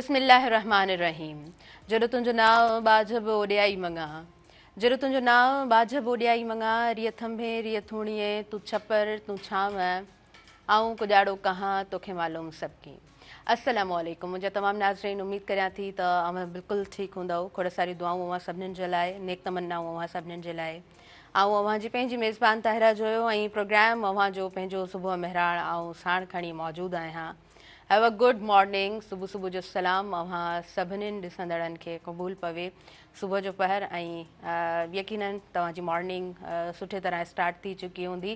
بسم الله الرحمٰن الرحيم جيڏو تنهنجو نانء ٻاجهه به اوڏيائي مڱان جيڏو تنهنجو نانء ٻاجهه به اوڏيائي مڱان ريء ٿنڀي ريء ٿوڻيء تون ڇپر تون ڇانو آئون ڪڄاڙو ڪهان توکي معلوم سڀ ڪي السلام عليڪم منهنجا تمام ناظرين اميد ڪريان ٿي ته اوهان بلڪل ٺيڪ هوندؤ کوڙ ساريون دعائون اوهان سڀنين جي لاء نيڪ تمنائون اوهان سڀنين جي لاء آئون اوهان جي پنهنجي ميزبان طاهره جويو ۽ پروگرام اوهان جو پنهنجو صبح مهراڻ آئون ساڻ کڻي موجود آهيان have a good morning صبح صبح جو سلام اوهان سڀنين ڏسندڙن کي قبول پوي صبح جو پهر ۽ يقينن توهان جي مارننگ سٺي طرح اسٽارٽ ٿي چڪي هوندي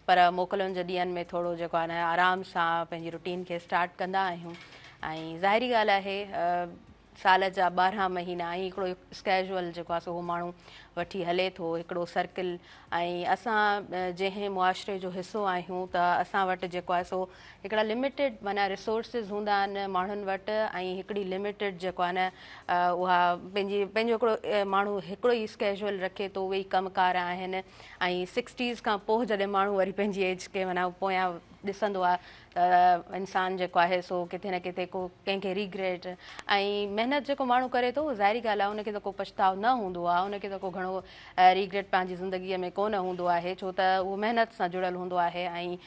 پر موڪلن جي ڏينهن ۾ ٿورو جيڪو آهي نه آرام سان پنهنجي روٽين کي اسٽارٽ ڪندا آهيون ۽ ظاهري ڳالهه آهي سال جا 12 مهينا ۽ هڪڙو اسڪيجول جيڪو آهي سو اهو ماڻهو وٺي هلي ٿو هڪڙو سرڪل ۽ اسان جنهن معاشري جو حصو آهيون ته اسان وٽ جيڪو آهي سو هڪڙا لميٽيڊ معنيٰ ريسورسز هوندا آهن ماڻهن وٽ ۽ هڪڙي لميٽيڊ جيڪو آهي نه اها پنهنجي پنهنجو هڪڙو ماڻهو هڪڙو ئي اسڪيجول رکي ٿو اهي ئي ڪم ڪار آهن ۽ سڪسٽيز کان پوء جڏهن ماڻهو وري پنهنجي ايج کي معنيٰ پويان ڏسندو آهي ته انسان جيڪو آهي سو ڪٿي نه ڪٿي ڪو ڪنهن کي ريگريٽ ۽ محنت جيڪو ماڻهو ڪري ٿو ظاهري ڳالهه آهي ان کي ته ڪو پڇتاء نه هوندو آهي ان کي ته ڪو گهڻو ريگريٽ پنهنجي زندگيء ۾ ڪو نه هوندو آهي ڇو ته اهو محنت سان جڙيل هوندو آهي ۽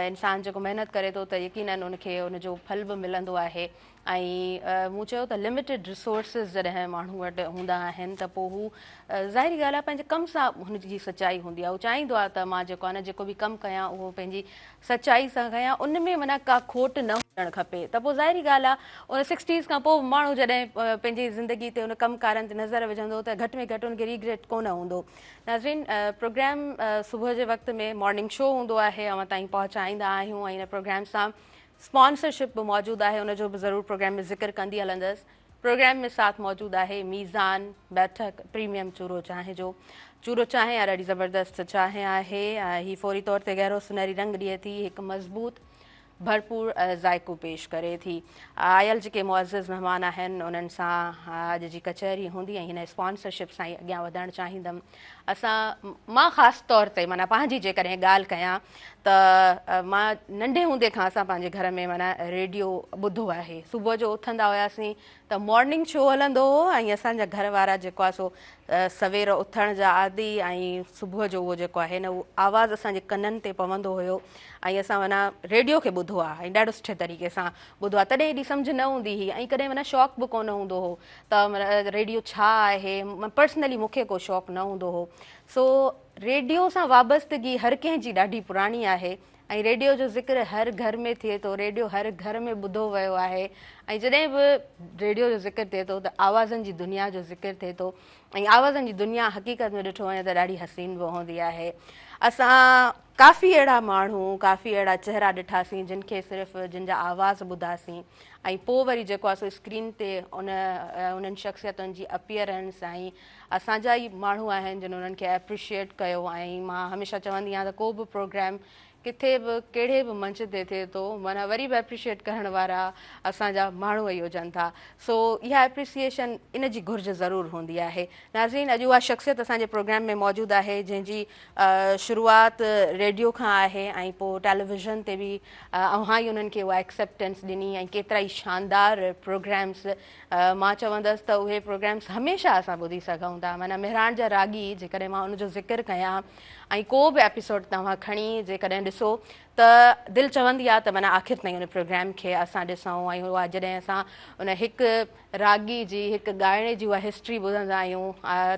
انسان جيڪو محنت ڪري ٿو ته يقينن ان کي ان جو ڦل به ملندو آهي ۽ مون چيو ته لميٽيڊ ريسورسز جڏهن ماڻهو وٽ هوندا آهن ته پوء هو ظاهري ڳالهه آهي پنهنجي ڪم سان هن جي سچائي هوندي آهي هو چاهيندو آهي ته مان جيڪو آهي نه جيڪو به ڪم ڪيان اهو پنهنجي سچائي سان ڪيان ان ۾ معنيٰ ڪا کوٽ نه هجڻ کپي ته پوء ظاهري ڳالهه آهي ان سڪسٽيز کان پوء ماڻهو جڏهن پنهنجي زندگي تي ان ڪم ڪارن تي نظر وجهندو ته گهٽ ۾ گهٽ ان کي ريگريٽ ڪونه هوندو ناظرين پروگرام صبح جي وقت ۾ مارننگ شو هوندو آهي اوهان تائين پهچائيندا آهيون ۽ ان پروگرام سان اسپانسرشپ به موجود آهي ان جو به ضرور پروگرام ۾ ذڪر ڪندي هلندس. پروگرام ۾ ساٿ موجود آهي ميزان بيٺڪ پريميم چورو چانهه جو. چورو چانهه يا ڏاڍي زبردست چانهه آهي. هي فوري طور تي گهرو سنهري رنگ ڏئي ٿي هڪ مضبوط ڀرپور ذائقو پيش ڪري ٿي. آيل جيڪي معزز مهمان آهن انهن سان اڄ جي ڪچهري هوندي ۽ هن اسپانسرشپ سان ئي اڳيان وڌڻ چاهيندم. اسان مان خاص طور تي معنيٰ پنهنجي جيڪڏهن ڳالهه ڪيان ته مان ننڍي هوندي کان اسان پنهنجي گهر ۾ معنيٰ ريڊيو ٻڌو آهي. صبح جو اٿندا هياسين ته مارننگ شو هلندو هو ۽ اسان جا گهر وارا جيڪو آهي سو سوير اٿڻ جا عادي ۽ صبح جو اهو جيڪو آهي نه اهو آواز اسان جي ڪنن تي پوندو هيو ۽ اسان معنيٰ ريڊيو کي ٻڌو آهي ۽ ڏاڍو سٺي طريقي سان ٻڌو آهي. تڏهن ايڏي سمجهه نه هوندي هئي ۽ ڪڏهن معنيٰ شوق به ڪونه هوندو هو ته ريڊيو ڇا آهي پرسنلي مون کي ڪو شوق نه هوندو هو سو ريڊيو سان وابستگي هر ڪنهن جي ڏاڍي پراڻي آهي ۽ ريڊيو جو ذڪر هر گهر ۾ ٿئي ٿو ريڊيو هر گهر ۾ ٻڌو ويو آهي ۽ جڏهن به ريڊيو جو ذڪر ٿئي ٿو ته آوازن جي دنيا جو ذڪر ٿئي ٿو ۽ آوازن جي دنيا حقيقت ۾ ڏٺو وڃي ته ڏاڍي حسين به هوندي آهي اسان ڪافي اهڙا ماڻهو ڪافي اهڙا چهرا ڏٺاسين جن کي صرف جن جا آواز ٻڌاسين ۽ پوء وري جيڪو آهي سو اسڪرين تي ان انهن شخصيتن جي اپيئرنس ۽ اسان جا ئي ماڻهو آهن جن انهن کي اپريشيئيٽ ڪيو ۽ مان هميشه چوندي آهيان ته ڪو به پروگرام ڪٿي به ڪهڙي به منچ تي ٿئي ٿو معنيٰ وري به اپريشيئيٽ ڪرڻ وارا اسان جا ماڻهو ئي هجن ٿا سو اها اپريسيئيشن ان جي گهرج ضرور هوندي آهي ناظرين اڄ اها شخصيت اسان جي پروگرام ۾ موجود آهي جنهن جي شروعات ريڊيو کان آهي ۽ پوء ٽيليويزن تي به اوهان ئي انهن کي اها ايڪسيپٽنس ڏني ۽ ڪيترا ئي شاندار پروگرامس مان چوندس ته اهي پروگرامس هميشه اسان ٻڌي سگهون ٿا معنيٰ مهراڻ جا راڳي جيڪڏهن مان ان جو ذڪر ڪيان ۽ ڪو به ايپيسوڊ توهان کڻي جيڪڏهن ڏسو ته دل چوندي آهي ته معنيٰ آخر تائين ان پروگرام کي اسان ڏسون ۽ اها جڏهن اسان ان هڪ راڳي جي هڪ ڳائڻي جي اها هسٽري ٻڌندا آهيون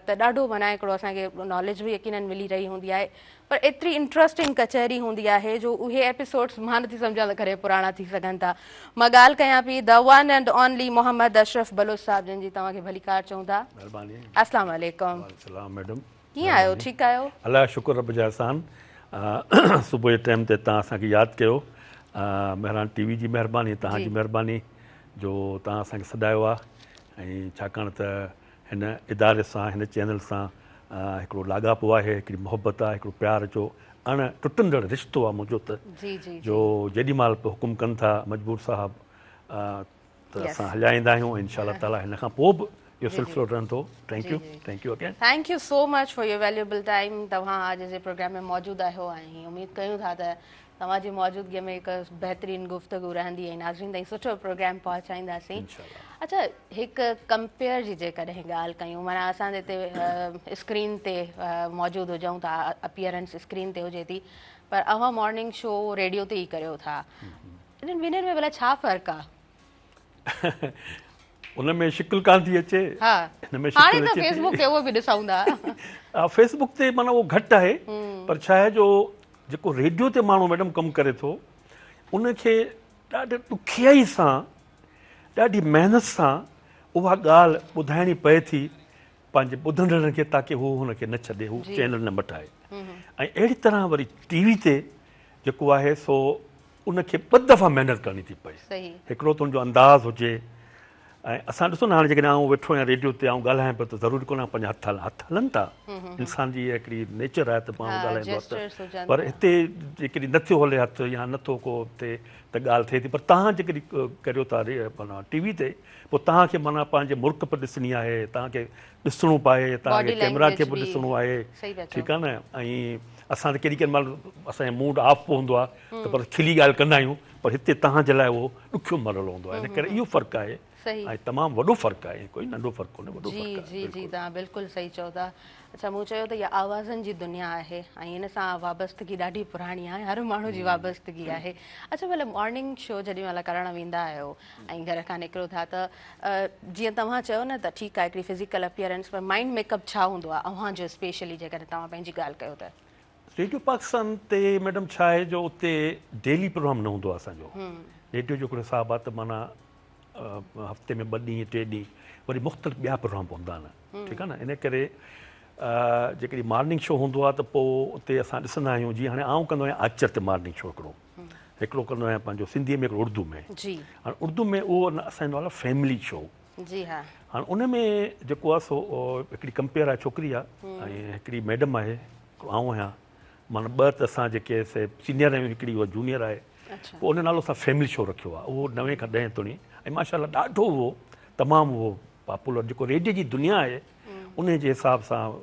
ته ڏاڍو معنيٰ هڪڙو اسان کي ناليج به يقينن ملي رهي هوندي آهي پر ايتري انٽرسٽنگ ڪچهري هوندي آهي جو اهي ايپيسوڊس مان نٿي سمجهان ته ڪڏهن پراڻا ٿي سگهن ٿا. مان ڳالهه ڪيان پئي the one and only Muhammad Ashraf Baloch صاحب جن جي توهان کي ڀليڪار چئون ٿا. مهرباني. اسلام عليڪم. وعليڪم السلام ميڊم. ڪيئن آهيو ٺيڪ آهيو؟ الله جو شڪر رب جا احسان صبح جي ٽائيم تي توهان اسان کي ياد ڪيو مهراڻ ٽي وي جي مهرباني توهان جي مهرباني جو توهان اسان کي سڏايو آهي ۽ ڇاڪاڻ ته هن اداري سان هن چينل سان هڪڙو لاڳاپو آهي، هڪڙي محبت آهي، هڪڙو پيار جو اڻ ٽٽندڙ رشتو آهي منهنجو ته جو جيڏي مهل به حڪم ڪن ٿا مجبور صاحب ته اسان هليا ايندا آهيون ۽ انشاء الله تعالي هن کان پوء به اهو سلسلو رهندو. Thank you thank you again. Thank you so much for your valuable time توهان اڄ جي پروگرام ۾ موجود آهيو ۽ اميد ڪيون ٿا ته توهان جي موجودگي ۾ هڪ بهترين گفتگو رهندي ۽ ناظرين تائين سٺو پروگرام پهچائينداسين. اڇا هڪ ڪمپيئر جي جيڪڏهن ڳالهه ڪيون معنيٰ اسان هتي اسڪرين تي موجود هجون ٿا اپيئرنس اسڪرين تي هجي ٿي پر اوهان مارننگ شو ريڊيو تي ئي ڪريو ٿا انهن ٻنهين ۾ ڀلا ڇا فرق آ؟ ان ۾ شڪل ڪانه ٿي اچي ها هن ۾ شڪل اچي ٿي. هاڻي ته فيسبوڪ تي اهو به ڏسون ٿا. فيسبوڪ تي معنيٰ اهو گهٽ آهي پر ڇا آهي جو جيڪو ريڊيو تي ماڻهو ميڊم ڪم ڪري ٿو ان کي ڏاڍي ڏکيائي سان ڏاڍي محنت سان اها ڳالهه ٻڌائڻي پئي ٿي پنهنجي ٻڌندڙن کي تاڪي هو هن کي نه ڇڏي هو چينل نه مٽائي ۽ اهڙي طرح وري ٽي وي تي جيڪو آهي سو ان کي ٻه دفعا محنت ڪرڻي ٿي پئي هڪڙو ته ان جو انداز هجي ۽ اسان ڏسو نه هاڻي جيڪڏهن آئون ويٺو آهيان ريڊيو تي آئون ڳالهايان پيو ته ضروري ڪونهي پنهنجا هٿ هلان هٿ هلن ٿا انسان جي هڪڙي نيچر آهي ته ماڻهو ڳالهائيندو آهي ته پر هتي جيڪڏهن نٿو هلي هٿ يا نٿو ڪو ٿئي ته ڳالهه ٿئي ٿي پر تهان جيڪڏهن ڪريو ٿا معنيٰ ٽي وي تي پوء تهان کي معنيٰ پنهنجي مرڪ به ڏسڻي آهي تهان کي ڏسڻو به آهي تهان کي ڪيمرا کي به ڏسڻو آهي ٺيڪ آهي نه ۽ اسان ته ڪيڏي ڪيڏي مهل اسان جو موڊ آف به هوندو آهي ته پر کلي ڳالهه ڪندا آهيون پر هتي توهان جي لاء اهو ڏکيو مرحلو هوندو آهي ان ڪري اهو فرق آهي ۽ تمام وڏو فرق آهي ڪوئي ننڍو فرق ڪونهي وڏو فرق آهي. جي جي جي توهان بلڪل صحيح چئو ٿا. اڇا مون چيو ته اها آوازن جي دنيا آهي ۽ ان سان وابستگي ڏاڍي پراڻي آهي هر ماڻهو جي وابستگي آهي. اڇا ڀلا مارننگ شو جڏهن مهل ڪرڻ ويندا آهيو ۽ گهر کان نڪرو ٿا ته جيئن توهان چيو نه ته ٺيڪ آهي هڪڙي فزيڪل اپيئرنس پر مائنڊ ميڪ اپ ڇا هوندو آهي اوهان جو اسپيشلي جيڪڏهن توهان پنهنجي ڳالهه ڪيو ته. ريڊيو پاڪستان تي ميڊم ڇا آهي جو اتي ڊيلي پروگرام نه هوندو آهي اسان جو ريڊيو جو هڪڙو حساب آهي ته معنيٰ هفتي ۾ ٻه ڏينهن ٽي ڏينهن وري مختلف ٻيا پروگرام به هوندا آهن ٺيڪ آهي نه ان ڪري جيڪڏهن مارننگ شو هوندو آهي ته پوء اتي اسان ڏسندا آهيون جيئن هاڻي آئون ڪندو آهيان آچر تي مارننگ شو هڪڙو هڪڙو ڪندو آهيان پنهنجو سنڌي ۾ هڪڙو اردو ۾ جي هاڻي اردو ۾ اهو اسان جو نالو فيملي شو جي ها هاڻي ان ۾ جيڪو آهي سو هڪڙي ڪمپيئر آهي ڇوڪري آهي ۽ هڪڙي ميڊم آهي آئون آهيان معنيٰ ٻه ته اسان جيڪي سي سينيئر آهيون هڪڙي اها جونيئر آهي پوء ان نالو اسان فيملي شو رکيو آهي اهو نوين کان ڏهين توڻي ۽ ماشاء الله ڏاڍو اهو تمام اهو پاپولر جيڪو ريڊيو جي دنيا آهي ان جي حساب سان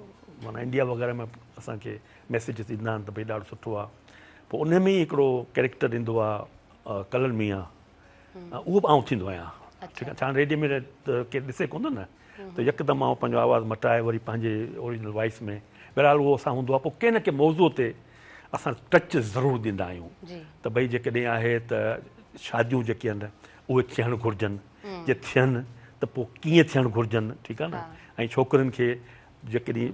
معنيٰ انڊيا وغيره ۾ اسان کي ميسيجز ايندا آهن ته ڀئي ڏاڍو سٺو آهي پوء ان ۾ ئي هڪڙو ڪيريڪٽر ايندو آهي ڪلر ميان اهو به آئون ٿيندو آهيان ٺيڪ آهي ڇاڪاڻ ريڊيو ۾ ته ڪير ڏسي ڪونه ٿو نه ته يڪدم آئون پنهنجو آواز مٽائي وري پنهنجي اوريجنل وائس ۾ بهرحال اهو اسان هوندو آهي پوء ڪنهن نه ڪنهن موضوع تي اسان ٽچ ضرور ڏيندا آهيون ته ڀئي جيڪڏهن آهي ته شاديون جيڪي آهن اهي ٿيڻ گهرجن جي ٿين ته پوء ڪيئن ٿيڻ گهرجن ٺيڪ آهي نه ۽ ڇوڪرين کي جيڪڏهن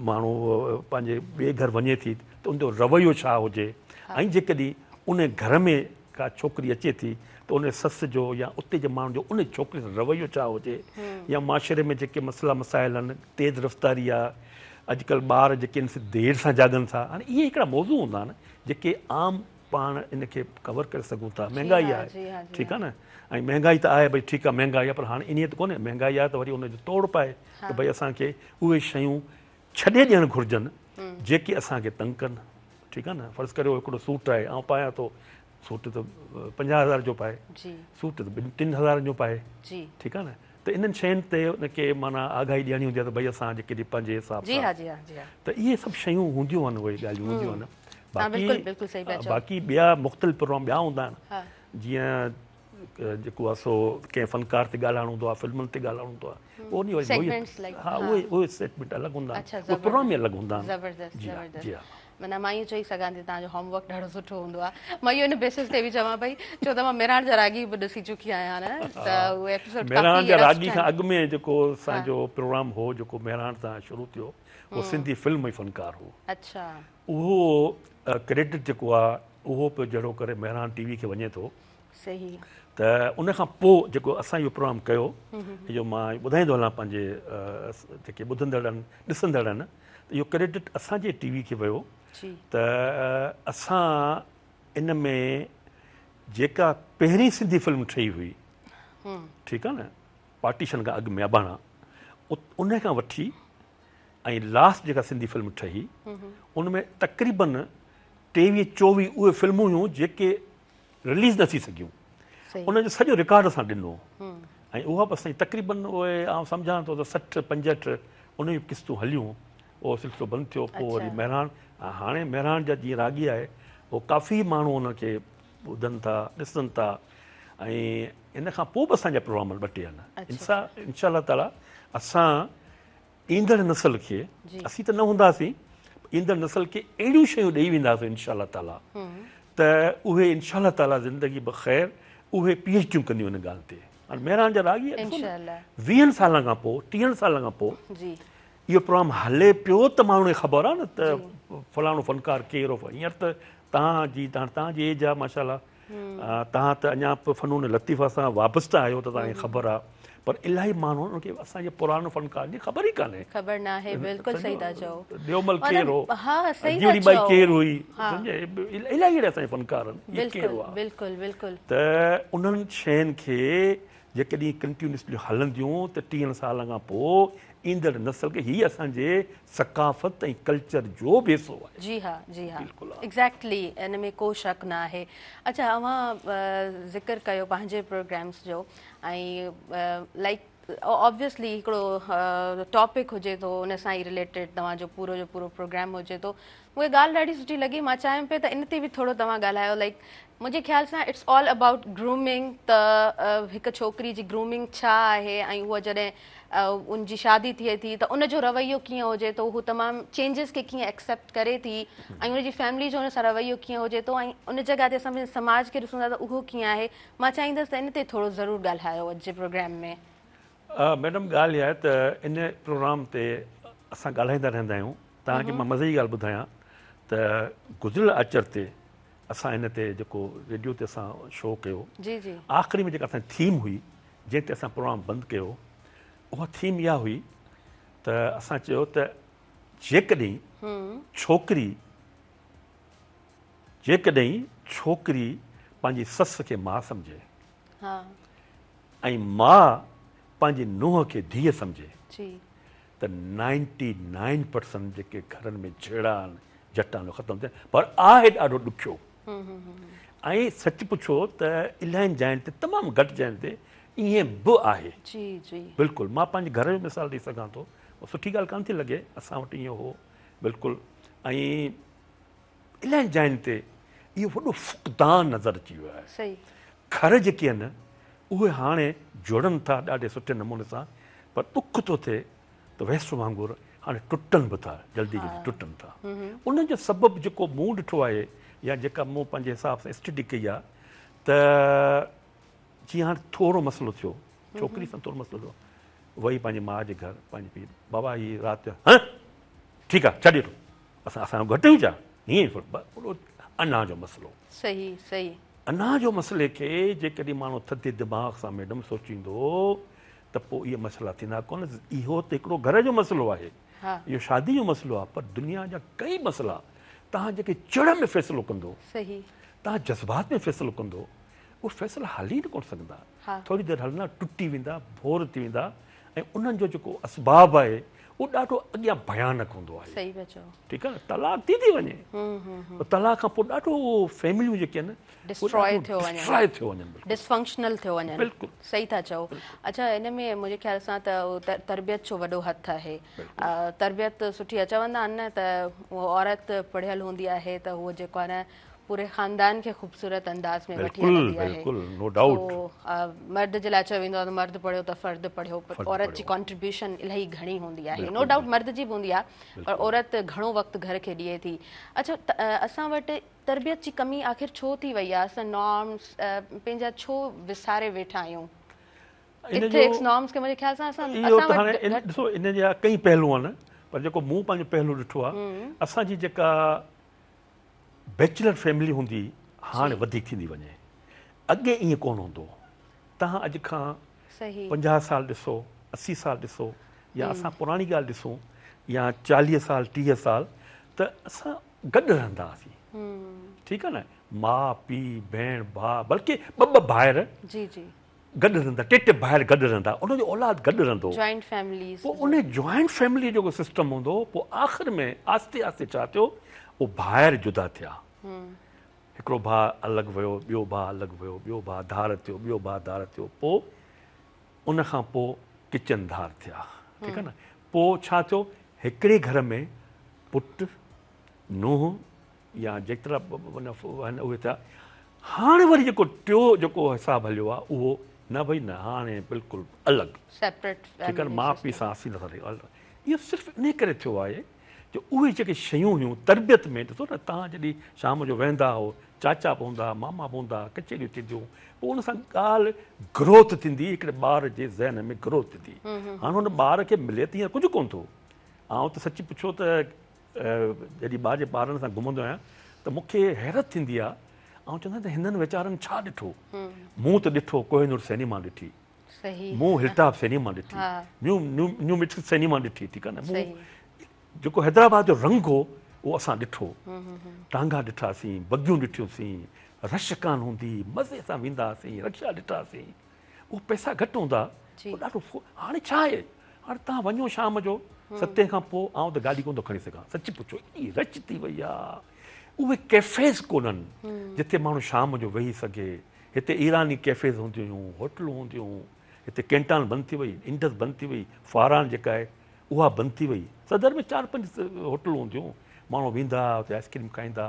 ماڻهو پنهنجي ٻئي گهر وڃي ٿي ته ان جو رويو ڇا هجي ۽ جيڪڏهن ان گهر ۾ ڪا ڇوڪري اچي ٿي ته ان سس جو يا اتي جي ماڻهن جو ان ڇوڪري سان رويو ڇا هجي يا معاشري ۾ جيڪي مسئلا مسائل آهن تيز رفتاري آهي اڄڪلهه ٻار جيڪي آهن سي دير سان جاڳن ٿا هاڻي اهي هڪڙا موضوع هوندا آهن جيڪي عام پاڻ ان کي ڪور ڪري سگهون ٿا مهنگائي آهي ٺيڪ آهي نه ۽ مهنگائي ته آهي ڀئي ٺيڪ آهي مهنگائي آهي پر هاڻي انهي ته ڪونهي مهنگائي آهي ته وري ان جو توڙ پائي ته ڀئي اسان کي اهي شيون ڇڏي ڏيڻ گهرجن جيڪي اسان کي تنگ ڪن ٺيڪ آهي نه فرض ڪريو هڪڙو سوٽ آهي آئون پايان ٿو سوٽ ته 50 هزار جو پائي سوٽ ته ٻن ٽن هزارن جو پائي ٺيڪ آهي نه ته انهن شين تي ان کي معنيٰ آگاهي ڏيڻي هوندي آهي ته ڀئي اسان جيڪي پنهنجي حساب سان ته اهي سڀ شيون هونديون آهن اهي ڳالهيون هونديون آهن باقي باقي ٻيا مختلف پروگرام ٻيا هوندا آهن جيئن جيڪو آهي سو ڪنهن فنڪار تي ڳالهائڻو هوندو آهي فلمن تي ڳالهائڻو هوندو آهي اهو انهي واري نوعيت ها اهي اهي سيگمينٽ الڳ هوندا آهن اهي پروگرام ئي الڳ هوندا آهن زبردست زبردست جي ها معنيٰ مان اهو چئي سگهان ٿي توهان جو هوم ورڪ ڏاڍو سٺو هوندو آهي مان اهو ان بيسس تي به چوان پئي ڇو ته مان مهراڻ جا راڳي به ڏسي چڪي آهيان نه ته اهو ايپيسوڊ مهراڻ جا راڳي کان اڳ ۾ جيڪو اسان جو پروگرام هو جيڪو مهراڻ تان شروع ٿيو اهو سنڌي فلم ۽ فنڪار هو اڇا اهو ڪريڊٽ جيڪو آهي اهو به جهڙو ڪري مهراڻ ٽي وي کي وڃي ٿو صحيح. ته ان کان پوء جيڪو اسان اهو پروگرام ڪيو اهو مان ٻڌائيندو هلان پنهنجي جيڪي ٻڌندڙ آهن ڏسندڙ آهن ته اهو ڪريڊٽ اسان جي ٽي وي کي ويو ته اسان ان ۾ جيڪا پهرين سنڌي فلم ٺهي هئي ٺيڪ آهي نه پارٽيشن کان اڳ ۾ اباڻا ان کان وٺي ۽ لاسٽ جيڪا سنڌي فلم ٺهي ان ۾ تقريبن 23 24 اهي فلمون هيون جيڪي رليز نه ٿي سگهيون ان جو سڄو رڪارڊ اسان ڏنو ۽ اها به اسان جي تقريبن اهي آئون سمجهان ٿو ته 60 65 ان جون قسطون هليون اهو سلسلو بند ٿيو پوء وري مهراڻ هاڻي مهراڻ جا جيئن راڳي آهي پوء ڪافي ماڻهو ان کي ٻڌن ٿا ڏسن ٿا ۽ ان کان پوء به اسان جا پروگرام ٻه ٽي آهن انشاء الله تعالي اسان ايندڙ نسل کي اسين ته نه هونداسين ايندڙ نسل کي اهڙيون شيون ڏئي وينداسين انشاء الله تعالي ته اهي انشاء الله تعالي زندگي بخير اهي پي ايڇ ڊيون ڪنديون ان ڳالهه تي هاڻي مهراڻ جا راڳي ويهن سالن کان پوء ٽيهن سالن کان پوء اهو پروگرام هلي پيو ته ماڻهن کي خبر آهي نه ته فلاڻو فنڪار ڪير هو. هينئر ته توهان جي توهان جي ايج آهي ماشاء الله توهان ته اڃا به فنون لطيفه سان وابسته آهيو ته توهان کي خبر آهي پر الاهي ماڻهو ان کي اسان جي پراڻن فنڪارن جي خبر ئي ڪانهي. خبر ناهي بلڪل صحيح ٿا چئو. ڏيومل ڪير هو جيوڙي ٻائي ڪير هئي سمجهي الاهي اهڙا اسان جا فنڪار آهن اهي ڪير هئا. بلڪل بلڪل. ته انهن شين کي جيڪڏهن ڪنٽينيوسلي هلنديون ته ٽيهن سالن کان پوء ايندڙ نسل کي هي اسان جي ثقافت ۽ ڪلچر جو به حصو آهي. جي ها جي ها ايگزيڪٽلي ان ۾ ڪو شڪ نه آهي. اڇا اوهان ذڪر ڪيو پنهنجي پروگرامس جو ۽ لائيڪ آبويسلي هڪڙو ٽاپڪ هجي ٿو ان سان ئي رليٽيڊ توهان جو پورو جو پورو پروگرام هجي ٿو. مون کي ڳالهه ڏاڍي سٺي لڳي مان چاهيم پئي ته ان تي به ٿورو توهان ڳالهايو لائيڪ منهنجي خيال سان it's all about grooming ته هڪ ڇوڪري جي گرومنگ ڇا آهي ۽ هوء جڏهن ان جي شادي ٿئي ٿي ته ان جو رويو ڪيئن هجي ٿو هو تمام چينجز کي ڪيئن ايڪسيپٽ ڪري ٿي ۽ ان جي فيملي جو ان سان رويو ڪيئن هجي ٿو ۽ ان جڳهه تي اسان پنهنجي سماج کي ڏسون ٿا ته اهو ڪيئن آهي مان چاهيندس ته ان تي ٿورو ضرور ڳالهايو اڄ جي پروگرام ۾. ميڊم ڳالهه اها آهي ته ان پروگرام تي اسان ڳالهائيندا رهندا آهيون توهان کي مان مزي جي ڳالهه ٻڌايان ته گذريل آچر تي اسان ان تي جيڪو ريڊيو تي اسان شو ڪيو جي جي آخري ۾ جيڪا اسان جي ٿيم هئي جنهن تي اسان پروگرام بند ڪيو اها ٿيم اها هئي ته اسان چيو ته جيڪڏهن ڇوڪري جيڪڏهن ڇوڪري پنهنجي سس کي ماء سمجهي ها ۽ ماء پنهنجي نونهن کي ڌيء سمجهي جي ته نائنٽي نائن پرسنٽ جيڪي گهرن ۾ جهيڙا آهن جهٽ آهن ختم ٿين پر آهي ڏاڍو ڏکيو ۽ سچ پڇو ته الاهين جاين تي تمام گهٽ جاين تي ائين به آهي. جي جي. بلڪل مان پنهنجي گهر جو مثال ڏئي سگهان ٿو سٺي ڳالهه ڪانه ٿي لڳي اسان وٽ ائين هو بلڪل ۽ الاهين جاين تي اهو وڏو فقدان نظر اچي ويو آهي. صحيح. گهر جيڪي آهن اهي هاڻي جڙن ٿا ڏاڍي سٺي نموني سان پر ڏک ٿو ٿئي ته ويس وانگر هاڻي ٽٽن به ٿا جلدي جلدي ٽٽن ٿا ان جو سبب جيڪو مون ڏٺو آهي يا جيڪا مون پنهنجي حساب سان اسٽڊي ڪئي آهي ته جيئن هاڻي ٿورو مسئلو ٿيو ڇوڪري سان ٿورو مسئلو ٿيو وئي پنهنجي ماء جي گهر پنهنجي پيء بابا هي رات جو هن ٺيڪ آهي ڇڏي ڏو اسان اسان گهٽ آهيون ڇا هيئن انا جو مسئلو صحيح صحيح انا جو مسئلي کي جيڪڏهن ماڻهو ٿڌي دماغ سان ميڊم سوچيندو ته پوء اهي مسئلا ٿيندا ڪونه. اهو ته هڪڙو گهر جو مسئلو آهي، اهو شادي جو مسئلو آهي، پر دنيا جا ڪئي مسئلا توهان جيڪي چڙ ۾ فيصلو ڪندو، توهان جذبات ۾ فيصلو ڪندو، اهي فيصلا هلي ئي ڪونه سگهندا. ٿوري دير هلندا ٽٽي ويندا، ڀور ٿي ويندا ۽ انهن جو جيڪو اسباب آهي اهو ڏاڍو اڳيان ڀيانڪ هوندو آهي. ٺيڪ آهي نه، طلاق ٿي ٿي وڃي، طلاق کان پوء ڏاڍو فيمليون جيڪي آهن ڊسٽرائي ٿيو وڃن ڊسٽرائي ٿيو وڃن بلڪل ڊسفنڪشنل ٿيو وڃن بلڪل صحيح ٿا چئو. اڇا ان ۾ منهنجي خيال سان ته تربيت جو وڏو هٿ آهي. تربيت سٺي آهي چوندا آهن نه ته عورت پڙهيل هوندي آهي ته هوء جيڪو آهي نه پوري خاندان کي خوبصورت انداز ۾ وٺي هلندي آهي. بلڪل نو ڊائوٽ. سو مرد جي لاء چيو ويندو آهي ته مرد پڙهيو ته فرد پڙهيو پر عورت جي ڪانٽريبيوشن الاهي گهڻي هوندي آهي. نو ڊائوٽ مرد جي به هوندي آهي پر عورت گهڻو وقت گهر کي ڏئي ٿي. اڇا اسان وٽ تربيت جي ڪمي آخر ڇو ٿي وئي آهي؟ اسان نارمز پنهنجا ڇو وساري ويٺا آهيون؟ ايٿڪس نارمز کي منهنجي خيال سان اسان اهو ته هاڻي ڏسو ان جا ڪئي پهلو آهن پر جيڪو مون پنهنجو پهلو ڏٺو آهي اسان جي جيڪا بيچلر فيملي هوندي هاڻي وڌيڪ ٿيندي وڃي اڳي ائين ڪونه هوندو هو تهان اڄ کان 50 سال ڏسو 80 سال ڏسو يا اسان پراڻي ڳالهه ڏسون يا 40 سال 30 سال ته اسان گڏ رهندا هئاسين ٺيڪ آهي نه ماء پيء ڀيڻ ڀاء بلڪه ٻه ٻه ڀائر جي جي گڏ رهندا ٽي ٽي ڀائر گڏ رهندا ان جو اولاد گڏ رهندو جوائنٽ فيمليز پوء ان جوائنٽ فيملي جو سسٽم هوندو پوء آخر ۾ آهستي آهستي ڇا ٿيو اهو ڀائر جدا ٿيا هڪڙو ڀاء الڳ ويو ٻيو ڀاء الڳ ويو ٻيو ڀاء ڌار ٿيو ٻيو ڀاء ڌار ٿيو پوء ان کان پوء ڪچن ڌار ٿيا ٺيڪ آهي نه پوء ڇا ٿيو هڪڙي گهر ۾ پٽ نونهن يا جيترا آهن اهي ٿيا. هاڻي وري جيڪو ٽيو جيڪو حساب هليو آهي اهو نه ڀئي نه هاڻي بلڪل الڳ سيپريٽ ٺيڪ آهي ماء پيء سان اسين نٿا رهون. اهو صرف انهي ڪري ٿيو آهي جو اهي جيڪي شيون هيون تربيت ۾ ڏسو نه توهان جڏهن شام جو ويهندا هئو چاچا به هوندا هئا ماما به هوندا هئا ڪچهريون ٿينديون پوء ان سان ڳالهه گروٿ ٿيندي هڪڙي ٻار جي ذهن ۾ گروٿ ٿيندي هاڻي هن ٻار کي ملي ته هينئر ڪجهه ڪونه ٿو. آئون ته سچ پڇو ته جڏهن ٻار جي ٻارن سان گهمندو آهيان ته مون کي حيرت ٿيندي آهي. آئون چوندو آهيان ته هنن ويچارن ڇا ڏٺو؟ مون ته ڏٺو ڪوهنور سئنيما ڏٺي، مون هل ٽاپ سئنيما ڏٺي، مون نيو ميٽرڪ سئنيما ڏٺي، ٺيڪ آهي نه. مون جيڪو حيدرآباد جو رنگ هو اهو اسان ڏٺو، ٽانگا ڏٺاسين، بگيون ڏٺيونسين، رش ڪانه هوندي، مزي سان ويندا هئاسين، رڪشا ڏٺاسين. اهو پئسا گهٽ هوندا پوء ڏاڍو هاڻي ڇا آهي هاڻي توهان وڃو شام جو ستين کان پوء آئون ته گاڏي ڪونه ٿو کڻي سگهان سچ پڇو ايڏي رش ٿي وئي آهي اهي ڪيفيز ڪونهن جتي ماڻهو شام جو ويهي سگهي هتي ايراني ڪيفيز هونديون هيون هوٽلون هونديون هيون هتي ڪينٽان بند ٿي وئي انڊس بند ٿي وئي فاران جيڪا آهي اها بند ٿي وئي صدر ۾ چار پنج هوٽلون هونديون ماڻهو ويندا اتي آئسڪريم کائيندا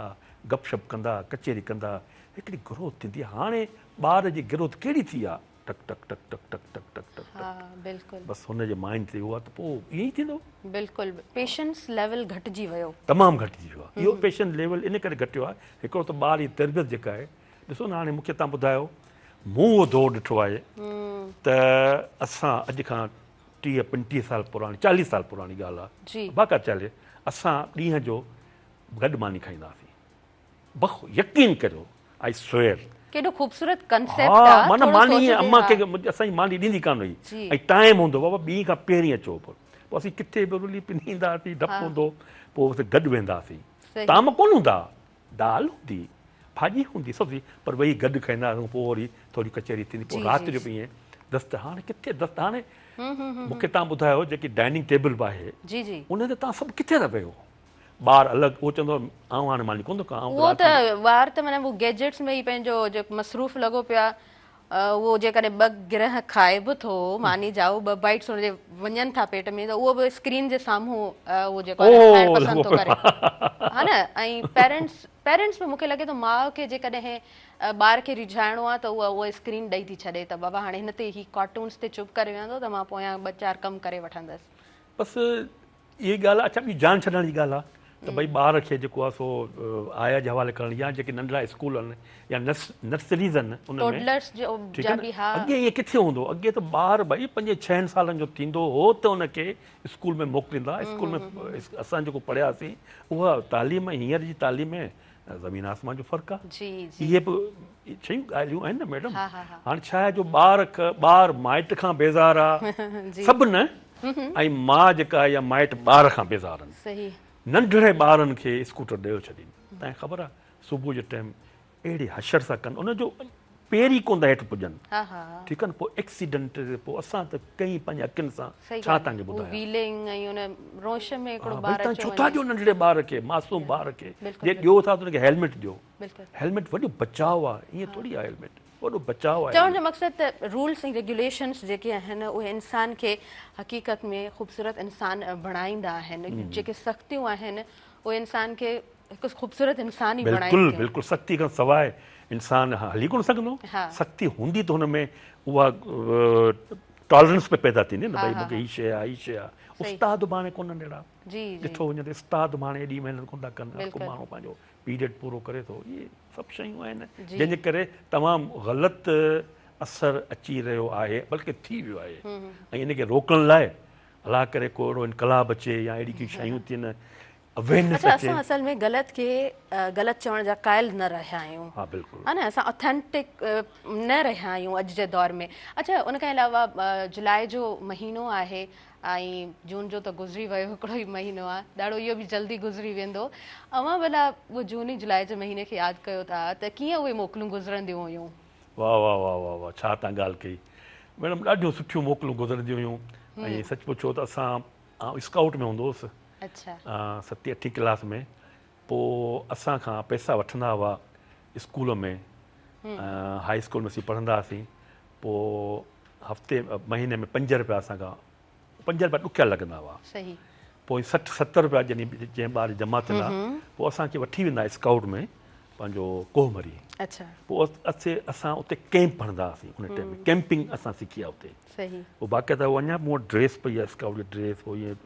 گپ شپ ڪندا ڪچهري ڪندا هڪڙي گروٿ ٿيندي هاڻي ٻار جي گروٿ ڪهڙي ٿي آ ٽڪ ٽڪ ٽڪ ٽڪ ٽڪ ٽڪ ٽڪ ٽڪ ٽڪ ها بلڪل بس هن جي مائنڊ تي اهو آ ته پوء ائين ئي ٿيندو. بلڪل پيشنس ليول گهٽجي ويو. تمام گهٽجي ويو آ اهو پيشنس ليول ان ڪري گهٽيو آ هڪڙو ته ٻار جي تربيت جيڪا آهي ڏسو نه هاڻي مون کي توهان ٻڌايو مون اهو دور ڏٺو آهي ته اسان اڄ کان 30 35 سال پراڻي 40 سال پراڻي ڳالهه آ باقا 40 اسان ڏينهن جو گڏ ماني کائيندا هئاسين. بخ يقين ڪريو آئي سوير. ڪيڏو خوبصورت ڪنسيپٽ آ معنيٰ ماني امان کي اسان جي ماني ڏيندي ڪانه هئي ۽ ٽائيم هوندو بابا ٻين کان پهرين اچو پوء اسين ڪٿي به رلي پني ايندا هئاسين ڊپ هوندو پوء اسين گڏ ويهندا هئاسين طعام ڪونه هوندا دال هوندي ڀاڄي هوندي سبزي پر ويهي گڏ کائيندا هئاسين پوء وري ٿوري ڪچهري ٿيندي پوء رات جو به ائين دست هاڻي ڪٿي دست هاڻي مون کي توهان ٻڌايو جيڪي ڊائننگ ٽيبل به آهي ان تي توهان سڀ ڪٿي ٿا ويهو ٻار الڳ اهو چوندو آئون هاڻي ماني ڪونه ٿو کان اهو ته ٻار ته معنيٰ هو گيجيٽس ۾ ئي پنهنجو جيڪو مصروف لڳو پيو آهي اهو جيڪڏهن ٻه گرهه کائي به ٿو ماني جا اهو ٻه بائيٽس هن جي وڃن ٿا پيٽ ۾ ته اهو به اسڪرين جي سامهون اهو جيڪو آهي کائڻ پسند ٿو ڪري ها نه ۽ پيرنٽس پيرنٽس به مونکي لڳي ٿو ماء کي جيڪڏهن ٻار کي ريجهائڻو آهي ته اها اها اسڪرين ڏئي ٿي ڇڏي ته بابا هاڻي هن تي هي ڪارٽونس تي چپ ڪري ويهندو ته مان پويان ٻه چار ڪم ڪري وٺندس. بس اهي ڳالهه اڇا ٻي جان ڇڏائڻ جي ڳالهه آهي ته ڀئي ٻار کي جيڪو آهي سو آيا جي حوالي ڪرڻ يا جيڪي ننڍڙا اسڪول آهن يا نرسريز آهن ان ۾ ٽوڊلرس جو ٺيڪ آهي نه اڳي ائين ڪٿي هوندو اڳي ته ٻار ڀئي پنجين ڇهن سالن جو ٿيندو هو ته ان کي اسڪول ۾ موڪليندا اسڪول ۾ اسان جيڪو پڙهياسين اها تعليم ۽ هينئر جي تعليم ۾ زمين آسمان جو فرق آ. جي جي. اهي به شيون ڳالهيون آهن نه ميڊم. هاڻ ڇا آهي جو ٻار ٻار مائٽ کان بيزار آ سڀ نه ۽ ماء جيڪا آهي يا مائٽ ٻار کان بيزار آهن. صحيح. ننڍڙي ٻارن کي اسڪوٽر ڏيو ڇڏين تنهن خبر آ صبح جو ٽائيم اهڙي حشر سان ڪن ان جو پير ئي ڪونه ٿا هيٺ پڄن. ٺيڪ آ نه پوء ايڪسيڊنٽ پوء اسان ته ڪئين پنهنجي اکين سان ڇا توهان کي ٻڌايان. ويلنگ ۽ ان روش ۾ هڪڙو ٻار اچيو وڃي. ڇو ٿا ڏيو ننڍڙي ٻار کي معصوم ٻار کي جي ڏيو ٿا ته ان کي هيلمٽ ڏيو. هيلمٽ وڏو بچاء آ ائين ٿوري آ هيلمٽ وڏو بچاء آهي. چوڻ جو مقصد ته رولس ۽ ريگيوليشنس جيڪي آهن اهي انسان کي حقيقت ۾ خوبصورت انسان بڻائيندا آهن جيڪي سختيون آهن اهي انسان کي هڪ خوبصورت انسان ئي بڻائين ٿيون. بلڪل بلڪل سختي کان سواء انسان هلي ڪونه سگهندو. سختي هوندي ته هن ۾ اها ٽالرنس به پيدا ٿيندي نه ڀئي مونکي هي شيء آهي هي شيء آهي. استاد به هاڻي ڪونهن اهڙا. ڏٺو وڃي ته استاد به هاڻي ايڏي محنت ڪونه ٿا ڪن. هر ڪو ماڻهو پنهنجو پيريڊ پورو ڪري ٿو. اهي سڀ شيون آهن جنهن جي ڪري تمام غلط اثر اچي رهيو آهي بلڪه ٿي ويو آهي ۽ ان کي روڪڻ لاء الله ڪري ڪو اهڙو انقلاب اچي يا اهڙي ڪي شيون ٿين اويرنيس اڇا اسان اصل ۾ غلط کي غلط چوڻ جا قائل نه رهيا آهيون ها بلڪل ها نه اسان اٿينٽڪ نه رهيا آهيون اڄ جي دور ۾ اڇا ان کان علاوه جولاء جو مهينو آهي ۽ جون جو ته گذري ويو هڪڙو ئي مهينو آهي ڏاڍو اهو به جلدي گذري ويندو اوهان ڀلا اهو جون ۽ جولاء جي مهيني کي ياد ڪيو ٿا ته ڪيئن اهي موڪلون گذرنديون هيون واه واه واه واه واه ڇا تان ڳالهه ڪئي ميڊم ڏاڍيون سٺيون موڪلون گذرنديون هيون ۽ سچ پڇو ته اسان آئون اسڪائوٽ ۾ هوندو هوس ستين اٺين ڪلاس ۾ پوء اسان کان پئسا وٺندا هئا اسڪول ۾ هائي اسڪول ۾ اسين پڙهندا هئاسين پوء هفتي مهيني ۾ پنج روپيا اسان کان پنج روپيا ڏکيا لڳندا هئا صحيح. پوء 60 70 روپيا جني جنهن ٻار جي جمع ٿيندا پوء اسان کي وٺي ويندا اسڪائوٽ ۾ پنهنجو ڪوهه مري. اڇا. پوء اسي اسان اتي ڪيمپ هڻندا هئاسين ان ٽائيم ۾ ڪيمپنگ اسان سکي آ اتي. صحيح. پوء باقاعده هو اڃا به مون وٽ ڊريس پئي آ اسڪائوٽ جي ڊريس پوء ائين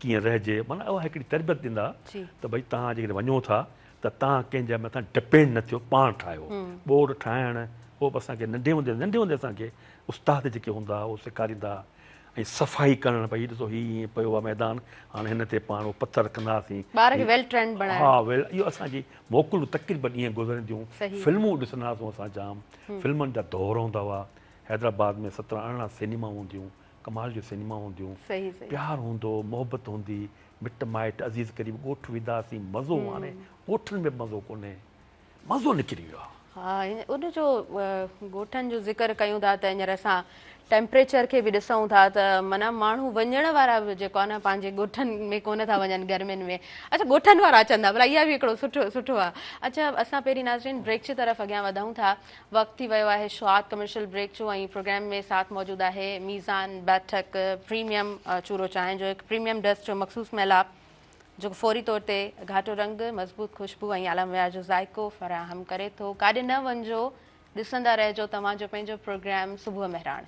ڪيئن رهجي معنيٰ اها هڪڙي تربيت ڏيندا ته ڀئي توهان جيڪڏهن وڃو ٿا ته توهان ڪنهن جي مٿان ڊپينڊ نه ٿيو پاڻ ٺاهيو ٻوڙ ٺاهڻ اهو به اسان کي ننڍي هوندي ننڍي هوندي اسان کي استاد جيڪي هوندا هئا اهو سيکاريندا هئا ۽ صفائي ڪرڻ ڀئي ڏسو هي ائين پيو آهي ميدان هاڻي هن تي پاڻ اهو پٿر رکندا هئاسين ٻار کي ويل ٽرينڊ بڻائڻ. ها ويل اهو اسان جي موڪلون تقريبن ائين گذرنديون فلمون ڏسندا هئاسون اسان جام فلمن جا دور هوندا هئا حيدرآباد ۾ 17 18 سينيمائون هونديون ڪمال جون سينيمائون هونديون پيار هوندو محبت هوندي مٽ مائٽ عزيز قريب ڳوٺ ويندا هئاسين مزو هاڻي ڳوٺن ۾ به مزو ڪونهي مزو نڪري ويو آهي. ها ان جو ڳوٺن جو ذڪر ڪيون ٿا ته هينئر اسان ٽيمپريچر کي به ڏسون ٿا ته معنيٰ ماڻهو وڃڻ وارا به جيڪو آهي نه پنهنجي ڳوٺن ۾ ڪونه ٿا وڃن گرمين ۾ اڇا ڳوٺن وارا اچن ٿا ڀلا اها به هڪڙو سٺو سٺو آهي اڇا اسان پهرين ناظرين بريڪ جي طرف اڳيان وڌون ٿا وقت ٿي ويو آهي شواد ڪمرشل بريڪ جو ۽ پروگرام ۾ ساٿ موجود آهي ميزان بيٺڪ پريميم چورو چانهه جو هڪ پريميم ڊسٽ جو مخصوص ميلاپ جيڪو فوري طور تي گهاٽو رنگ، مضبوط خوشبو ۽ اعليٰ معيار جو ذائقو فراهم ڪري ٿو. ڪاڏي نه وڃجو، ڏسندا رهجو توهان جو پنهنجو پروگرام صبح مهراڻ.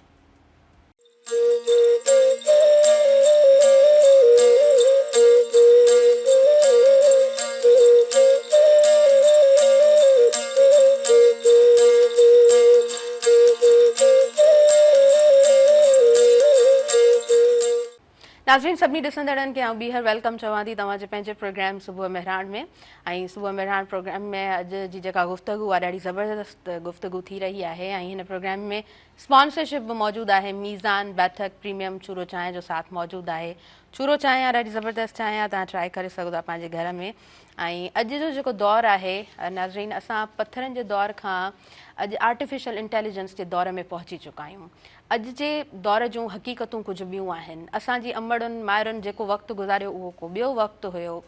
ناظرين سڀني ڏسندڙن کي آئون ٻيهر welcome چوان ٿي توهان جي پنهنجي پروگرام صبح مهراڻ ۾ ۽ صبح مهراڻ پروگرام ۾ اڄ جي جيڪا گفتگو آهي ڏاڍي زبردست گفتگو ٿي رهي آهي ۽ هن پروگرام ۾ اسپانسرشپ به موجود آهي ميزان بيٺڪ پريميم چورو چانهه جو ساٿ موجود آهي چورو چانهه آهي ڏاڍي زبردست چانهه آهي توهان ٽرائي ڪري سگهو ٿا پنهنجي گهر ۾ ۽ اڄ جو جيڪو دور آهي ناظرين اسان پٿرن جي دور کان اڄ آرٽيفيشل انٽيليجنس جي دور ۾ پهچي چڪا آهيون اڄ جي دور جون حقيقتون ڪجهه ٻيون آهن. اسان جي امڙن، مائرن جيڪو وقت گذاريو اهو ڪو ٻيو وقت هيو.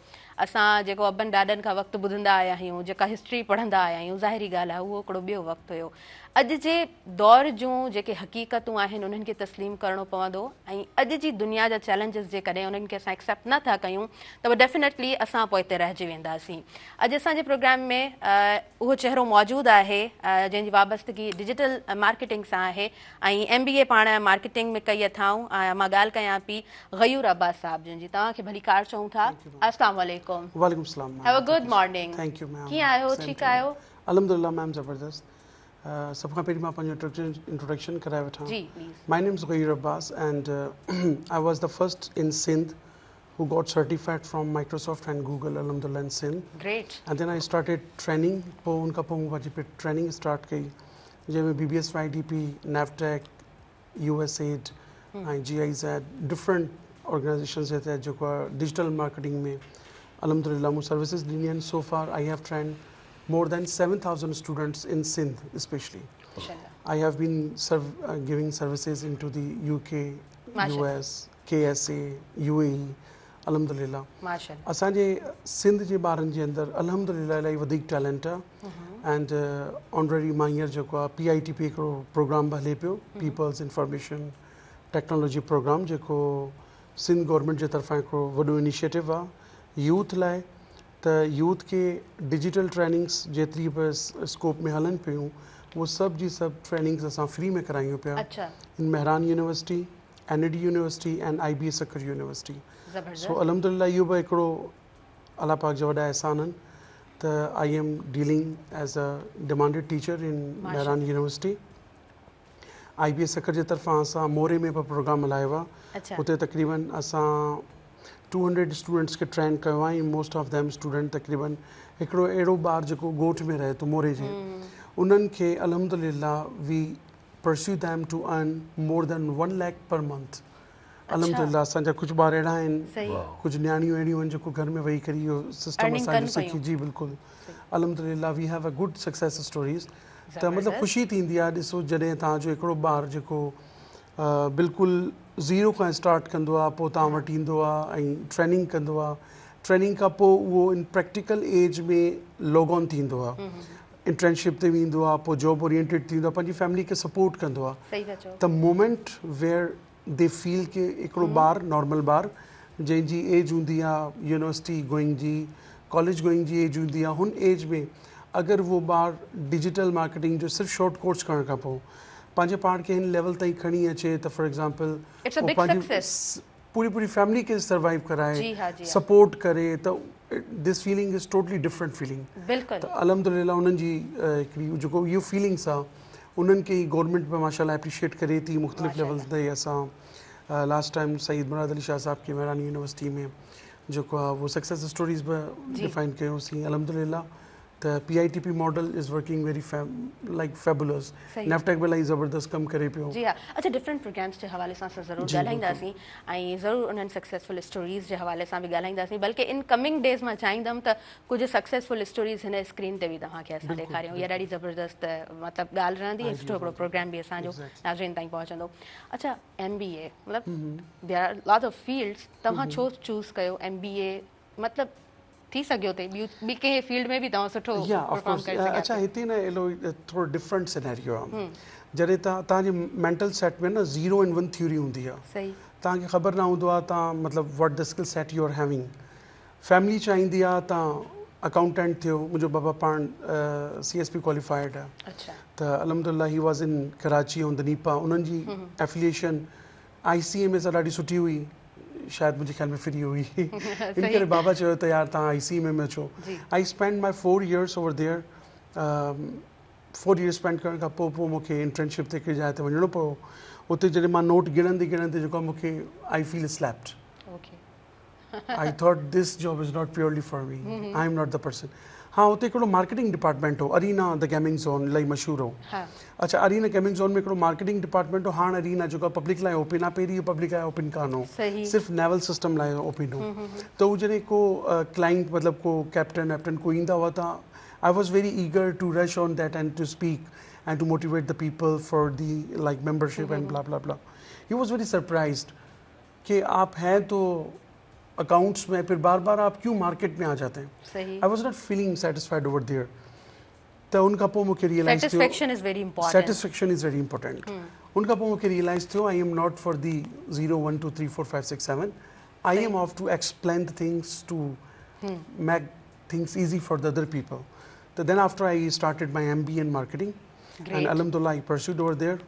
اسان جيڪو ابن ڏاڏن کان وقت ٻڌندا آيا آهيون، جيڪا هسٽري پڙهندا آيا آهيون، ظاهري ڳالهه آهي اهو هڪڙو ٻيو وقت هيو. اڄ جي دور جون جيڪي حقيقتون آهن انهن کي تسليم ڪرڻو پوندو ۽ اڄ جي دنيا جا چئلينجز جيڪڏهن انهن کي اسان ايڪسيپٽ نه ٿا ڪيون ته پوء ڊيفينيٽلي اسان پوئتي رهجي وينداسين. اڄ اسان جي پروگرام ۾ اهو چهرو موجود آهي جنهن جي وابستگي ڊجيٽل مارڪيٽنگ سان آهي ۽ ايم بي اي پاڻ مارڪيٽنگ ۾ ڪئي اٿائون ۽ مان ڳالهه ڪيان پي غيور عباس صاحب جن جي توهان کي ڀليڪار چئون ٿا السلام عليڪم. وعليڪم السلام have a good morning. Thank you ma'am. ڪيئن آهيو ٺيڪ آهيو؟ الحمدلله ميم زبردست سڀ کان پهرين مان پنهنجو انٽروڊڪشن ڪرائي وٺان جي please. My name is Ghayur Abbas and I was the first in Sindh who got certified from Microsoft and Google alhamdulillah in Sindh. Great. And then I started training پوء ان کان پوء مون پنهنجي ٽريننگ اسٽارٽ ڪئي جنهن ۾ B B S Y D P, NAVTTC, U S aid ۽ G I Z different organisations جي تحت جيڪو آهي ڊجيٽل مارڪيٽنگ ۾ الحمدلله مون سروسز ڏني آهن so far I have trained more than 7000 students in Sindh especially. I have been giving services into the UK, US, K S A, U A E الحمدلله اسان جي سنڌ جي ٻارن جي اندر الحمدلله الاهي وڌيڪ ٽيلنٽ آ اينڊ آنرري مان هينئر جيڪو آ پي I T P هڪڙو پروگرام به هلي پيو پيپلز انفارميشن ٽيڪنالاجي پروگرام جيڪو سنڌ گورنمينٽ جي طرفان هڪڙو وڏو انيشيٽو آ يوٿ لاء ته يوٿ کي ڊجيٽل ٽريننگس جيتري به اسڪوپ ۾ هلن پيون اهو سڀ جي سڀ ٽريننگس اسان فري ۾ ڪرايون پيا in Mehran university N E D university ۽ I B A Sukkur university سو الحمدلله اهو به هڪڙو الله پاڪ جا وڏا احسان آهن ته I am dealing as a demanded teacher in Mehran university I B A Sukkur جي طرفان اسان موري ۾ به پروگرام هلايو آهي اتي تقريبن اسان 200 اسٽوڊنٽس کي ٽرين ڪيو آهي ۽ موسٽ آف ديم اسٽوڊنٽ تقريبن هڪڙو اهڙو ٻار جيڪو ڳوٺ ۾ رهي ٿو موري جي انهن کي الحمدلله we pursue them to earn more than 1 lakh per month الحمدلله اسان جا ڪجهه ٻار اهڙا آهن ڪجهه نياڻيون اهڙيون آهن جيڪو گهر ۾ ويهي ڪري اهو سسٽم اسان جو سکي جي بلڪل الحمدلله we have a good success stories ته مطلب خوشي ٿيندي آهي ڏسو جڏهن توهان جو هڪڙو ٻار جيڪو بلڪل زيرو کان اسٽارٽ ڪندو آهي پوء توهان وٽ ايندو آهي ۽ ٽريننگ ڪندو آهي ٽريننگ کان پوء اهو ان پريڪٽيڪل ايج ۾ لاگ آن ٿيندو آهي انٽرنشپ تي ويندو آ پوء جاب اورينٽيڊ ٿيندو آ پنهنجي فيملي کي سپورٽ ڪندو آ ته مومينٽ ويئر the feel ڪي هڪڙو ٻار نارمل ٻار جنهن جي ايج هوندي آ يونيورسٽي گوئنگ جي ڪاليج گوئنگ جي ايج هوندي آ هن ايج ۾ اگر اهو ٻار ڊجيٽل مارڪيٽنگ جو صرف شارٽ ڪورس ڪرڻ کان پوء پنهنجي پاڻ کي هن ليول تائين کڻي اچي ته فار ايگزامپل it's a هو بگ پنهنجي سڪسيس. پوري پوري فيملي کي سروائيو ڪرائي جي ها جي ها. سپورٽ ڪري ته this feeling is totally different feeling بلڪل. ته الحمدلله انهن جي هڪڙي جيڪو اهو فيلنگس آ انهن کي ئي گورنمينٽ به ماشاءالله اپريشيئيٽ ڪري ٿي مختلف ماشاءالله. ليولز تي اسان لاسٽ ٽائيم سيد مراد علي شاهه صاحب کي مهراڻ يونيورسٽي ۾ جيڪو آ اهو سڪسيس اسٽوريز به جي. ڊفائن ڪيوسين الحمدلله ته P I T P model is working very like fabulous صحيح. نيوٽيڪ به الاهي زبردست ڪم ڪري پيو. جي ها اڇا ڊفرنٽ پروگرامس جي حوالي سان اسان ضرور جي بلڪل. ڳالهائينداسين ۽ ضرور انهن سڪسيسفل اسٽوريز جي حوالي سان به ڳالهائينداسين بلڪه ان ڪمنگ ڊيز مان چاهيندم ته ڪجهه سڪسيسفل اسٽوريز هن اسڪرين تي به توهان کي اسان بلڪل ڏيکاريون اها بلڪل. ڏاڍي زبردست مطلب ڳالهه رهندي ۽ سٺو آئيڊيا هڪڙو پروگرام به اسان جو ايگزيڪٽلي. ناظرين تائين پهچندو اڇا ايم بي اي مطلب there are lot of fields توهان ڇو چوز ڪيو ايم بي اي مطلب ٿي سگهيو ٿي ٻي ٻي ڪنهن فيلڊ ۾ به توهان سٺو يا آف پرفارم ڪورس ڪري سگهيا اڇا ٿي. هتي نه ايلو ٿورو ڊفرنٽ سينيريو آ جڏهن توهان توهان جي مينٽل سيٽ ۾ نه زيرو اينڊ ون ٿيوري هوندي آ صحيح. توهان کي خبر نه هوندو آ توهان مطلب what the skill set you are having family چاهيندي آ توهان اڪائونٽنٽ ٿيو منهنجو بابا پاڻ سي ايس پي ڪواليفائيڊ آ اڇا. ته الحمدلله he was in Karachi on the NEPA انهن جي افليئيشن آئي سي ايم اي سان ڏاڍي سٺي هئي شايد منهنجي خيال ۾ فري هئي ان ڪري بابا چيو ته يار توهان آئي سي ايم اي ۾ اچو I spend my 4 years over there 4 years spend ڪرڻ کان پوء پوء مون کي انٽرنشپ تي هڪڙي جاء تي وڃڻو پيو اتي جڏهن مان نوٽ ڳڻندي ڳڻندي جيڪو مون کي I feel slept I thought this job is not purely for me I am not the person ها اتي هڪڙو مارڪيٽنگ ڊپارٽمينٽ هو ارينا the gaming zone الاهي مشهور هو اڇا ارينا گيمنگ زون ۾ هڪڙو مارڪيٽنگ ڊپارٽمينٽ هو هاڻ ارينا جيڪو پبلڪ لاء اوپن آهي پهرين اهو پبلڪ لاء اوپن ڪانه هو صرف نيول سسٽم لاء اوپن هو ته هو جڏهن ڪو ڪلائنٽ مطلب ڪو ڪيپٽن ويپٽن ڪو ايندا هئا ته I was very eager to rush on that and to speak and to motivate the people for the like membership and blah blah blah he was very surprised ڪي آپ هين تو اڪائونٽس ۾ پھر بار بار آپ ڪيون مارڪيٽ ۾ آ جاتي هين I was not feeling satisfied over there ته ان کان پوء مونکي ريئلائز ٿيو satisfaction is very important satisfaction is very important ان کان پوء مونکي ريئلائز ٿيو I am not for the 0 1 2 3 4 5 6 7 I am of to explain the things to make things easy for the other people ته then after I started my M B in marketing and الحمدلله I pursued over there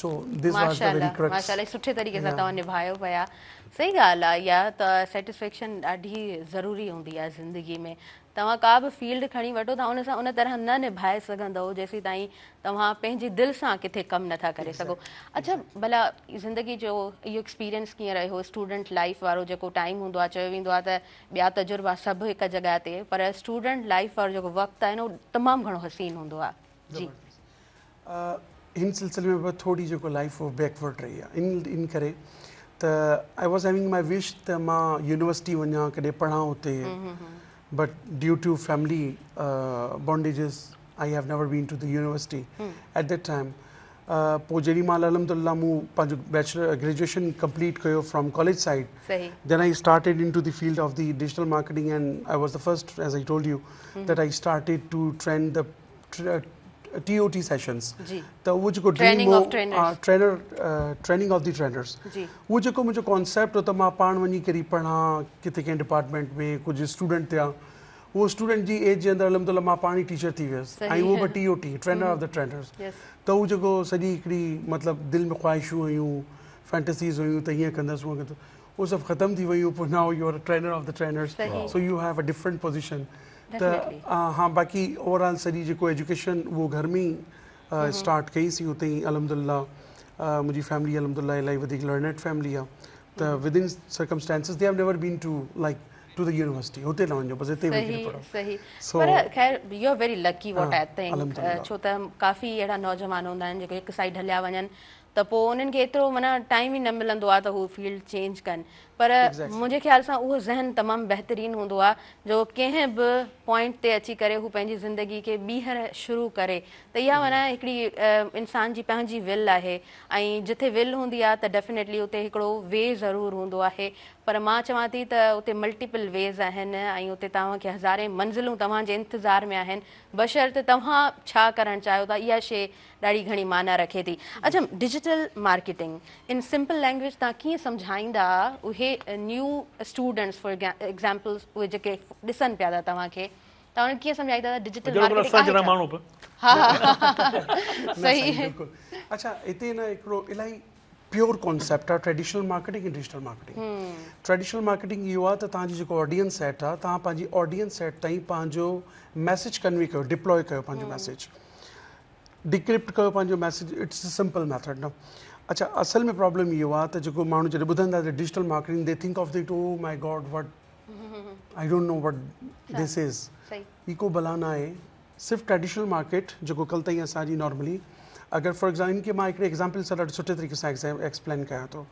so this was the very ماشاءالله Crookes ماشاءالله سٺي طريقي سان يا توهان نڀايو پيا صحيح ڳالهه آهي اها ته سيٽسفيڪشن ڏاڍي ضروري هوندي آهي زندگي ۾ توهان ڪا به فيلڊ کڻي وٺو توهان ان سان ان طرح نه نڀائي سگهندؤ جيسين تائين توهان پنهنجي دل سان ڪٿي ڪم نٿا ڪري سگهو ايگزيڪٽ اڇا ايگزيڪٽ ڀلا زندگي جو اهو ايڪسپيرينس ڪيئن رهيو اسٽوڊنٽ لائيف وارو جيڪو ٽائيم هوندو آهي چيو ويندو آهي ته ٻيا تجربا سڀ هڪ جڳهه تي پر اسٽوڊنٽ لائيف وارو جيڪو وقت آهي نه اهو تمام گهڻو حسين هوندو آهي جي زبردست هن سلسلي ۾ به ٿوري جيڪو لائيف هو بيڪورڊ رهي آهي ان ان ڪري ته I was having my wish ته مان يونيورسٽي وڃان ڪڏهن پڙهان اتي but due to family bondages I have never been to the university at that time پوء جيڏي مهل الحمدلله مون پنهنجو بيچلر گريجوئيشن ڪمپليٽ ڪيو from college side then I started into the field of the digital marketing and I was the first as I told you that I started to train the T O T sessions ته اهو جيڪو dream هو trainer training of the trainers اهو جيڪو منهنجو concept هو ته مان پاڻ وڃي ڪري پڙهان ڪٿي ڪنهن ڊپارٽمينٽ ۾ ڪجهه اسٽوڊنٽ ٿيان اهو اسٽوڊنٽ جي ايج جي اندر الحمد لله مان پاڻ ئي ٽيچر ٿي ويس ۽ اهو به T O T trainer of the trainers ته اهو جيڪو سڄي هڪڙي مطلب دل ۾ خواهشون هيون فينٽسيز هيون ته هيئن ڪندس هونئن ڪندس اهو سڀ ختم ٿي ويون پوء now you are trainer of the trainers so you have a different position ته ها باقي اوور آل سڄي جيڪو ايجوڪيشن اهو گهر ۾ ئي اسٽارٽ ڪئي سي اتي ئي الحمد لله منهنجي فيملي الحمد لله الاهي وڌيڪ لرنيڊ فيملي آ ته within circumstances they have never been to like to the university هتي نه وڃو بس هتي ويهي ڪري پڙهو صحيح سو پر خير you are very lucky what I think الحمد لله ڇو ته ڪافي اهڙا نوجوان هوندا آهن جيڪي هڪ سائيڊ هليا وڃن ته پوء انهن کي ايترو معنيٰ ٽائيم ئي نه ملندو آهي ته هو فيلڊ چينج ڪن پر منهنجي خيال سان اهو ذهن تمام بهترين هوندو آهي جو ڪنهن به پوائنٽ تي اچي ڪري هو پنهنجي زندگي کي ٻيهر شروع ڪري ته اها معنيٰ هڪڙي انسان جي پنهنجي ول آهي ۽ جٿي ول هوندي آهي ته ڊيفينيٽلي اتي هڪڙو وي ضرور هوندو آهي پر مان چوان ٿي ته اتي ملٽيپل ويز آهن ۽ اتي توهان کي هزارين منزلون توهان جي انتظار ۾ آهن بشرط توهان ڇا ڪرڻ چاهيو ٿا اها شي ڏاڍي گهڻي معنيٰ رکي ٿي. اڇا ڊجيٽل ڊجيٽل مارڪيٽنگ ان سمپل لينگويج توهان ڪيئن سمجهائيندا اهي نيو اسٽوڊنٽس فار ايگزامپل اهي جيڪي ڏسن پيا ٿا توهان کي توهان انهن کي ڪيئن سمجهائيندا ته ڊجيٽل مارڪيٽنگ آهي ڇا؟ ماڻهو به ها صحيح بلڪل اڇا هتي نه هڪڙو الاهي پيور ڪانسيپٽ آهي traditional marketing ۽ digital marketing traditional marketing اهو آهي ته توهان جي جيڪو آڊينس سيٽ آهي توهان پنهنجي آڊينس سيٽ تائين پنهنجو ميسيج ڪنوي ڪيو ڊپلوئي ڪيو پنهنجو ميسيج ڊڪرپٽ ڪيو پنهنجو message it's a simple method نه اڇا اصل ۾ پرابلم اهو آهي ته جيڪو ماڻهو جڏهن ٻڌندا ته digital marketing they think of that oh my god what I don't know what this is هي ڪو بلا نه آهي صرف ٽريڊيشنل مارڪيٽ جيڪو ڪل تائين اسان جي نارملي اگر فار ايگزامپل ان کي مان هڪڙي ايگزامپل سان ڏاڍي سٺي طريقي سان ايڪسپلين ڪيان ٿو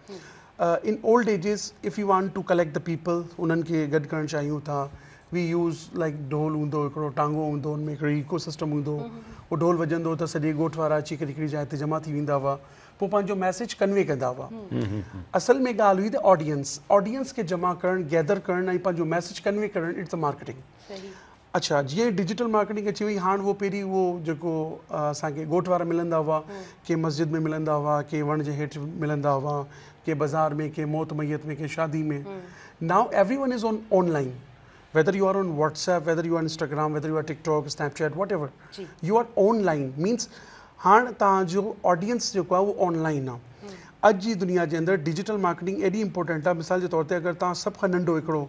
in old ages if you want to collect the people انهن کي گڏ ڪرڻ چاهيون ٿا وي يوز لائيڪ ڍول هوندو هو هڪڙو ٽانگو هوندو هو ان ۾ هڪڙو ايڪو سسٽم هوندو هو اهو ڍول وڄندو هو ته سڄي ڳوٺ وارا اچي ڪري هڪڙي جاء تي جمع ٿي ويندا هئا پوء پنهنجو ميسيج ڪنوي ڪندا هئا اصل ۾ ڳالهه هئي ته آڊينس آڊينس کي جمع ڪرڻ گيدر ڪرڻ ۽ پنهنجو ميسيج ڪنوي ڪرڻ it's a marketing اڇا جيئن ڊجيٽل مارڪيٽنگ اچي وئي هاڻ اهو پهرين اهو جيڪو اسان کي ڳوٺ وارا ملندا هئا ڪي مسجد ۾ ملندا هئا ڪي وڻ جي هيٺ ملندا هئا ڪي بازار ۾ ڪي موت ميت ۾ ڪي شادي ۾ now everyone is on online whether you are on WhatsApp whether you are Instagram whether you are TikTok Snapchat whatever you are online means هاڻ توهان جو آڊينس جيڪو آهي اهو آن لائن آهي اڄ جي دنيا جي اندر ڊجيٽل مارڪيٽنگ ايڏي امپورٽنٽ آهي مثال جي طور تي اگر توهان سڀ کان ننڍو هڪڙو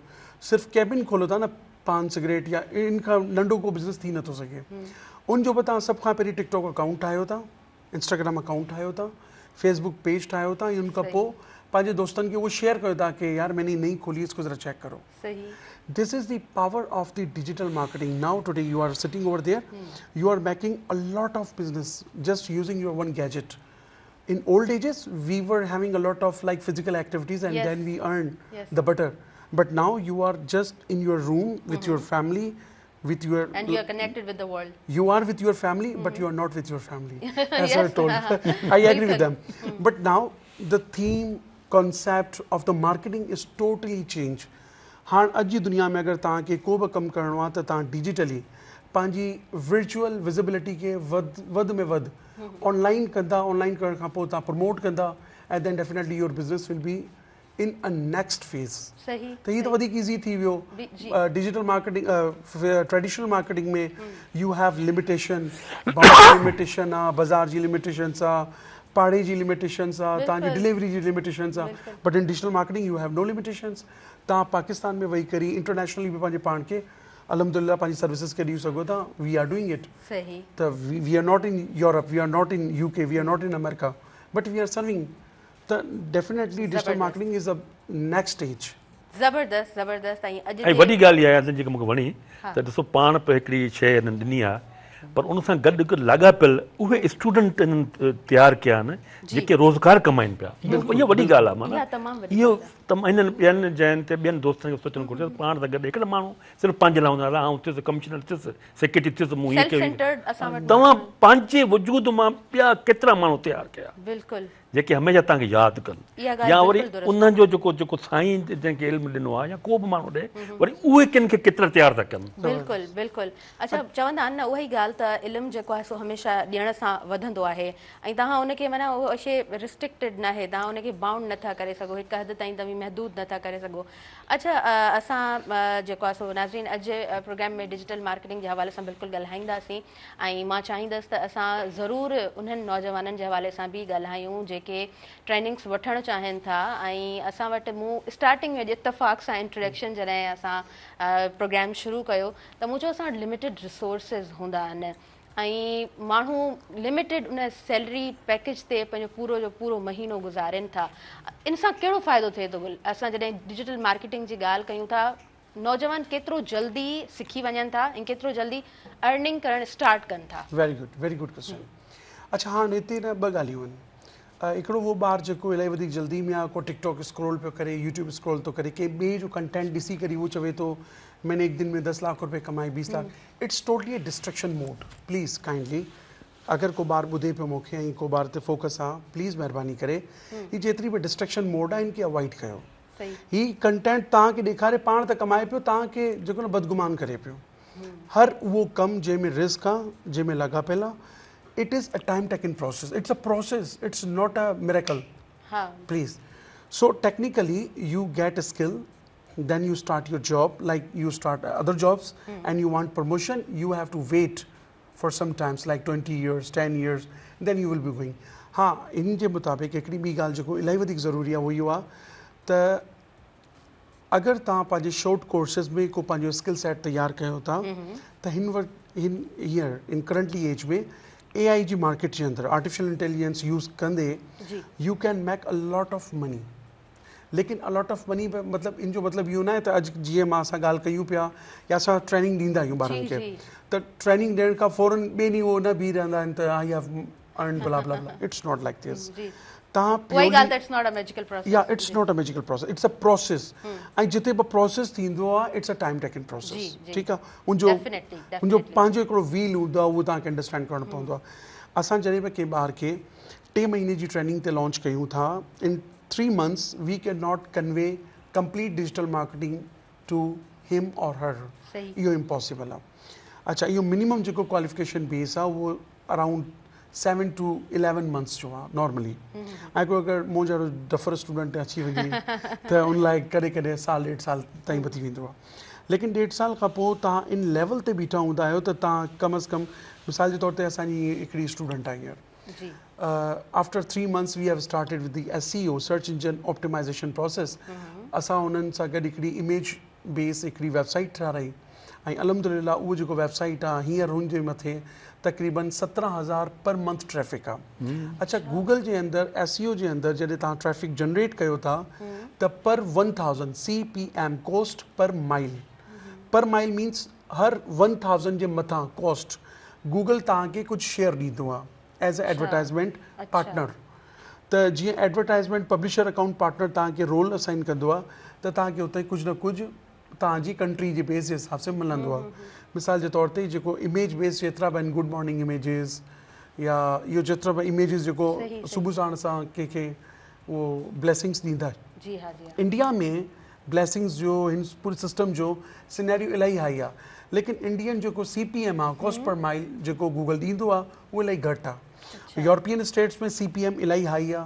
صرف ڪيبن کولو ٿا نه پان سگريٽ يا ان کان ننڍو ڪو بزنس ٿي نٿو سگهي ان جو به توهان سڀ کان پهرين ٽڪ ٽاڪ اڪائونٽ ٺاهيو ٿا انسٽاگرام اڪائونٽ ٺاهيو ٿا فيس بڪ پيج ٺاهيو ٿا ۽ ان کان پوء پنهنجي دوستن کي اهو شيئر ڪيو ٿا ڪي يار مين ني نئي کولي اس ڪو ذرا چيڪ ڪرو this is the power of the digital marketing now today you are sitting over there you are making a lot of business just using your one gadget in old ages we were having a lot of like physical activities and then we earn the butter but now you are just in your room with your family with your and you are connected with the world you are with your family but you are not with your family as I told I agree with them but now the theme concept of the marketing is totally change هاڻ اڄ جي دنيا ۾ اگر توهان کي ڪو به ڪم ڪرڻو آهي ته توهان ڊجيٽلي پنهنجي ورچوئل وزبلٽي کي وڌ وڌ ۾ وڌ آن لائن ڪندا آن لائن ڪرڻ کان پوء توهان پروموٽ ڪندا ۽ then definitely your business will be in a next phase ته هي ته وڌيڪ ايزي ٿي ويو digital marketing traditional marketing ۾ you have limitation boundary limitation آ بازار جي لميٽيشنس آ پاڙي جي لميٽيشنس آ توهان جي ڊليوري جي لميٽيشنس آ but in digital marketing you have no limitations توهان پاڪستان ۾ ويهي ڪري انٽرنيشنلي به پنهنجي پاڻ کي الحمدلله پنهنجي سروسز کي ڏئي سگهو ٿا وي آر ڊوئنگ it ته we are not in Europe we are not in U K we are not in America but we are serving ته definitely digital marketing is a next stage. زبردست زبردست ۽ اڄ ۽ وڏي ڳالهه اها آهي جيڪا مونکي وڻي ته ڏسو پاڻ به هڪڙي شيء هنن ڏني آهي پر ان سان گڏ هڪ لاڳاپيل اهي اسٽوڊنٽ هنن تيار ڪيا آهن جيڪي روزگار ڪمائن پيا اها وڏي ڳالهه آهي معنيٰ اهو هنن ٻين جاين تي ٻين دوستن کي سوچڻ گهرجي ته پاڻ سان گڏ هڪڙا ماڻهو صرف پنهنجي لاء هوندا آهن آئون ٿيس ڪمشنر ٿيس سيڪريٽري ٿيس مون هيئن ڪيو توهان پنهنجي وجود مان ٻيا ڪيترا ماڻهو تيار ڪيا بلڪل جيڪي هميشه توهان کي ياد ڪن يا وري انهن جو جيڪو جيڪو سائين جنهن کي علم ڏنو آهي يا ڪو به ماڻهو ڏي وري اهي ڪن کي ڪيترا تيار ٿا ڪن. بلڪل بلڪل اڇا چوندا آهن نه اها ئي ڳالهه ته علم جيڪو آهي سو هميشه ڏيڻ سان وڌندو آهي ۽ توهان ان کي معنيٰ اهو شي ريسٽرڪٽيڊ ناهي توهان ان کي بائونڊ نٿا ڪري سگهو هڪ حد تائين توهين محدود نٿا ڪري سگهو اڇا اسان جيڪو آهي سو ناظرين اڄ پروگرام ۾ ڊجيٽل مارڪيٽنگ جي حوالي سان بلڪل ڳالهائينداسين ۽ مان چاهيندس ته اسان ضرور انهن نوجوانن جي حوالي سان به ڳالهايون جيڪي ٽريننگس وٺڻ چاهين ٿا ۽ اسان وٽ مون اسٽارٽنگ ۾ اڄ اتفاق سان انٽروڊڪشن جڏهن اسان پروگرام شروع ڪيو ته مون چيو اسان وٽ لميٽيڊ ريسورسز هوندا آهن ۽ ماڻهو لميٽيڊ ان سيلري پيڪيج تي پنهنجو پورو جو پورو مهينو گذارين ٿا ان سان ڪهڙو فائدو ٿئي ٿو اسان جڏهن ڊجيٽل مارڪيٽنگ جي ڳالهه ڪيون ٿا نوجوان ڪيترو جلدي سکي وڃن ٿا ۽ ڪيترو جلدي ارننگ ڪرڻ اسٽارٽ ڪن ٿا. Very good very good question اڇا هاڻ هتي نه ٻه ڳالهيون آهن هڪڙو اهو ٻار جيڪو الاهي وڌيڪ جلدي ۾ آهي ڪو ٽڪ ٽاڪ اسڪرول پيو ڪري يوٽيوب اسڪرول ٿو ڪري ڪنهن ٻئي جو ڪنٽينٽ ڏسي ڪري اهو چوي ٿو مين ني ايڪ دن ۾ دس لاک روپي ڪمائي base lakh it's totally a distraction mode please kindly اگر ڪو ٻار ٻڌي پيو مونکي ۽ ڪو ٻار تي فوڪس آ پليز مهرباني ڪري هي جيتري به ڊسٽريڪشن موڊ آ ان کي اوائڊ ڪيو هي ڪنٽينٽ توهان کي ڏيکاري پاڻ ته ڪمائي پيو توهان کي جيڪو نه بدگمان ڪري پيو هر اهو ڪم جنهن ۾ رسڪ آ جنهن ۾ لاڳاپيل آ It is a time taking process it's a process it's not a miracle please so technically you get a skill then you start your job like you start other jobs and you want promotion you have to wait for some times like 20 years 10 years then you will be going. ها ان جي مطابق هڪڙي ٻي ڳالهه جيڪو الاهي وڌيڪ ضروري آهي اهو اهو آهي ته اگر توهان پنهنجي شارٽ ڪورسز ۾ ڪو پنهنجو اسڪل سيٽ تيار ڪيو ٿا ته هن وقت هن هينئر ان ڪرنٽلي ايج ۾ اي آئي جي مارڪيٽ جي اندر آرٽيفيشل انٽيليجنس يوز ڪندي you can make a lot of money ليڪن ا لاٽ آف مني مطلب ان جو مطلب اهو ناهي ته اڄ جيئن مان سان ڳالهه ڪيون پيا يا اسان ٽريننگ ڏيندا آهيون ٻارن کي ته ٽريننگ ڏيڻ کان فورن ٻئي ڏينهن اهو نه بيهي رهندا آهن ته I have earned blah blah blah it's not like this تان اها ئي ڳالهه ته it's not a magical process yeah it's not a magical process it's a process ۽ جتي به پروسيس ٿيندو آ it's a time taking process ٺيڪ آ ان جو ان جو پنهنجو هڪڙو ويل هوندو آ اهو توهان کي انڊرسٽينڊ ڪرڻو پوندو آ اسان جڏهن به ڪنهن ٻار کي ٽي مهيني جي ٽريننگ تي لانچ ڪيون ٿا in 3 months we can not convey complete digital marketing to him or her اهو امپاسيبل آ اڇا اهو منيمم جيڪو ڪواليفڪيشن بيس آ اهو اراؤنڊ 7 ٽو 11 منٿس جو آ نارملي ۽ ڪو اگر مون جهڙو ڊفر اسٽوڊنٽ اچي وڃي ته ان لاء ڪڏهن ڪڏهن سال ڏيڍ سال تائين به ٿي ويندو آ ليڪن ڏيڍ سال کان پوء توهان ان ليول تي بيٺا هوندا آهيو ته توهان ڪم از ڪم مثال جي طور تي اسان جي هڪڙي اسٽوڊنٽ آ هينئر after 3 months we have started with the S E O search engine optimization process اسان انهن سان گڏ هڪڙي اميج بيس هڪڙي ويب سائيٽ ٺاراهي ۽ الحمدلله اهو جيڪو ويب سائيٽ آ هينئر هن جي مٿي تقريبن 17 هزار پر منٿ ٽريفڪ آ. اڇا گوگل جي اندر ايس اي او جي اندر جڏهن توهان ٽريفڪ جنريٽ ڪيو ٿا ته پر 1000 C P M cost per mile per mile means هر 1000 جي مٿان ڪوسٽ گوگل توهان کي ڪجهه شيئر ڏيندو آ ايز اي ايڊورٽائزمينٽ پارٽنر ته جيئن ايڊورٽائزمينٽ پبلشر اڪائونٽ پارٽنر توهان کي رول اسائن ڪندو آ ته توهان کي اتي ڪجهه نه ڪجهه توهان جي ڪنٽري جي بيس جي حساب سان ملندو آ مثال جي طور تي جيڪو اميج بيس جيترا به آهن گڊ مارننگ اميجز يا اهو جيترا به اميجز جيڪو صبح ساڻ اسان ڪنهن کي اهو بليسنگس ڏيندا جي ها جي ها انڊيا ۾ بليسنگس جو هن پوري سسٽم جو سينيريو الاهي هائي آ ليڪن انڊين جيڪو سي پي ايم آ ڪاسٽ پر مائل جيڪو گوگل ڏيندو آ اهو الاهي گهٽ آ يورپين اسٽيٽس ۾ سي پي ايم الاهي هائي آ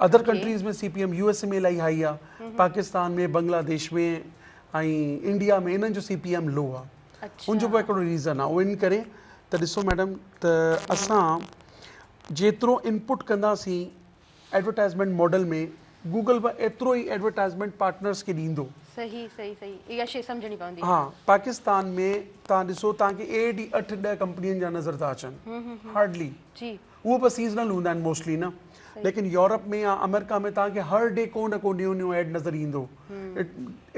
other countries ۾ C P M U S A ۾ الاهي هائي آ پاڪستان ۾ بنگلاديش ۾ ۽ انڊيا ۾ انهن جو سي پي ايم لو آ ان جو به هڪڙو ريزن آ اهو ان ڪري ته ڏسو ميڊم ته اسان جيترو انپٽ ڪنداسين ايڊورٽائزمينٽ ماڊل ۾ گوگل به ايترو ئي ايڊورٽائزمينٽ پارٽنرز کي ڏيندو. صحيح صحيح صحيح اها شي سمجهڻي پوندي. ها پاڪستان ۾ توهان ڏسو توهان کي ايڊ ئي اٺ ڏهه ڪمپنين جا نظر ٿا اچن هارڊلي اهو به سيزنل هوندا آهن موسٽلي نه ليڪن يورپ ۾ يا آمريڪا ۾ توهان کي هر ڊي ڪو نه ڪو نيو نيو ايڊ نظر ايندو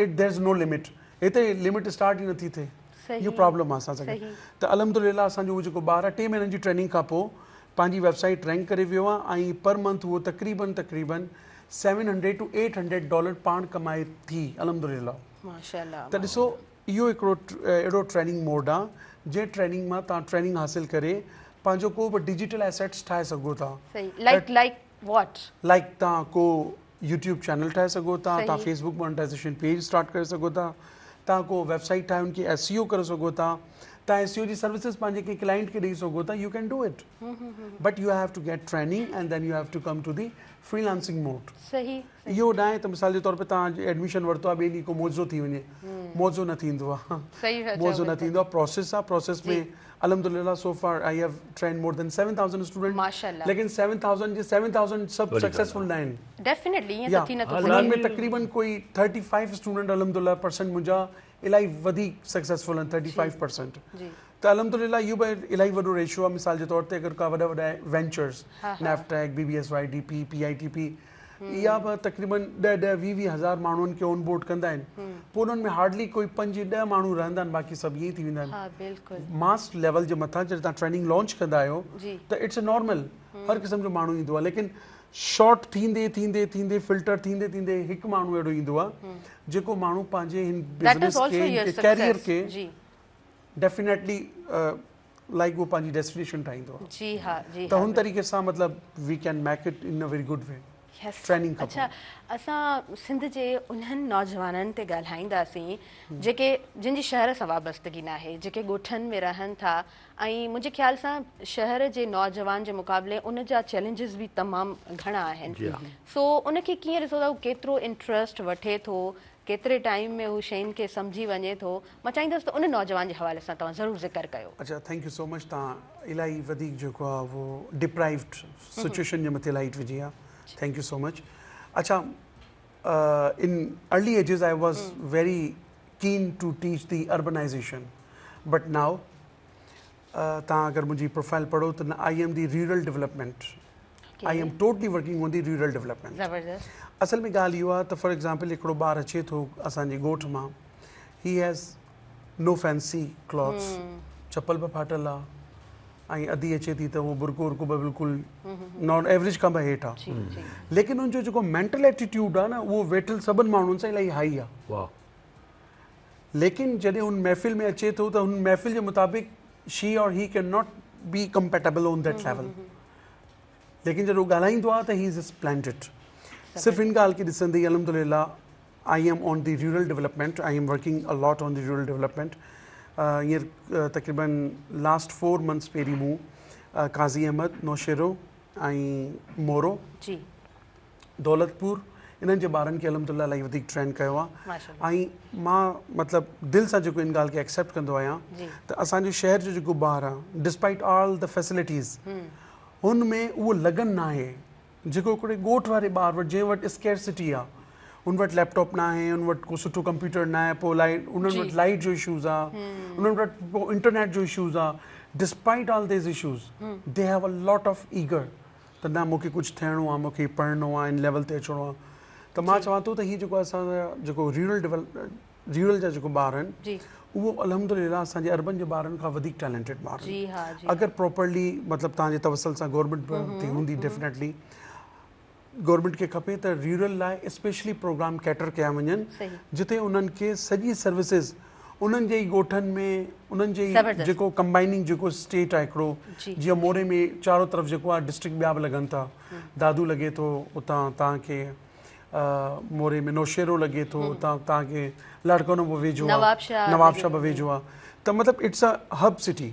it there is no limit هتي لمٽ اسٽارٽ ئي نٿي ٿئي اهو پرابلم آهي اسان سان گڏ ته الحمدلله اسان جو اهو جيڪو ٻار آهي ٽي مهينن جي ٽريننگ کان پوء پنهنجي ويب سائيٽ رينڪ ڪري ويو آهي ۽ پر منٿ اهو تقريبن تقريبن 700 ٽو 800 ڊالر پاڻ ڪمائي ٿي الحمدلله ماشاءالله ته ڏسو اهو هڪڙو اهڙو ٽريننگ موڊ آ جنهن ٽريننگ مان توهان ٽريننگ حاصل ڪري پنهنجو ڪو به ڊجيٽل ايسيٽس ٺاهي سگهو ٿا. صحيح لائيڪ لائيڪ what? Like توهان ڪو يوٽيوب چينل ٺاهي سگهو ٿا، توهان Facebook monetisation page start ڪري سگهو ٿا، توهان ڪو ويب سائيٽ ٺاهي ان کي ايس اي او ڪري سگهو ٿا، توهان ايس اي او جي سروسز پنهنجي ڪنهن ڪلائنٽ کي ڏئي سگهو ٿا، you can do it but you have to get training and then you have to come to the freelancing mode. صحيح اهو ناهي ته مثال جي طور تي توهان ايڊميشن ورتو آهي ٻئي ڏينهن ڪو معجزو ٿي وڃي، معجزو نه ٿيندو آهي، معجزو نه ٿيندو آهي، پروسيس آهي، پروسيس ۾ الحمدلله so far I have trained more than 7000 student ماشاءالله ليڪن 7000 جي 7000 سڀ سڪسيسفل نه آهن. ڊيفينيٽلي ائين ته ٿي نٿو سگهي. انهن ۾ تقريبن ڪوئي 35 اسٽوڊنٽ الحمدلله پرسنٽ منهنجا الاهي وڌيڪ سڪسيسفل آهن 35% ته الحمدلله اهو به الاهي وڏو ريشو آهي مثال جي طور تي اگر ڪا وڏا وڏا وينچرز نيفٽيڪ، B B S Y D P, P I T P اها به تقريبن ڏهه ڏهه ويهه ويهه هزار ماڻهن کي آن بورڊ ڪندا آهن پوء انهن ۾ هارڊلي ڪوئي پنج ڏهه ماڻهو رهندا آهن باقي سڀ ائين ئي ٿي ويندا آهن ماس ليول جي مٿان جڏهن توهان ٽريننگ لانچ ڪندا آهيو ته it's a normal هر قسم جو ماڻهو ايندو آهي ليڪن شارٽ ٿيندي ٿيندي ٿيندي فلٽر ٿيندي ٿيندي هڪ ماڻهو اهڙو ايندو آهي جيڪو ماڻهو پنهنجي هن بزنس کي ڪيريئر کي ڊيفينيٽلي لائيڪ اهو پنهنجي ڊيسٽينيشن ٺاهيندو آهي جي ها جي ته هن طريقي سان مطلب we can make it in a very good way. Training کپي. اڇا اسان سنڌ جي انهن نوجوانن تي ڳالهائينداسين جيڪي جن جي شهر سان وابستگي ناهي، جيڪي ڳوٺن ۾ رهن ٿا ۽ منهنجي خيال سان شهر جي نوجوان جي مقابلي ان جا چئلينجز به تمام گهڻا آهن. سو ان کي ڪيئن ڏسو ٿا هو ڪيترو انٽرسٽ وٺي ٿو، ڪيتري ٽائيم ۾ هو شين کي سمجهي وڃي ٿو، مان چاهيندس ته ان نوجوان جي حوالي سان توهان ضرور ذڪر ڪيو. اڇا thank you سو مچ توهان الاهي وڌيڪ جيڪو آ اهو ڊپرائيوڊ سچوئيشن جي مٿي لائيٽ وجهي آ thank you سو مچ اڇا in early ages I was very keen to teach the urbanization but now توهان اگر منهنجي پروفائل پڙهو ته I am the rural development I am totally working on the rural development اصل ۾ ڳالهه اهو آهي ته فار ايگزامپل هڪڙو ٻار اچي ٿو اسان جي ڳوٺ مان he has no fancy clothes چپل به ڦاٽل آ ۽ ادي اچي ٿي ته اهو برقعو ورقعو به بلڪل نان ايوريج کان به هيٺ آ ليڪن ان جو جيڪو مينٽل ايٽيٽيوڊ آ نه اهو ويٺل سڀن ماڻهن سان الاهي هائي آ ليڪن جڏهن هن محفل ۾ اچي ٿو ته هن محفل جي مطابق she or he can not be compatible on that level ليڪن جڏهن هو ڳالهائيندو آهي ته هي از اسپلينڊڊ صرف ان ڳالهه کي ڏسندي ئي الحمدلله I am on the rural development I am working a lot on the rural development هينئر تقريبن لاسٽ فور منٿس پهرين مون قاضي احمد نوشهرو ۽ مورو جي دولتپور انهن جي ٻارن کي الحمدلله الاهي وڌيڪ ٽرين ڪيو آهي ۽ مان مطلب دل سان جيڪو ان ڳالهه کي ايڪسيپٽ ڪندو آهيان ته اسان جو شهر جو جيڪو ٻار آهي ڊسپائيٽ آل the facilities هن ۾ اهو لگن ناهي جيڪو هڪڙي ڳوٺ واري ٻار وٽ جنهن وٽ اسڪيرسٽي آهي ان وٽ ليپ ٽاپ ناهي ان وٽ ڪو سٺو ڪمپيوٽر ناهي پوء لائيٽ انهن وٽ لائيٽ جو اشوز آهي انهن وٽ پوء انٽرنيٽ جو اشوز آهي despite all these issues they have a lot of eager ته نه مون کي ڪجهه ٿيڻو آهي مون کي پڙهڻو آهي ان ليول تي اچڻو آهي ته مان چوان ٿو ته هي جيڪو اسان جا جيڪو ريورل ڊيولپ ريورل جا جيڪو ٻار آهن اهو الحمدلله اسان جي اربن جي ٻارن کان وڌيڪ ٽيلنٽيڊ ٻار آهن اگر پراپرلي مطلب توهان جي توسل سان گورنمينٽ به هوندي ڊيفنيٽلي گورنمينٽ کي کپي ته ريورل لاء اسپيشلي پروگرام ڪيٽر ڪيا وڃن جتي انهن کي سڄي سروسز انهن جي ئي ڳوٺن ۾ انهن جي ئي جيڪو ڪمبائننگ جيڪو اسٽيٽ آهي هڪڙو جيئن موري ۾ چارو طرف جيڪو آهي ڊسٽرڪٽ ٻيا به لڳن ٿا دادو لڳي ٿو اتان توهان کي موري ۾ نوشهرو لڳي ٿو اتان توهان کي لاڙڪاڻو به ويجهو آهي نوابشاهه به ويجهو آهي ته مطلب it's a hub city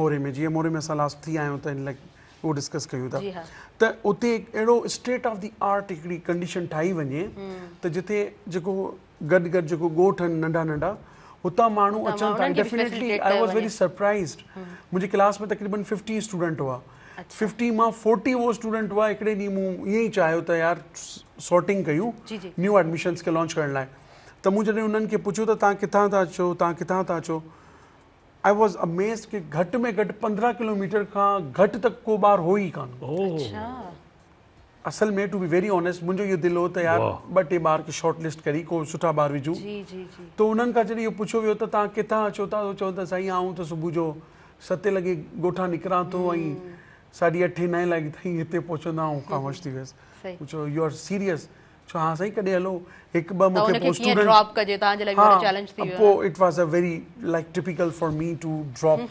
Moro ۾ جيئن موري ۾ اسان لاسٽ ٿي آيا آهيون ته ان لاء اهو ڊسڪس ڪيون ٿا ته اتي اهڙو اسٽيٽ آف the art هڪڙي ڪنڊيشن ٺاهي وڃي ته جتي جيڪو گڏ گڏ جيڪو ڳوٺ آهن ننڍا ننڍا اتان ماڻهو اچن ٿا definitely I was very surprised منهنجي ڪلاس ۾ تقريبن 50 اسٽوڊنٽ هئا 50 مان 40 اهو اسٽوڊنٽ هئا هڪڙي ڏينهن مون ائين ئي چاهيو ته يار سارٽنگ ڪيون نيو ايڊميشنس کي لانچ ڪرڻ لاء ته مون جڏهن انهن کي پڇيو ته توهان ڪٿان ٿا اچو توهان ڪٿان ٿا اچو I was amazed ڪي گهٽ ۾ گهٽ 15 ڪلوميٽر کان گهٽ ته ڪو ٻار هو ئي ڪانه. اصل ۾ ٽو بي ويري آنيسٽ منهنجو اهو دل هو ته يار ٻه ٽي ٻار کي شارٽ لسٽ ڪري ڪو سٺا ٻار وجهون ته انهن کان جڏهن اهو پڇيو ويو ته توهان ڪٿان اچو ٿا ته چون ٿا سائين آئون ته صبح جو ستين لڳي ڳوٺان نڪران ٿو ۽ ساڍي اٺين نائين لڳي تائين هتي پهچندو آهيان آئون خاموش ٿي ويس مون چيو يو آر سيريس چيو ها سائين ڪڏهن هلو هڪ ٻه مون کي پوء اسٽوڊنٽ ڊراپ ڪجي توهان جي لاء وڏو چئلينج ٿي ويو پوء it was a very like typical for me to drop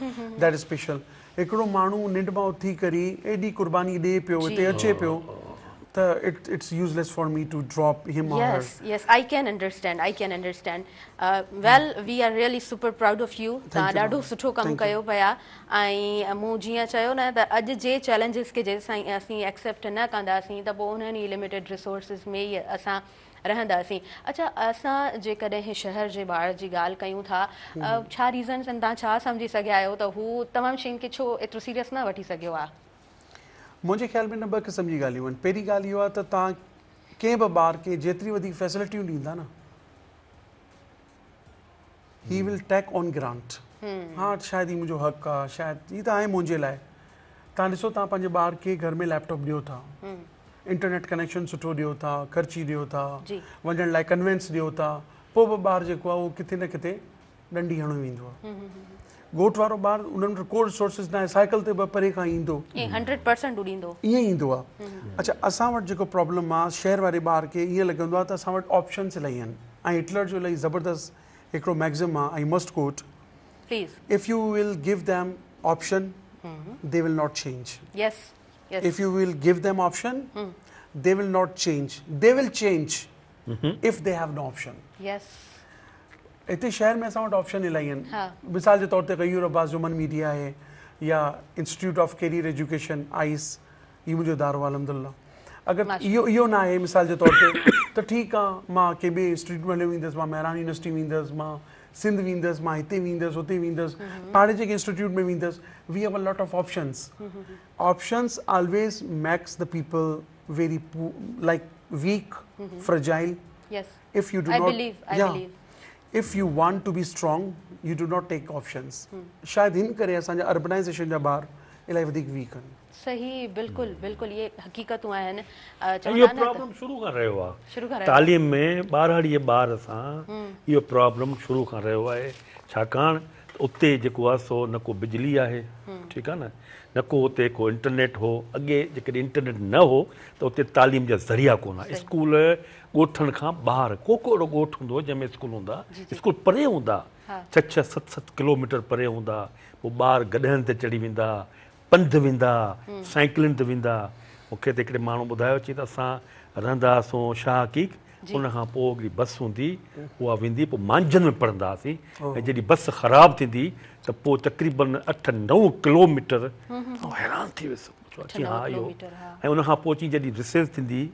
that special هڪڙو ماڻهو ننڊ مان اٿي ڪري ايڏي قرباني ڏي پيو هتي اچي پيو ته it's useless for me to drop him or her. Yes yes I can understand I can understand well we are really super proud of you توهان ڏاڍو سٺو ڪم ڪيو پيا ۽ مون جيئن چيو نه ته اڄ جي چئلينجز کي جيستائين اسين ايڪسيپٽ نه ڪنداسين ته پوء انهن ئي لميٽيڊ ريسورسز ۾ ئي اسان رهنداسين. اڇا اسان جيڪڏهن شهر جي ٻار جي ڳالهه ڪيون ٿا ڇا ريزنس آهن توهان ڇا سمجهي سگهيا آهيو ته هو تمام شين کي ڇو ايترو سيريس نه وٺي سگهيو آهي؟ منهنجي خيال ۾ نه ٻه قسم جي ڳالهيون آهن پهرين ڳالهه اهو آهي ته توهان ڪنهن به ٻار کي جيتري وڌيڪ فيسلٽيون ڏيندا نه he will take on grant ها شايد هي منهنجو حق آ شايد هي ته آهي منهنجي لاء توهان ڏسو توهان پنهنجي ٻار کي گهر ۾ ليپ ٽاپ ڏيو ٿا انٽرنيٽ ڪنيڪشن سٺو ڏيو ٿا خرچي ڏيو ٿا وڃڻ لاء ڪنوينس ڏيو ٿا پوء به ٻار جيڪو آ اهو ڪٿي نه ڪٿي ڏنڊي هڻي ويندو آ ڳوٺ وارو ٻار انهن وٽ ڪو ريسورسز ناهي سائيڪل تي به پري کان ايندو 100% اڏيندو ائين ايندو آ اڇا اسان وٽ جيڪو پرابلم آ شهر واري ٻار کي ائين لڳندو آ ته اسان وٽ آپشنس الاهي آهن ۽ هٽلر جو الاهي زبردست هڪڙو ميگزم آ I must quote please if you will give them option they will not change yes if you will give them option They will not change they will change if they have no option. Yes. هتي شهر ۾ اسان وٽ option الاهي آهن مثال جي طور تي غيور عباس جو من ميڊيا آهي يا institute of career education ice هي منهنجو ادارو آهي الحمدلله اگر اهو اهو نه آهي مثال جي طور تي ته ٺيڪ آهي مان ڪنهن ٻئي انسٽيٽيوٽ ۾ هليو ويندس مان مهراڻ يونيورسٽي ويندس مان سنڌ ويندس مان هتي ويندس هتي ويندس پاڙي جي ڪنهن انسٽيٽيوٽ ۾ ويندس we have a lot of options options always makes the people very like weak fragile if you do not yeah if you want to be strong you do not take options شايد هن ڪري اسان جا urbanisation جا ٻار الاهي وڌيڪ week آهن. صحيح بلڪل بلڪل اهي حقيقتون آهن چوندا اهو پرابلم شروع کان رهيو آهي تعليم ۾ ٻارهاڙي جي ٻار سان اهو پرابلم شروع کان رهيو آهي ڇاڪاڻ ته اتي جيڪو آهي سو نه ڪو بجلي آهي ٺيڪ آهي نه نه ڪو اتي ڪو انٽرنيٽ هو اڳي جيڪڏهن انٽرنيٽ نه هو ته اتي تعليم جا ذريعا ڪونه هئا اسڪول ڳوٺن کان ٻاهر ڪو ڪو اهڙو ڳوٺ هوندو هو جنهن ۾ اسڪول هوندا اسڪول پري هوندا ڇهه ڇهه ست ست ڪلوميٽر پري هوندا پوء ٻار گڏهن تي چڙهي ويندا پنڌ ويندا سائيڪلن تي ويندا مون کي ته هڪڙي ماڻهو ٻڌايو چي ته اسان رهندا هئاسون شاهه عقيق ان کان پوء هڪڙي بس هوندي اها ويندي پوء مانجهند ۾ پڙهندا هئاسين ۽ جڏهن بس خراب ٿيندي ته پوء تقريبن اٺ نو ڪلوميٽر آئون حيران ٿي ويس چي ها اهو ۽ ان کان پوء چي جڏهن رسيس ٿيندي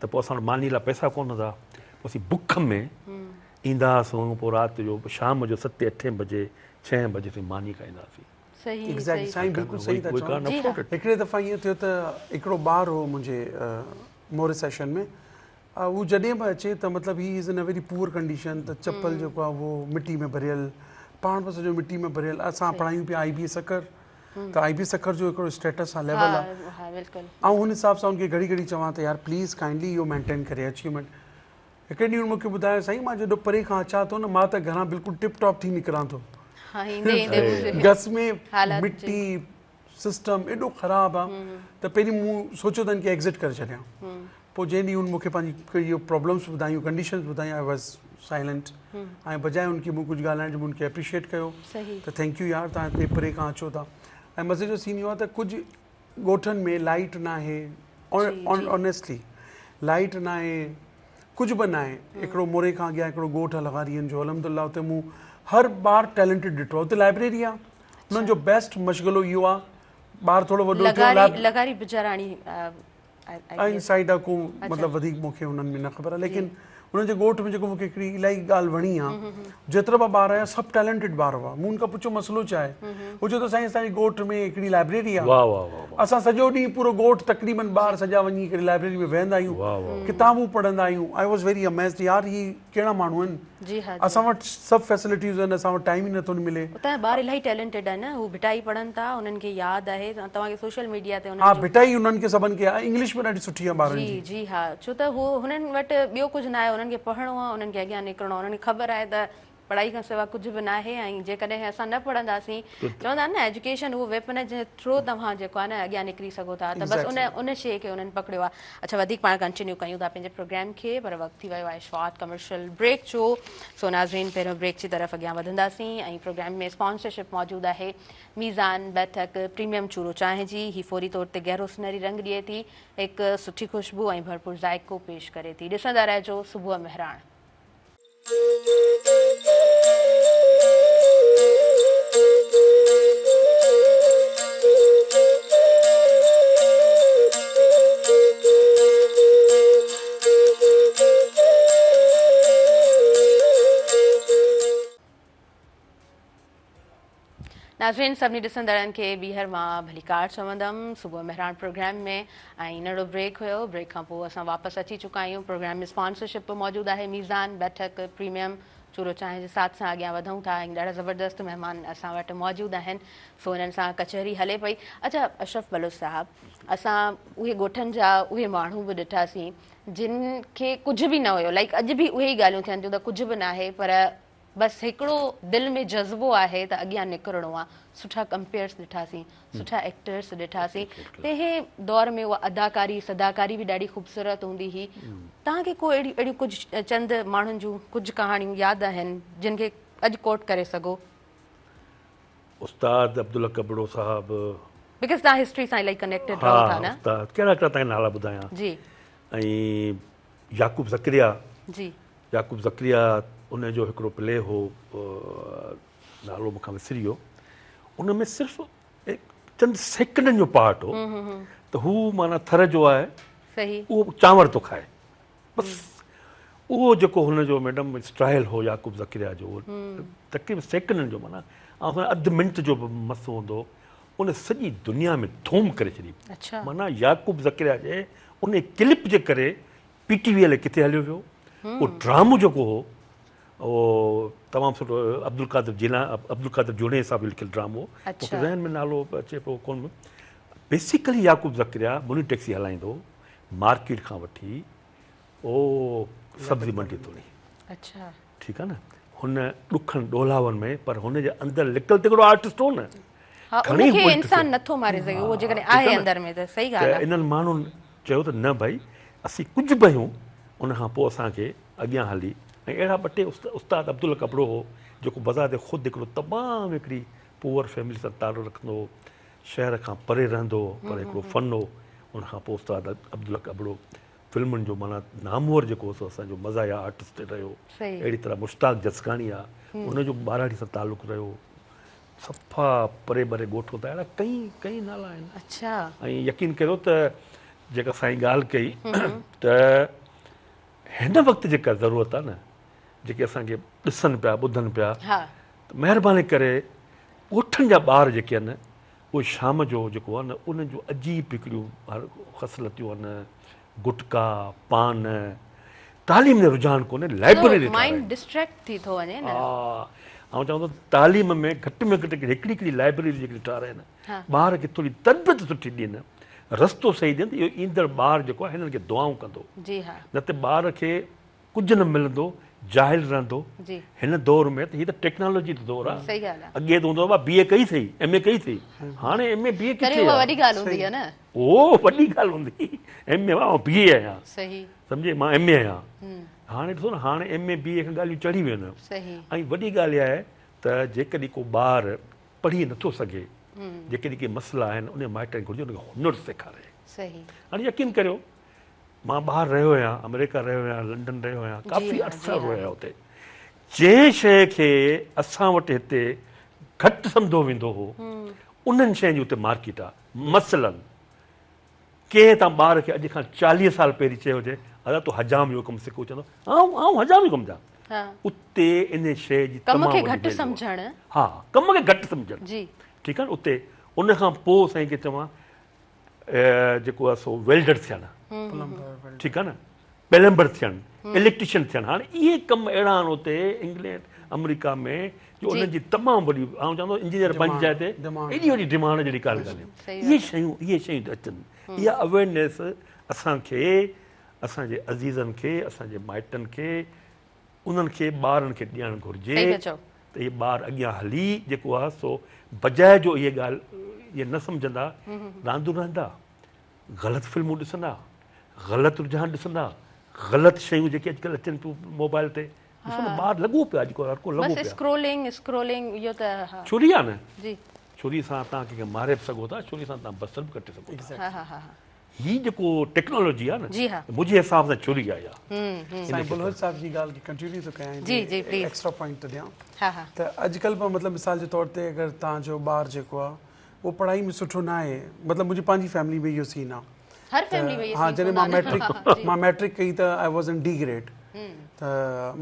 ته پوء اسان وٽ ماني لاء پئسا ڪونه هوندا پوء اسين بک ۾ ايندا هئاسون پوء رات جو شام جو ستين اٺين بجي ڇهين بجي اسين ماني کائيندا هئاسين. صحيح ايگزيڪٽلي سائين بلڪل صحيح ٿا چئو هڪڙي دفعا ائين ٿيو ته هڪڙو ٻار هو منهنجي موري سيشن ۾ هو جڏهن به اچي ته مطلب he is in a very poor condition ته چپل جيڪو آهي اهو مٽي ۾ ڀريل پاڻ به سڄو مٽي ۾ ڀريل اسان پڙهايون پيا آئي بي سکر ته آئي بي سکر جو هڪڙو اسٽيٽس آهي ليول آهي آئون هن حساب سان ان کي گهڙي گهڙي چوان ته يار پليز ڪائنڊلي اهو مينٽين ڪري اچ اهو هڪڙي ڏينهن هن مون کي ٻڌايو سائين مان جيڏو پري کان اچان ٿو نه مان ته گهران بلڪل ٽپ ٽاپ ٿي نڪران ٿو گس ۾ مٽي سسٽم ايڏو خراب آ ته پهرين مون سوچيو ته هن کي ايگزٽ ڪري ڇڏيان پوء جنهن ڏينهن هن مون کي پنهنجي اهو پرابلمس ٻڌايون ڪنڊيشنز ٻڌايون I was silent ۽ بجاء هن کي مون ڪجهه ڳالهائڻ جو مون هن کي اپريشيئيٽ ڪيو ته thank you يار توهان ايتري پري کان اچو ٿا ۽ مزي جو سين اهو آ ته ڪجهه ڳوٺن ۾ لائيٽ ناهي آنيسٽلي لائيٽ ناهي ڪجهه به ناهي هڪڙو موري کان اڳيان هڪڙو ڳوٺ آ لغارين جو الحمدلله اتي مون هر ٻار ٽيلنٽيڊ ڏٺو آ اتي لائبريري آ انهن جو بيسٽ مشغلو اهو آ ٻار ٿورو وڏو ٿيو لغاري لغاري بجاراڻي ان سائيڊ آ ڪو مطلب وڌيڪ مون کي انهن ۾ نه خبر آ ليڪن انهن جي ڳوٺ ۾ جيڪو مون کي هڪڙي الاهي ڳالهه وڻي آ جيترا به ٻار آيا سڀ ٽيلنٽيڊ ٻار هئا مون ان کان پڇيو مسئلو ڇا آهي هو چيو ته سائين اسان جي ڳوٺ ۾ هڪڙي لائبريري آ اسان سڄو ڏينهن پورو ڳوٺ تقريبن ٻار سڄا وڃي ڪري لائبريري ۾ ويهندا آهيون ڪتابون پڙهندا آهيون I was very amazed يار هي ڪهڙا ماڻهو آهن جي ها اسان وٽ سڀ فيسلٽيز آهن اسان وٽ ٽائيم ئي نٿو ملي. اتان جا ٻار الاهي ٽيلنٽيڊ آهن هو ڀٽائي پڙهن ٿا انهن کي ياد آهي توهان کي سوشل ميڊيا تي انهن ها ڀٽائي انهن کي سڀن کي انگلش به ڏاڍي سٺي آهي ٻارن جي جي. جي ها ڇو ته هو هنن وٽ ٻيو ڪجهه ناهي انهن کي پڙهڻو آهي انهن کي اڳيان نڪرڻو آهي انهن کي خبر آهي ته پڙهائي کان سوا ڪجهه به ناهي ۽ جيڪڏهن اسان نه پڙهنداسين چوندا آهن نه ايجوڪيشن اهو ويپن آهي جنهن ٿرو توهان جيڪو آهي نه اڳيان نڪري سگهو ٿا ته بس ان ان شيء کي انهن پڪڙيو آهي اڇا وڌيڪ پاڻ ڪنٽينيو ڪيون ٿا پنهنجي پروگرام کي پر وقت ٿي ويو آهي شارٽ ڪمرشل بريڪ جو سو ناظرين پهريون بريڪ جي طرف اڳيان وڌنداسين ۽ پروگرام ۾ اسپانسرشپ موجود آهي ميزان بيٺڪ پريميئم چورو چانهه جي هي فوري طور تي گهرو سنهري رنگ ڏئي ٿي هڪ سٺي خوشبو ۽ ڀرپور ذائقو پيش ڪري ٿي ڏسندا رهجو صبح مهراڻ. ناظرين سڀني ڏسندڙن کي ٻيهر مان ڀليڪار چوندم صبح مهراڻ پروگرام ۾ ۽ ننڍڙو بريڪ هيو بريڪ کان پوء اسان واپس اچي چڪا آهيون پروگرام ۾ اسپانسرشپ به موجود آهي ميزان بيٺڪ پريميم چورو چانهه جي ساٿ سان اڳيان وڌون ٿا ۽ ڏاڍا زبردست مهمان اسان وٽ موجود آهن سو انهن سان ڪچهري هلي پئي اڇا اشرف بلوچ صاحب اسان اهي ڳوٺن جا اهي ماڻهو به ڏٺاسين جن کي ڪجهه به نه هيو لائڪ اڄ به اهي ئي ڳالهيون ٿين ٿيون ته ڪجهه به ناهي پر بس هڪڙو دل ۾ جذبو آهي ته اڳيان نڪرڻو آ. سٺا ڪمپيئرس ڏٺاسين، سٺا ايڪٽرس ڏٺاسين. تنهن دور ۾ اها اداڪاري، صداڪاري به ڏاڍي خوبصورت هوندي هئي. توهان کي ڪو اهڙيون اهڙيون ڪجهه چند ماڻهن جون ڪجهه ڪهاڻيون ياد آهن جن کي اڄ ڪوٽ ڪري سگهو؟ استاد عبدالحق ابڙو صاحب. Because توهان هسٽري سان الاهي ڪنيڪٽيڊ رهو ٿا نه. ها استاد ڪهڙا ڪهڙا توهان کي نالا ٻڌايان. جي. ۽ يعقوب زڪريا جي يعقوب زڪريا ان جو هڪڙو پلي هو نالو مون کان وسري ويو ان ۾ صرف چند سيڪنڊن جو پارٽ هو ته هو معنيٰ ٿر جو آهي اهو چانور ٿو کائي بس اهو جيڪو هن جو ميڊم اسٽائل هو يعقوب زڪريا جو تقريبن سيڪنڊن جو معنيٰ اڌ منٽ جو به مس هوندو ان سڄي دنيا ۾ ڌوم ڪري ڇڏي معنيٰ يعقوب زڪريا جي ان ڪلپ جي ڪري پي ٽي وي الائي ڪٿي هليو ويو اهو ڊرامو جيڪو هو اهو تمام سٺو عبدالقادر جيلان عبدالقادر جوڻيجي صاحب جو لکيل ڊرامو هو مون کي ذهن ۾ نالو اچي پيو ڪون بيسيڪلي يعقوب زڪريا مني ٽيڪسي هلائيندو هو مارڪيٽ کان وٺي او سبزي منڊي توڻي اچھا ٺيڪ آ نه هن ڏکن ڏولاون ۾ پر هن جي اندر لڪل ته هڪڙو آرٽسٽ هو نه ها ان کي انسان نٿو ماري سگهي اهو جيڪڏهن آهي اندر ۾ ته صحيح ڳالهه آ انهن ماڻهن چيو ته نه ڀائي اسين ڪجهه به آهيون ان کان پوء اسان کي اڳيان هلي ۽ اهڙا ٻه ٽي استاد عبدالحق ابڙو هو جيڪو بذات خود هڪڙو تمام هڪڙي پوئر فيملي سان تعلق رکندو هو شهر کان پري رهندو هو پر هڪڙو فن هو ان کان پوء استاد عبدالحق ابڙو فلمن جو معنيٰ نامور جيڪو هو سو اسان جو مزاحيه آرٽسٽ رهيو اهڙي طرح مشتاق جسڪاڻي آ ان جو به ٻهراڙي سان تعلق رهيو صفا پري ٻري ڳوٺ هوندا اهڙا ڪئين ڪئين نالا آهن. اڇا. ۽ يقين ڪريو ته جيڪا سائين ڳالهه ڪئي ته هن وقت جيڪا ضرورت آهي نه جيڪي اسان کي ڏسن پيا ٻڌن پيا ته مهرباني ڪري ڳوٺن جا ٻار جيڪي آهن اهي شام جو جيڪو آهي نه انهن جون عجيب هڪڙيون خصلتيون آهن گٽڪا پان تعليم ۾ رجحان ڪونهي لائبريري مائنڊ ڊسٽريڪٽ ٿي ٿو وڃي نه ها آئون چوان ٿو تعليم ۾ گهٽ ۾ گهٽ هڪڙي هڪڙي لائبريري جيڪڏهن ٺاهرائين ٻار کي ٿوري تربيت سٺي ڏين رستو صحيح ڏين ته اهو ايندڙ ٻار جيڪو آهي هنن کي دعائون ڪندو جي ها نه ته ٻار کي ڪجهه نه ملندو جاهل رهندو جي هن دور ۾ ته هي ته ٽيڪنالاجي جو دور آهي صحيح ڳالهه آهي اڳي ته هوندو هو بي اي ڪئي اٿئي ايم اي ڪئي اٿئي هاڻي ايم اي بي اي ڪٿي تڏهن اها وڏي ڳالهه هوندي آهي نه او وڏي ڳالهه هوندي ايم اي آئون بي اي آهيان صحيح سمجهي مان ايم اي آهيان هاڻي ڏسو نه هاڻي ايم اي بي اي کان ڳالهيون چڙهي ويون آهن صحيح ۽ وڏي ڳالهه اها آهي ته جيڪڏهن ڪو ٻار پڙهي نٿو سگهي جيڪڏهن ڪي مسئلا آهن ان مائٽن کي گهرجي ان کي هنر سيکاري صحيح هاڻي يقين ڪريو مان ٻاهر رهيو آهيان آمريڪا رهيو آهيان لنڊن رهيو آهيان ڪافي عرصو رهيو آهيان اتي جنهن شيء کي اسان وٽ هتي گهٽ سمجهيو ويندو هو انهن شين جي اتي مارڪيٽ آهي مثلاً ڪنهن تان ٻار کي اڄ کان 40 سال پهرين چيو هجي ادا تون حجام جو ڪم سک، هو چوندو آئون آئون حجام جو ڪم ڪيان. اتي ان شيء جي ڪم تمام کي وڏي گهٽ ويليو آهي. سمجهڻ. ها ڪم کي گهٽ سمجهڻ. جي. ٺيڪ آهي نه اتي ان کان پوء سائين کي چوان جيڪو آهي سو ويلڊر ٿيڻ. ٺيڪ آهي نه پلمبر ٿيڻ، اليڪٽريشن ٿيڻ، هاڻي اهي ڪم اهڙا آهن اتي انگلينڊ آمريڪا ۾ جو انهن جي تمام وڏي آئون چوان ٿو انجنيئر پنهنجي جاء تي ايڏي وڏي ڊمانڊ جهڙي ڳالهه ڪانهي. اهي شيون اهي شيون ته اچن اها اويرنيس اسان کي اسان جي عزيزن کي اسان جي مائٽن کي انهن کي ٻارن کي ڏيڻ گهرجي ته اهي ٻار اڳيان هلي جيڪو آهي سو بجاء جو اهي ڳالهه اهي نه سمجهندا راندون رهندا غلط فلمون ڏسندا، غلط رجحان ڏسندا، غلط شيون جيڪي اڄڪلهه اچن پيون موبائل تي ڏسو نه ٻار لڳو پيو آهي اڄڪلهه هر ڪو لڳو بس پيو آهي. اسڪرولنگ اسڪرولنگ اهو ته ها. ڇري آهي نه جي. ڇري سان توهان ڪنهن کي ماري به سگهو ٿا ڇري سان توهان بصر به ڪٽي سگهو ٿا. ها ها ها. هي جيڪو ٽيڪنالاجي آهي نه جي ها. منهنجي حساب سان ڇري آهي اها. سائين بلوچ صاحب جي ڳالهه کي ڪنٽينيو ٿو ڪيان جي جي پليز. ايڪسٽرا پوائنٽ ٿو ڏيان ها ها. ته اڄڪلهه به مطلب مثال جي طور تي اگر توهان جو ٻار جيڪو آهي اهو پڙهائي ۾ سٺو نه آهي مطلب منهنجي پنهنجي فيملي ۾ اهو سين آ هر فيملي ۾ اهو ها سين جڏهن مان ميٽرڪ مان ميٽرڪ ڪئي ته I was in D grade ته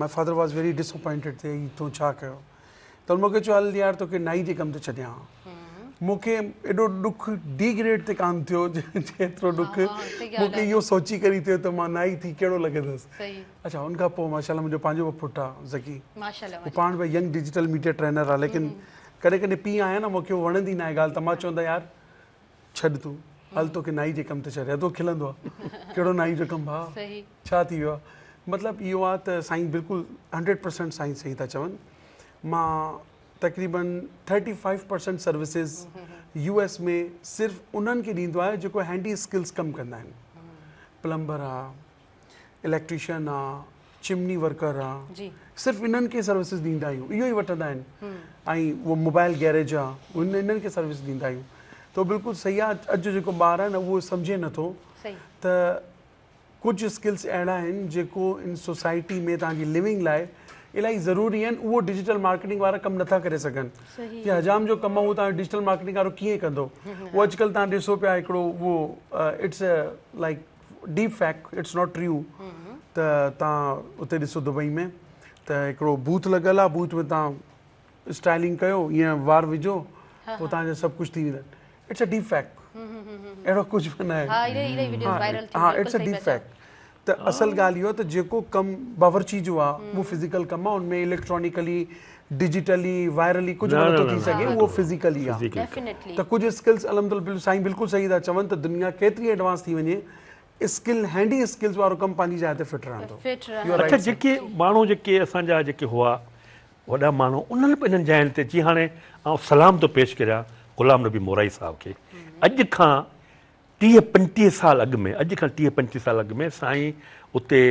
my father was very disappointed ته هي تو ڇا ڪيو ته مون کي چيو هل يار توکي نائي جي ڪم تي ڇڏيان مون کي ايڏو ڏک ڊي گريڊ تي ڪانه ٿيو جيترو ڏک مون کي اهو سوچي ڪري ٿيو ته مان نائي ٿي ڪهڙو لڳندس اڇا ان کان پوء ماشاءالله منهنجو پنهنجو به پٽ آ ذڪي هو پاڻ به ينگ ڊجيٽل ميڊيا ٽرينر آ ليڪن ڪڏهن ڪڏهن پيء آهيان نه مونکي وڻندي ناهي ڳالهه ته مان چوندو يار ڇڏ تون هل توکي نائي جي ڪم تي ڇڏيان ٿو کلندو آ ڪهڙو نائي جو ڪم ڀاء ڇا ٿي ويو آ مطلب اهو آ ته سائين بلڪل 100% سائين صحيح ٿا چون مان تقريبن 35% سروسز يو ايس ۾ صرف انهن کي ڏيندو آهيان جيڪو هينڊي اسڪلز ڪم ڪندا آهن پلمبر آ اليڪٽريشن آ چمني ورڪر آ صرف انهن کي سروسز ڏيندا آهيون اهو ئي وٺندا آهن ۽ اهو موبائل گيريج آ انهن کي سروس ڏيندا آهيون ته بلڪل صحيح آ اڄ جو جيڪو ٻار آ نه اهو سمجهي نٿو ته ڪجهه اسڪلس اهڙا آهن جيڪو ان سوسائٽي ۾ توهان جي لونگ لاء الاهي ضروري آهن اهو ڊجيٽل مارڪيٽنگ وارا ڪم نٿا ڪري سگهن جيئن حجام جو ڪم آهي اهو توهان ڊجيٽل مارڪيٽنگ وارو ڪيئن ڪندو اهو اڄڪلهه توهان ڏسو پيا هڪڙو اهو it's like deep fake it's not true ته توهان اتي ڏسو دبئي ۾ ته هڪڙو بوٿ لڳل آهي بوٿ ۾ توهان اسٽائلنگ ڪيو ائين وار وجهو پوء توهان جو سڀ ڪجهه ٿي ويندو it's a deep fake اهڙو ڪجهه به ناهي ها it's a deep fake ته اصل ڳالهه اهو ته جيڪو ڪم باورچي جو آهي اهو فزيڪل ڪم آهي ان ۾ اليڪٽرانيڪلي ڊجيٽلي وائرلي ڪجهه به نٿو ٿي سگهي اهو فزيڪلي آهي ته ڪجهه اسڪلس الحمدلله سائين بلڪل صحيح ٿا چون ته دنيا ڪيتري ايڊوانس ٿي وڃي اسڪل هينڊي اسڪلز وارو ڪم پنهنجي جاء تي فٽ رهندو. اڇا جيڪي ماڻهو جيڪي اسان جا جيڪي هئا وڏا ماڻهو انهن به انهن جاين تي جيئن هاڻي آئون سلام ٿو پيش ڪريان غلام نبي مورائي صاحب کي اڄ کان 30 35 سال اڳ ۾ اڄ کان 30 35 سال اڳ ۾ سائين اتي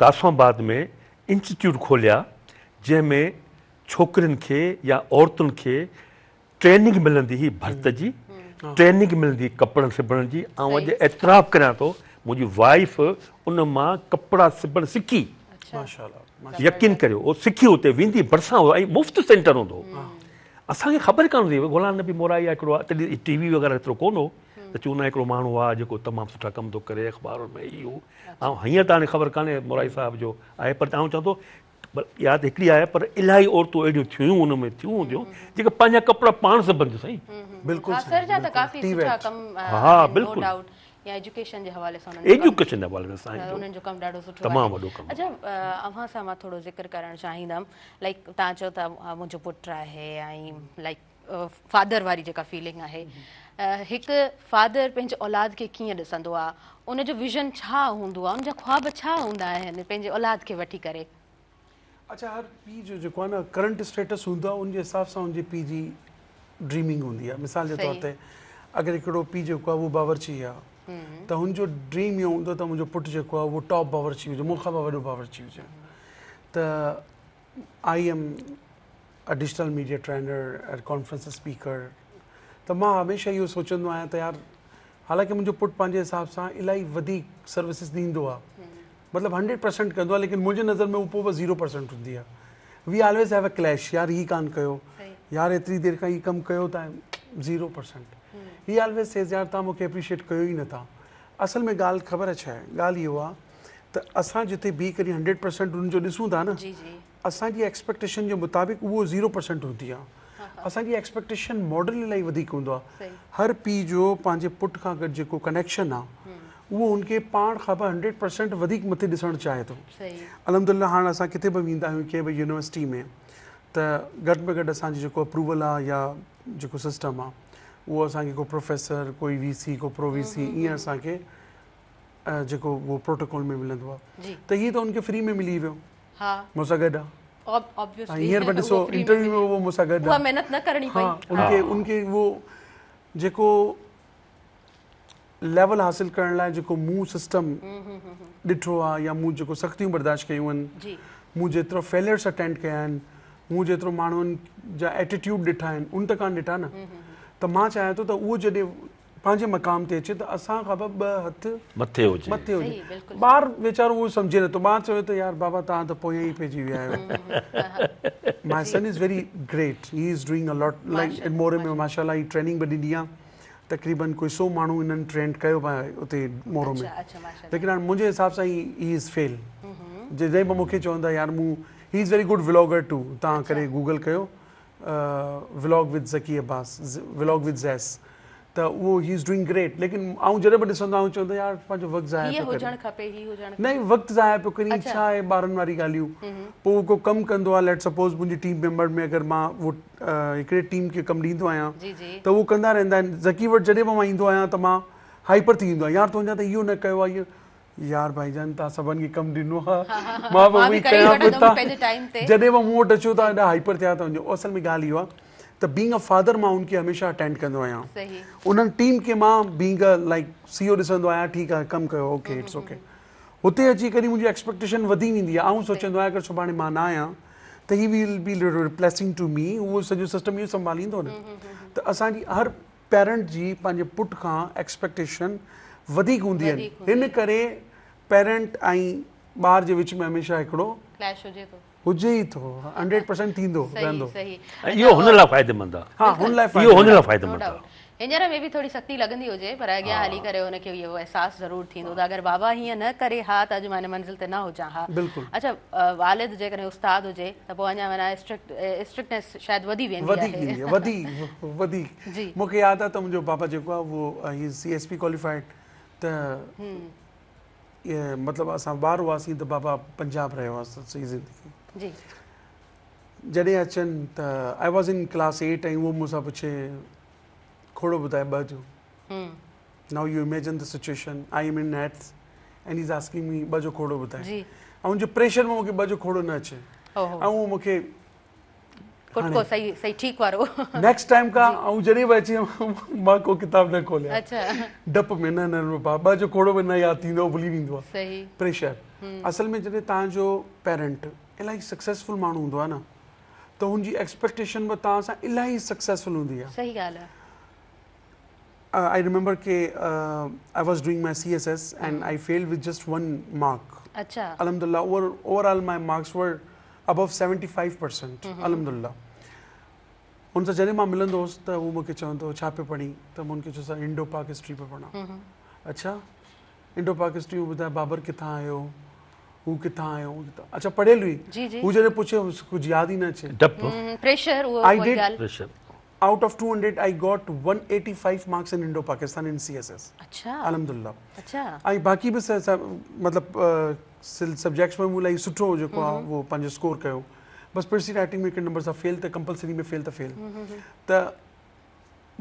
قاسم آباد ۾ انسٽيٽيوٽ کوليا جنهن ۾ ڇوڪرين کي يا عورتن کي ٽريننگ ملندي هئي ڀرت جي، ٽريننگ ملندي هئي ڪپڙن سبڻ جي، آئون اڄ اعتراف ڪريان ٿو منهنجي وائيف ان مان ڪپڙا سبڻ سکي، يقين ڪريو هو سکي اتي ويندي ڀرسان هو ۽ مفت سينٽر هوندو هو، اسان کي خبر ڪانه هوندي هئي غلام نبي مورائي آهي هڪڙو آهي تڏهن ٽي وي وغيره ايترو ڪونه هو ته چوندا هڪڙو ماڻهو آهي جيڪو تمام سٺا ڪم ٿو ڪري اخبارن ۾ هي هو آئون هينئر ته هاڻي خبر ڪانهي مورائي صاحب جو آهي پر آئون چوان ٿو اها ته هڪڙي آهي پر الاهي عورتون اهڙيون ٿيون ان ۾ ٿيون هونديون جيڪي پنهنجا ڪپڙا پاڻ سبن ٿيون سائين. بلڪل ها سر جا ته ڪافي سٺا ڪم ها بلڪل نو ڊائوٽ يا ايجوڪيشن جي حوالي سان ايجوڪيشن جي حوالي سان سائين انهن جو ڪم ڏاڍو سٺو تمام وڏو ڪم. اڇا اوهان سان مان ٿورو ذڪر ڪرڻ چاهيندم لائيڪ توهان چئو ٿا منهنجو پٽ آهي ۽ لائيڪ فادر واري جيڪا فيلنگ آهي هڪ فادر پنهنجي اولاد کي ڪيئن ڏسندو آهي ان جو ويزن ڇا هوندو آهي ان جا خواب ڇا هوندا آهن پنهنجي اولاد کي وٺي ڪري. اڇا هر پيء جو جيڪو آهي نه ڪرنٽ اسٽيٽس هوندو آهي ان جي حساب سان ان جي پيء جي ڊريمنگ هوندي آهي مثال جي طور تي اگر هڪڙو پيء جيڪو آهي اهو باورچي آهي ته هن جو ڊريم اهو هوندو ته منهنجو پٽ جيڪو آهي اهو ٽاپ باورچي هجي مون کان به وڏو باورچي هجي ته I am a digital media trainer ۽ conference speaker ته مان هميشه اهو سوچندو آهيان ته يار حالانڪه منهنجو پٽ پنهنجي حساب سان الاهي وڌيڪ سروسز ڏيندو آهي مطلب هنڊريڊ پرسنٽ ڪندو آهي ليڪن منهنجي نظر ۾ اهو پوء به زيرو پرسنٽ هوندي آهي we always have a clash يار هي ڪان ڪيو يار ايتري دير کان هي ڪم ڪيو ته زيرو پرسنٽ هي آلويز سيز يار تان مونکي اپريشيٽ ڪيو ئي نٿا اصل ۾ ڳالهه خبر ڇا آهي ڳالهه اهو آهي ته اسان جتي بيهي ڪري هنڊريڊ پرسنٽ ان جو ڏسون ٿا نه اسان جي ايڪسپيڪٽيشن جي مطابق اهو زيرو پرسنٽ هوندي آهي اسان جي ايڪسپيڪٽيشن ماڊل الاهي وڌيڪ هوندو آهي هر پيء جو پنهنجي پٽ کان گڏ جيڪو ڪنيڪشن آهي اهو ان کي پاڻ کان به هنڊريڊ پرسنٽ وڌيڪ مٿي ڏسڻ چاهي ٿو الحمدلله هاڻ اسان ڪٿي به ويندا آهيون ڪنهن به يونيورسٽي ۾ ته گهٽ ۾ گهٽ اسان جو جيڪو اپروول آهي يا جيڪو سسٽم آهي اهو اسان کي ڪو پروفيسر ڪوئي وي سي ڪو پرو وي سي ائين اسان کي جيڪو اهو پروٽوڪول ۾ ملندو آهي ته هي ته ان کي فري ۾ ملي ويو مون سان گڏ آهي هينئر به ڏسو انٽرويو ۾ اهو مون سان گڏ آهي محنت نه ڪرڻي پئي ان کي ان کي اهو جيڪو ليول حاصل ڪرڻ لاء جيڪو مون سسٽم ڏٺو آهي يا مون جيڪو سختيون برداشت ڪيون آهن مون جيترو فيليئرس اٽينڊ ڪيا آهن مون جيترو ماڻهن جا ايٽيٽيوڊ ڏٺا آهن ان ته ڪانه ڏٺا نه ته مان چاهيان ٿو ته اهو جڏهن پنهنجي مقام تي اچي ته اسان کان به ٻه هٿ مٿي هجي. مٿي هجي. ٻار ويچارو اهو سمجهي نٿو. ٻار چوي ٿو يار بابا توهان ته پويان ئي پئجي ويا آهيو. My son is very great he is doing a lot like in موري ۾ ماشاءالله هي ٽريننگ به ڏني آهي تقريبن ڪوئي سو ماڻهو انهن ٽرينڊ ڪيو به آهي اتي مورو ۾ ليڪن هاڻي منهنجي حساب سان هي از فيل جڏهن به مون کي چوندا يار مون he is very good vlogger too توهان ڪري گوگل ڪيو vlog with Zaki Abbas vlog with زيس ته اهو هي is doing great ليڪن آئون جڏهن به ڏسندو آهيان چوندو يار پنهنجو وقت ضايع پيو ڪرين کپي هي هجڻ نه وقت ضايع پيو ڪرين ڇا آهي ٻارن واري ڳالهيون پوء هو ڪو ڪم ڪندو آهي ليٽ سپوز منهنجي ٽيم ميمبر ۾ اگر مان اهو هڪڙي ٽيم کي ڪم ڏيندو آهيان ته اهو ڪندا رهندا آهن ذڪي وٽ جڏهن به مان ايندو آهيان ته مان هائپر ٿي ويندو آهيان يار تون اڃا تائين اهو نه ڪيو آهي يار ڀائي جان تان سڀن کي ڪم ڏنو آ مان به اهو ئي ڪيان پيو تان جڏهن به مون وٽ اچو ٿا ايڏا هائپر ٿيا ٿا وڃو اصل ۾ ڳالهه اهو آ ته بينگ ا فادر مان ان کي هميشه اٽينڊ ڪندو آهيان انهن ٽيم کي مان بينگ ا لائڪ سي او ڏسندو آهيان ٺيڪ آ ڪم ڪيو اوڪي it's okay هتي اچي ڪري منهنجي ايڪسپيڪٽيشن وڌي ويندي آ آئون سوچيندو آهيان اگر سڀاڻي مان نه آهيان ته he will be replacing to me اهو سڄو سسٽم اهو سنڀاليندو نه ته اسان جي هر پيرنٽ جي پنهنجي پٽ کان ايڪسپيڪٽيشن وڌيڪ هوندي آهن هن ڪري پيرنٽ ۽ ٻار جي وچ ۾ هميشه هڪڙو ڪليش هجي ٿو. هجي ئي ٿو 100% ٿيندو رهندو. صحيح ۽ اهو هن لاء فائديمند آ. ها هن لاء اهو هن لاء فائديمند آ. هينئر ۾ به ٿوري سختي لڳندي هجي پر اڳيان هلي ڪري هن کي اهو احساس ضرور ٿيندو ته اگر بابا هيئن نه ڪري ها ته اڄ مان هن منزل تي نه هجان ها. بلڪل. اڇا والد جيڪڏهن استاد هجي ته پوء اڃا معنيٰ اسٽرڪٽ اسٽرڪٽنيس شايد وڌي ويندي آهي. وڌيڪ ايندي آهي وڌي وڌيڪ. جي. مون کي ياد آ ته منهنجو بابا جيڪو آ اهو he is C S P qualified ته مطلب اسان ٻار هئاسين ته بابا پنجاب رهيو آ سڄي زندگي. جي. جڏهن اچن ته I was in class 8 ۽ اهو مون سان پڇي کوڙو ٻڌاء ٻه جو. Now you imagine the situation I am in eighth and he is asking me ٻه جو کوڙو ٻڌاء. جي. ۽ ان جي پريشر ۾ مون کي ٻه جو کوڙو نه اچي. ۽ اهو مون کي ڪٽڪو صحيح صحيح ٺيڪ وارو. نيڪسٽ ٽائيم کان آئون جڏهن به اچي مان ڪو ڪتاب نه کوليان. اڇا. ڊپ ۾ نه نه بابا جو کوڙو به نه ياد ٿيندو ڀلي ويندو آ. صحيح. پريشر اصل ۾ جڏهن توهان جو پيرنٽ الاهي سڪسيسفل ماڻهو هوندو آ نه ته هن جي ايڪسپيڪٽيشن به توهان سان الاهي سڪسيسفل هوندي آ. صحيح ڳالهه آ. I remember K I was doing my C S S and I failed with just one mark. اڇا. الحمدلله overall my marks were above 75% الحمدلله هن سان جڏهن مان ملندو هوس ته هو مونکي چوندو هو ڇا پيو پڙهين ته مون هن کي چيو سر انڊو پاڪ هسٽري پيو پڙهان اڇا انڊو پاڪ هسٽري ۾ ٻڌاء بابر ڪٿان آيو هو ڪٿان آيو اڇا پڙهيل هئي هو جڏهن پڇي ڪجهه ياد ئي نه اچي ڊپ پريشر اهو ڪوئي ڳالهه pressure out of 200 I got 185 marks in Indo Pakistan in C S S اڇا الحمدلله اڇا ۽ باقي به مطلب سبجيڪٽس ۾ مون الاهي سٺو جيڪو آ اهو پنهنجو اسڪور ڪيو بس پرسي رائٽنگ ۾ هڪ نمبر سان فيل ته ڪمپلسري ۾ فيل ته فيل ته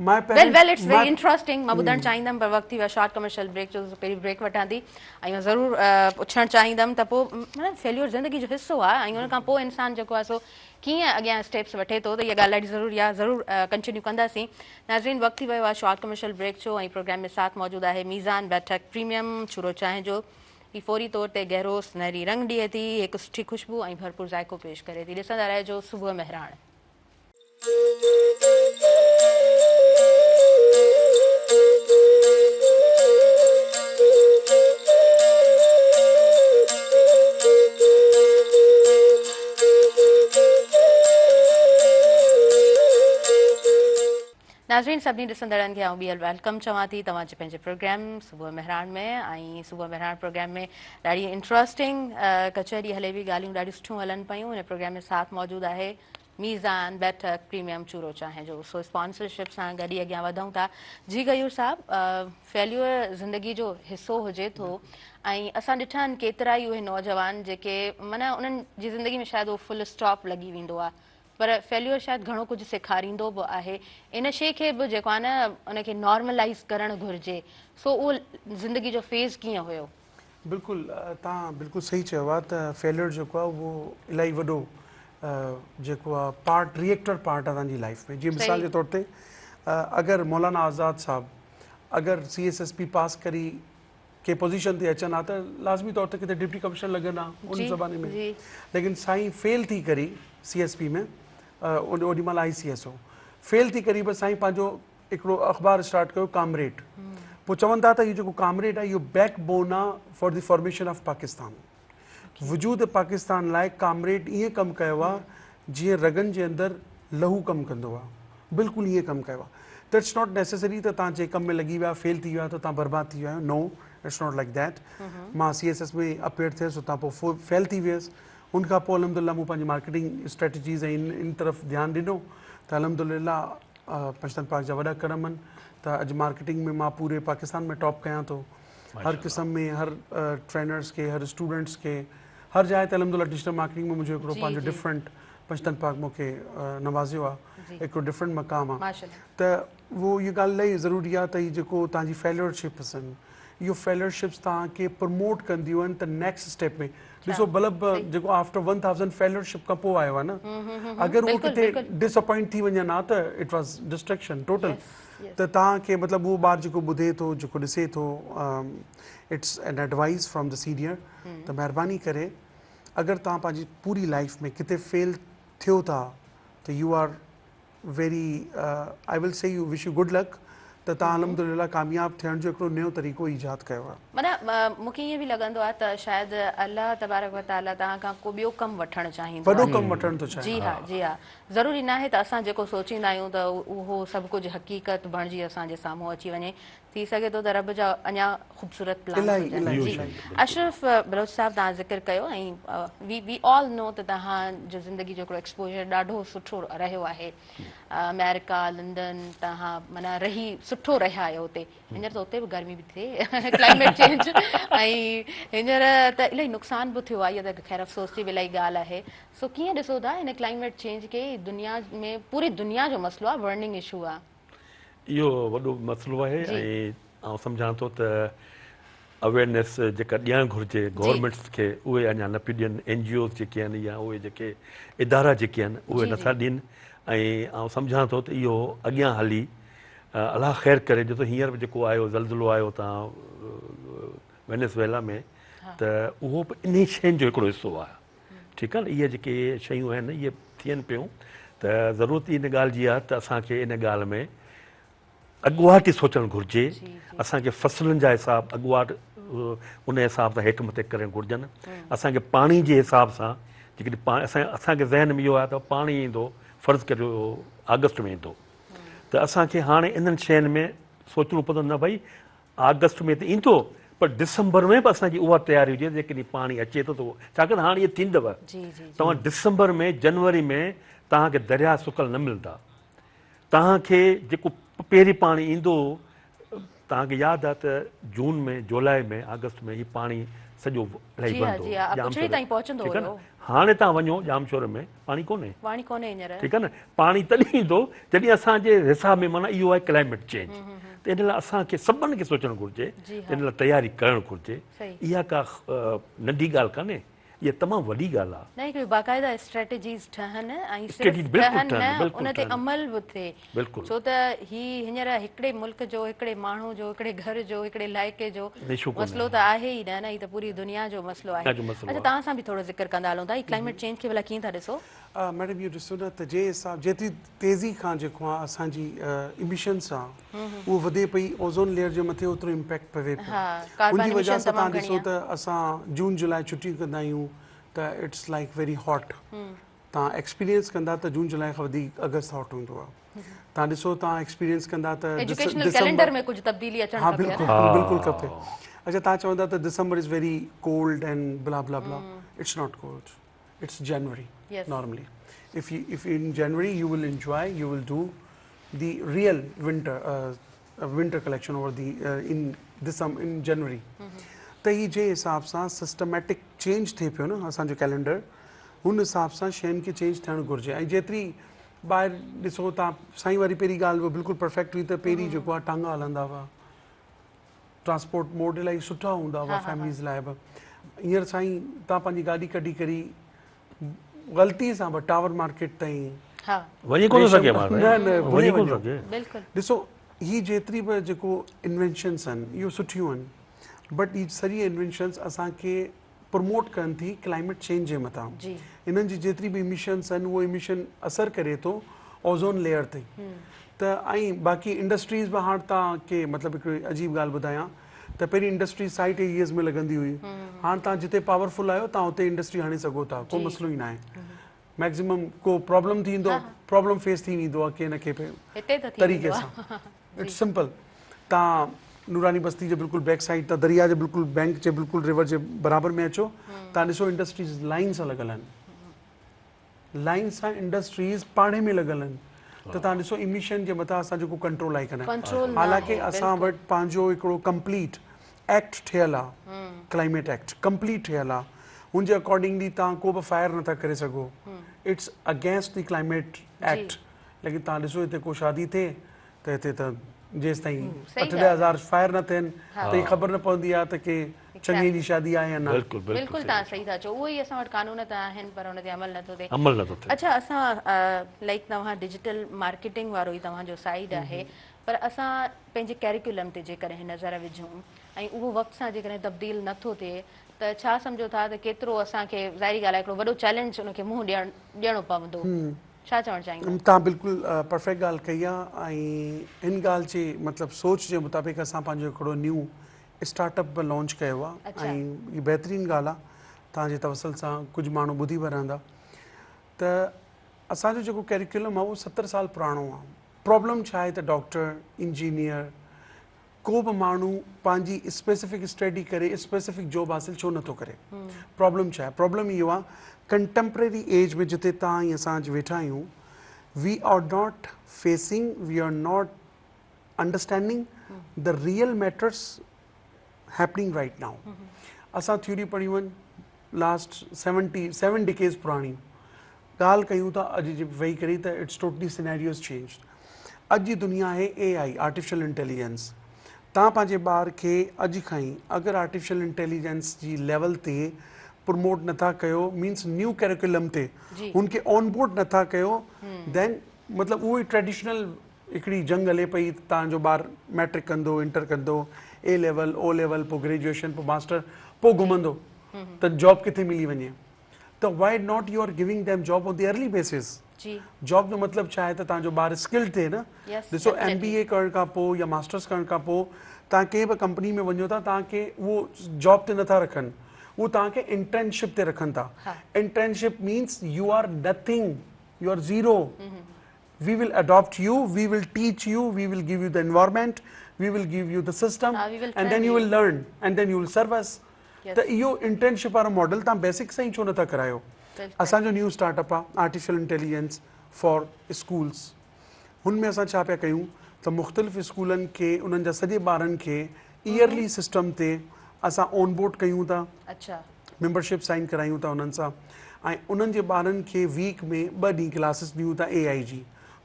my well well it's very interesting مان ٻڌڻ چاهيندم پر وقت ٿي ويو شارٽ ڪمرشل بريڪ جو پهرين بريڪ وٺان ٿي ۽ مان ضرور پڇڻ چاهيندم ته پوء معنيٰ فيليور زندگي جو حصو آ ۽ ان کان پوء انسان جيڪو آ سو ڪيئن اڳيان اسٽيپس وٺي ٿو ته اها ڳالهه ڏاڍي ضروري آهي ضرور ڪنٽينيو ڪنداسين ناظرين وقت ٿي ويو آهي شارٽ ڪمرشل بريڪ جو ۽ پروگرام ۾ ساٿ موجود آهي ميزان بيٺڪ پريميم چورو چانهه جو هي فوري طور تي گهرو سنهري رنگ ڏئي ٿي هڪ سٺي خوشبو ۽ ڀرپور ذائقو پيش ڪري ٿي ڏسندا رهجو صبح مهراڻ. ناظرين سڀني ڏسندڙن کي آئون ٻيهر welcome چوان ٿي توهان جي پنهنجي پروگرام صبح مهراڻ ۾ ۽ صبح مهراڻ پروگرام ۾ ڏاڍي انٽرسٽنگ ڪچهري هلي پئي ڳالهيون ڏاڍيون سٺيون هلن پيون هن پروگرام ۾ ساٿ موجود آهي ميزان بيٺڪ پريميم چورو چانهه جو سو اسپانسرشپ سان گڏ ئي اڳيان وڌون ٿا جي غيور صاحب فيليور زندگي جو حصو هجي ٿو ۽ اسان ڏٺا آهن ڪيترا ئي اهي نوجوان جيڪي معنيٰ انهن جي زندگي ۾ شايد اهو فل اسٽاپ لڳي ويندو آهي پر فيليور شايد گهڻو ڪجهه سيکاريندو به آهي ان شي کي به جيڪو آهي نه ان کي نارملائز ڪرڻ گهرجي سو اهو زندگي جو فيز ڪيئن هيو؟ بلڪل توهان بلڪل صحيح چيو آهي ته فيليئر جيڪو آهي اهو الاهي وڏو جيڪو آهي پارٽ ريئيڪٽر پارٽ آهي توهان جي لائيف ۾ جيئن مثال جي طور تي اگر مولانا آزاد صاحب اگر سي ايس ايس پي پاس ڪري ڪي پوزيشن تي اچن ها ته لازمي طور تي ڪٿي ڊپٽي ڪمشنر لڳن ها ان زماني ۾ ليڪن سائين فيل ٿي ڪري سي ايس پي ۾ اوڏي مهل آء سي ايس هو فيل ٿي ڪري به سائين پنهنجو هڪڙو اخبار اسٽارٽ ڪيو ڪامريڊ پوء چون ٿا ته هي جيڪو ڪامريڊ آهي اهو بيڪ بون آهي for the formation of Pakistan وجود پاڪستان لاء ڪامريڊ ائين ڪم ڪيو آهي جيئن رڳن جي اندر لهو ڪم ڪندو آهي بلڪل ائين ڪم ڪيو آهي ته it's not necessary ته تان جنهن ڪم ۾ لڳي ويا فيل ٿي ويا ته تان برباد ٿي ويا آهيو no it's not like that مان سي ايس ايس ۾ اپيئر ٿيس اتان پوء فيل ٿي ويس ان کان پوء الحمدلله مون پنهنجي مارڪيٽنگ اسٽريٽجيز ۽ ان طرف ڌيان ڏنو ته الحمدلله پشتن پاڪ جا وڏا ڪرم آهن ته اڄ مارڪيٽنگ ۾ مان پوري پاڪستان ۾ ٽاپ ڪيان ٿو هر قسم ۾ هر ٽرينرز کي هر اسٽوڊنٽس کي هر جاء تي الحمد لله ڊجيٽل مارڪيٽنگ ۾ منهنجو هڪڙو پنهنجو ڊفرنٽ پشتن پاڪ مون کي نوازيو آهي هڪڙو ڊفرنٽ مقام آهي ته اهو اها ڳالهه الاهي ضروري آهي ته هي جيڪو توهان جي فيليورشپس آهن اهو فيليورشپس توهان کي پروموٽ ڪنديون آهن ته نيڪسٽ اسٽيپ ۾ ڏسو بلب جيڪو آفٽر 1000 فيليورشپ کان پوء آيو آهي نه اگر اهو ڪٿي ڊس اپوائنٽ ٿي وڃن ها ته it was destruction total ته توهان کي مطلب اهو ٻار جيڪو ٻڌي ٿو جيڪو ڏسي ٿو it's an advice from the senior ته مهرباني ڪري اگر توهان پنهنجي پوري لائف ۾ ڪٿي فيل ٿيو ٿا ته you are very I will say you wish you good luck ته توهان الحمدلله ڪامياب ٿيڻ جو هڪڙو نيو طريقو ايجاد ڪيو آهي. معنيٰ مون کي ائين به لڳندو آهي ته شايد الله تبارڪ و تعاليٰ توهان کان ڪو ٻيو ڪم وٺڻ چاهيندو وڏو ڪم وٺڻ ٿو چاهي. جي ها جي ها ضروري ناهي ته اسان جيڪو سوچيندا آهيون ته اهو سڀ ڪجهه حقيقت بڻجي اسان جي سامهون اچي وڃي. ٿي سگهي ٿو ته رب جا اڃا خوبصورت پلانس هجن. جي اشرف بلوچ صاحب توهان ذڪر ڪيو ۽ وي وي آل نو ته توهان جو زندگي جو هڪڙو ايڪسپوجر ڏاڍو سٺو رهيو آهي. آمريڪا لنڊن توهان معنيٰ رهي سٺو رهيا آهيو اتي هينئر ته اتي به گرمي به ٿئي ڪلائميٽ چينج ۽ هينئر ته الاهي نقصان به ٿيو آهي اها ته خير افسوس جي به الاهي ڳالهه آهي سو ڪيئن ڏسو ٿا هن ڪلائميٽ چينج کي دنيا ۾ پوري دنيا جو مسئلو آهي برننگ اشو آهي. اهو وڏو مسئلو آهي ۽ آئون سمجهان ٿو ته اويرنيس جيڪا ڏيڻ گهرجي گورنمينٽس کي اهي اڃا نه پيون ڏين اين جي اوز جيڪي آهن يا اهي جيڪي ادارا جيڪي آهن اهي نٿا ڏين ۽ آئون سمجهان ٿو ته اهو اڳيان هلي الله خير ڪري ڏسو هينئر به جيڪو آيو زلزلو آيو تان وينيسويلا ۾ ته اهو به انهي شين جو هڪڙو حصو آهي ٺيڪ آهي نه اهي جيڪي شيون آهن اهي ٿين پيون ته ضرورت ان ڳالهه جي آهي ته اسان کي ان ڳالهه ۾ اڳواٽ ئي سوچڻ گهرجي، اسان کي فصلن جا حساب اڳواٽ ان حساب سان هيٺ مٿي ڪرڻ گهرجن، اسان کي پاڻي جي حساب سان جيڪڏهن پاڻي اسان اسان کي ذهن ۾ اهو آهي ته پاڻي ايندو فرض ڪريو آگسٽ ۾ ايندو ته اسان کي هاڻي انهن شين ۾ سوچڻو پوندو نه ڀئي آگسٽ ۾ ته ايندو پر ڊسمبر ۾ به اسان جي اها تياري هجي جيڪڏهن پاڻي اچي ٿو ته ڇاڪاڻ ته هاڻي اهي ٿيندو توهان ڊسمبر ۾ جنوري ۾ توهان کي درياهه سڪل نه ملندا توهان کي جيڪو پهرين پاڻي ايندو هو، توهان کي ياد آهي ته جون ۾ جولاء ۾ آگسٽ ۾ هي پاڻي سڄو لهي ويندو هو ڄامشوري ٺيڪ آهي نه هاڻي توهان وڃو ڄامشوري ۾ پاڻي ڪونهي ٺيڪ آهي نه پاڻي تڏهن ايندو جڏهن اسان جي حساب ۾ معنيٰ اهو آهي ڪلائميٽ چينج ته ان لاء اسان کي سڀن کي سوچڻ گهرجي ان لاء تياري ڪرڻ گهرجي اها ڪا ننڍي ڳالهه ڪانهي اها تمام وڏي ڳالهه آهي. نه هڪڙيون باقاعده اسٽريٽجيز ٺهن ۽ صرف ٺهن نه ان تي عمل به ٿئي ڇو ته هي هينئر هڪڙي ملڪ جو هڪڙي ماڻهو جو هڪڙي گهر جو هڪڙي علائقي جو مسئلو ته آهي ئي نه نه هي ته پوري دنيا جو مسئلو آهي اڇا توهان سان به ٿورو ذڪر ڪندا هلون ٿا هي ڪلائميٽ چينج کي ڀلا ڪيئن ٿا ڏسو؟ ميڊم اهو ڏسو نه ته جنهن حساب جيتري تيزي کان جيڪو آ اسان جي ايميشنس آ اهو وڌي پئي اوزون ليئر جي مٿي اوترو امپيڪٽ پوي پيو ان جي وجه سان تان ڏسو ته اسان جون جولاء ڇٽيون ڪندا آهيون ته it's like very hot تان ايڪسپيرينس ڪندا ته جون جولاء کان وڌيڪ اگست هاٽ هوندو آ تان ڏسو تان ايڪسپيرينس ڪندا ته ايجوڪيشنل ڪئلينڊر ۾ ڪجهه تبديلي اچڻ کپي ها بلڪل بلڪل کپي اچها تان چوندا ته December is very cold and blah blah blah it's not cold it's January yes. normally if you if in January you will enjoy you will do the real winter winter collection over the in December in January ته هي جنهن حساب سان systematic change ٿئي پيو نه اسان جو calendar هن حساب سان شين کي چينج ٿيڻ گهرجي ۽ جيتري ٻاهر ڏسو تان سائين واري پهرين ڳالهه به بلڪل پرفيڪٽ هئي ته پهرين جيڪو آهي ٽانگا هلندا هئا ٽرانسپورٽ موڊ الاهي سٺا هوندا هئا فيمليز لاء به هينئر سائين تان پنهنجي گاڏي ڪڍي ڪري غلطي سان به ٽاور مارڪيٽ تائين وڃي ڪونه سگهي ماڻهو نه نه وڃي ڪونه سگهي بلڪل ڏسو هي جيتري به جيڪو انوينشنس آهن اهو سٺيون آهن بٽ هي سڄي انوينشنس اسان کي پروموٽ ڪن ٿي ڪلائميٽ چينج جي مٿان انهن جي جيتري به ايميشنس آهن اهو ايميشن اثر ڪري ٿو اوزون ليئر تي ته ۽ باقي انڊسٽريز به هاڻ تان کي مطلب هڪڙي عجيب ڳالهه ٻڌايان ته پهرين انڊسٽري سائيٽ ايرياز ۾ لڳندي هئي هاڻ تان جتي پاورفل آهيو تان اتي انڊسٽري هڻي سگهو ٿا ڪو مسئلو ئي ناهي ميڪزيمم ڪو پرابلم ٿيندو پرابلم فيس ٿي ويندو آهي ڪنهن نه ڪنهن طريقي سان it's simple تان نوراني بستي جي بلڪل بيڪ سائيڊ تان دريا جي بلڪل بينڪ جي بلڪل ريور جي برابر ۾ اچو تان ڏسو انڊسٽريز لائن سان لڳل آهن لائن سان انڊسٽريز پاڙي ۾ لڳل آهن ته تان ڏسو ايميشن جي مٿان اسان جو ڪو ڪنٽرول آهي ڪنه حالانڪه اسان وٽ پنهنجو هڪڙو ڪمپليٽ ايڪٽ ٺهيل آ ڪلائميٽ ايڪٽ ڪمپليٽ ٺهيل آ ان جي اڪارڊنگلي تان ڪو به فائر نٿا ڪري سگهو it's against the climate act ليڪن تان ڏسو هتي ڪو شادي ٿئي ته هتي ته جيستائين 8 10 هزار فائر نه ٿين ته هي خبر نه پوندي آ ته ڪي چڱي جي شادي آهي يا نه. بلڪل بلڪل تان صحيح ٿا چئو اهو ئي اسان وٽ قانون ته آهن پر ان تي عمل نٿو ٿئي عمل نٿو ٿئي. اڇا اسان لائيڪ توهان ڊجيٽل مارڪيٽنگ وارو ئي توهان جو سائيڊ آهي پر اسان پنهنجي ڪيريڪيولم تي جيڪڏهن نظر وجهون ۽ اهو وقت سان جيڪڏهن تبديل نه ٿو ٿئي ته ڇا سمجهو ٿا ته ڪيترو اسان کي ظاهري ڳالهه آهي هڪڙو وڏو چئلينج ان کي منهن ڏيڻ ڏيڻو پوندو. ڇا چوڻ چاهيندا؟ توهان بلڪل پرفيڪٽ ڳالهه ڪئي آ ۽ ان ڳالهه جي مطلب سوچ جي مطابق اسان پنهنجو هڪڙو نيو اسٽارٽ اپ به لانچ ڪيو آ ۽ هي بهترين ڳالهه آ توهان جي توسل سان ڪجهه ماڻهو ٻڌي به رهندا ته اسان جو جيڪو ڪريڪولم آ اهو 70 سال پراڻو آ پرابلم ڇا آهي ته ڊاڪٽر انجنيئر ڪو به ماڻهو پنهنجي اسپيسفڪ اسٽڊي ڪري اسپيسفڪ جاب حاصل ڇو نٿو ڪري پرابلم ڇا آهي پرابلم اهو آهي ڪنٽيمپرري ايج ۾ جتي توهان ۽ اسان اڄ ويٺا آهيون we are not facing we are not understanding the real matters happening right now اسان ٿيوري پڙهيون آهن لاسٽ سيونٽي سيون ڊڪيز پراڻيون ڳالهه ڪيون ٿا اڄ جي ويهي ڪري ته it's totally scenarios changed اڄ جي دنيا آهي اي آئي آرٽيفيشل انٽيليجنس توهان پنهنجي ٻار کي اڄ کان ئي اگر آرٽيفيشل انٽيليجنس جي ليول تي پروموٽ نٿا ڪيو مينس نيو ڪريڪولم تي هن کي آن بورڊ نٿا ڪيو دين مطلب اهو ئي ٽريڊيشنل هڪڙي جنگ هلي پئي ته توهان جو ٻار ميٽرڪ ڪندو انٽر ڪندو اي ليول او ليول پوء گريجوئيشن پوء ماسٽر پوء گهمندو ته جاب ڪٿي ملي وڃي ته why not you are giving them job on the early basis job جو مطلب ڇا آهي ته توهان جو ٻار اسڪلڊ ٿئي نه ڏسو ايم بي اي ڪرڻ کان پوء يا ماسٽرس ڪرڻ کان پوء توهان ڪنهن به ڪمپني ۾ وڃو ٿا توهان کي اهو جاب تي نٿا رکن اهو توهان کي انٽرنشپ تي رکن ٿا internship means you are nothing you are zero we will adopt you we will teach you we will give you the environment we will give you the system and then you will learn and then you will serve us ته اهو internship وارو model توهان basic سان ئي ڇو نٿا ڪرايو اسان جو نيو اسٽارٽ اپ آهي آرٽيفيشل انٽيليجنس فار اسڪولس هن ۾ اسان ڇا پيا ڪيون ته مختلف اسڪولن کي انهن جا سڄي ٻارن کي ايئرلي سسٽم تي اسان آن بورڊ ڪيون ٿا ميمبرشپ سائن ڪرايون ٿا انهن سان ۽ انهن جي ٻارن کي ويڪ ۾ ٻه ڏينهن ڪلاسز ڏيون ٿا اي آئي جي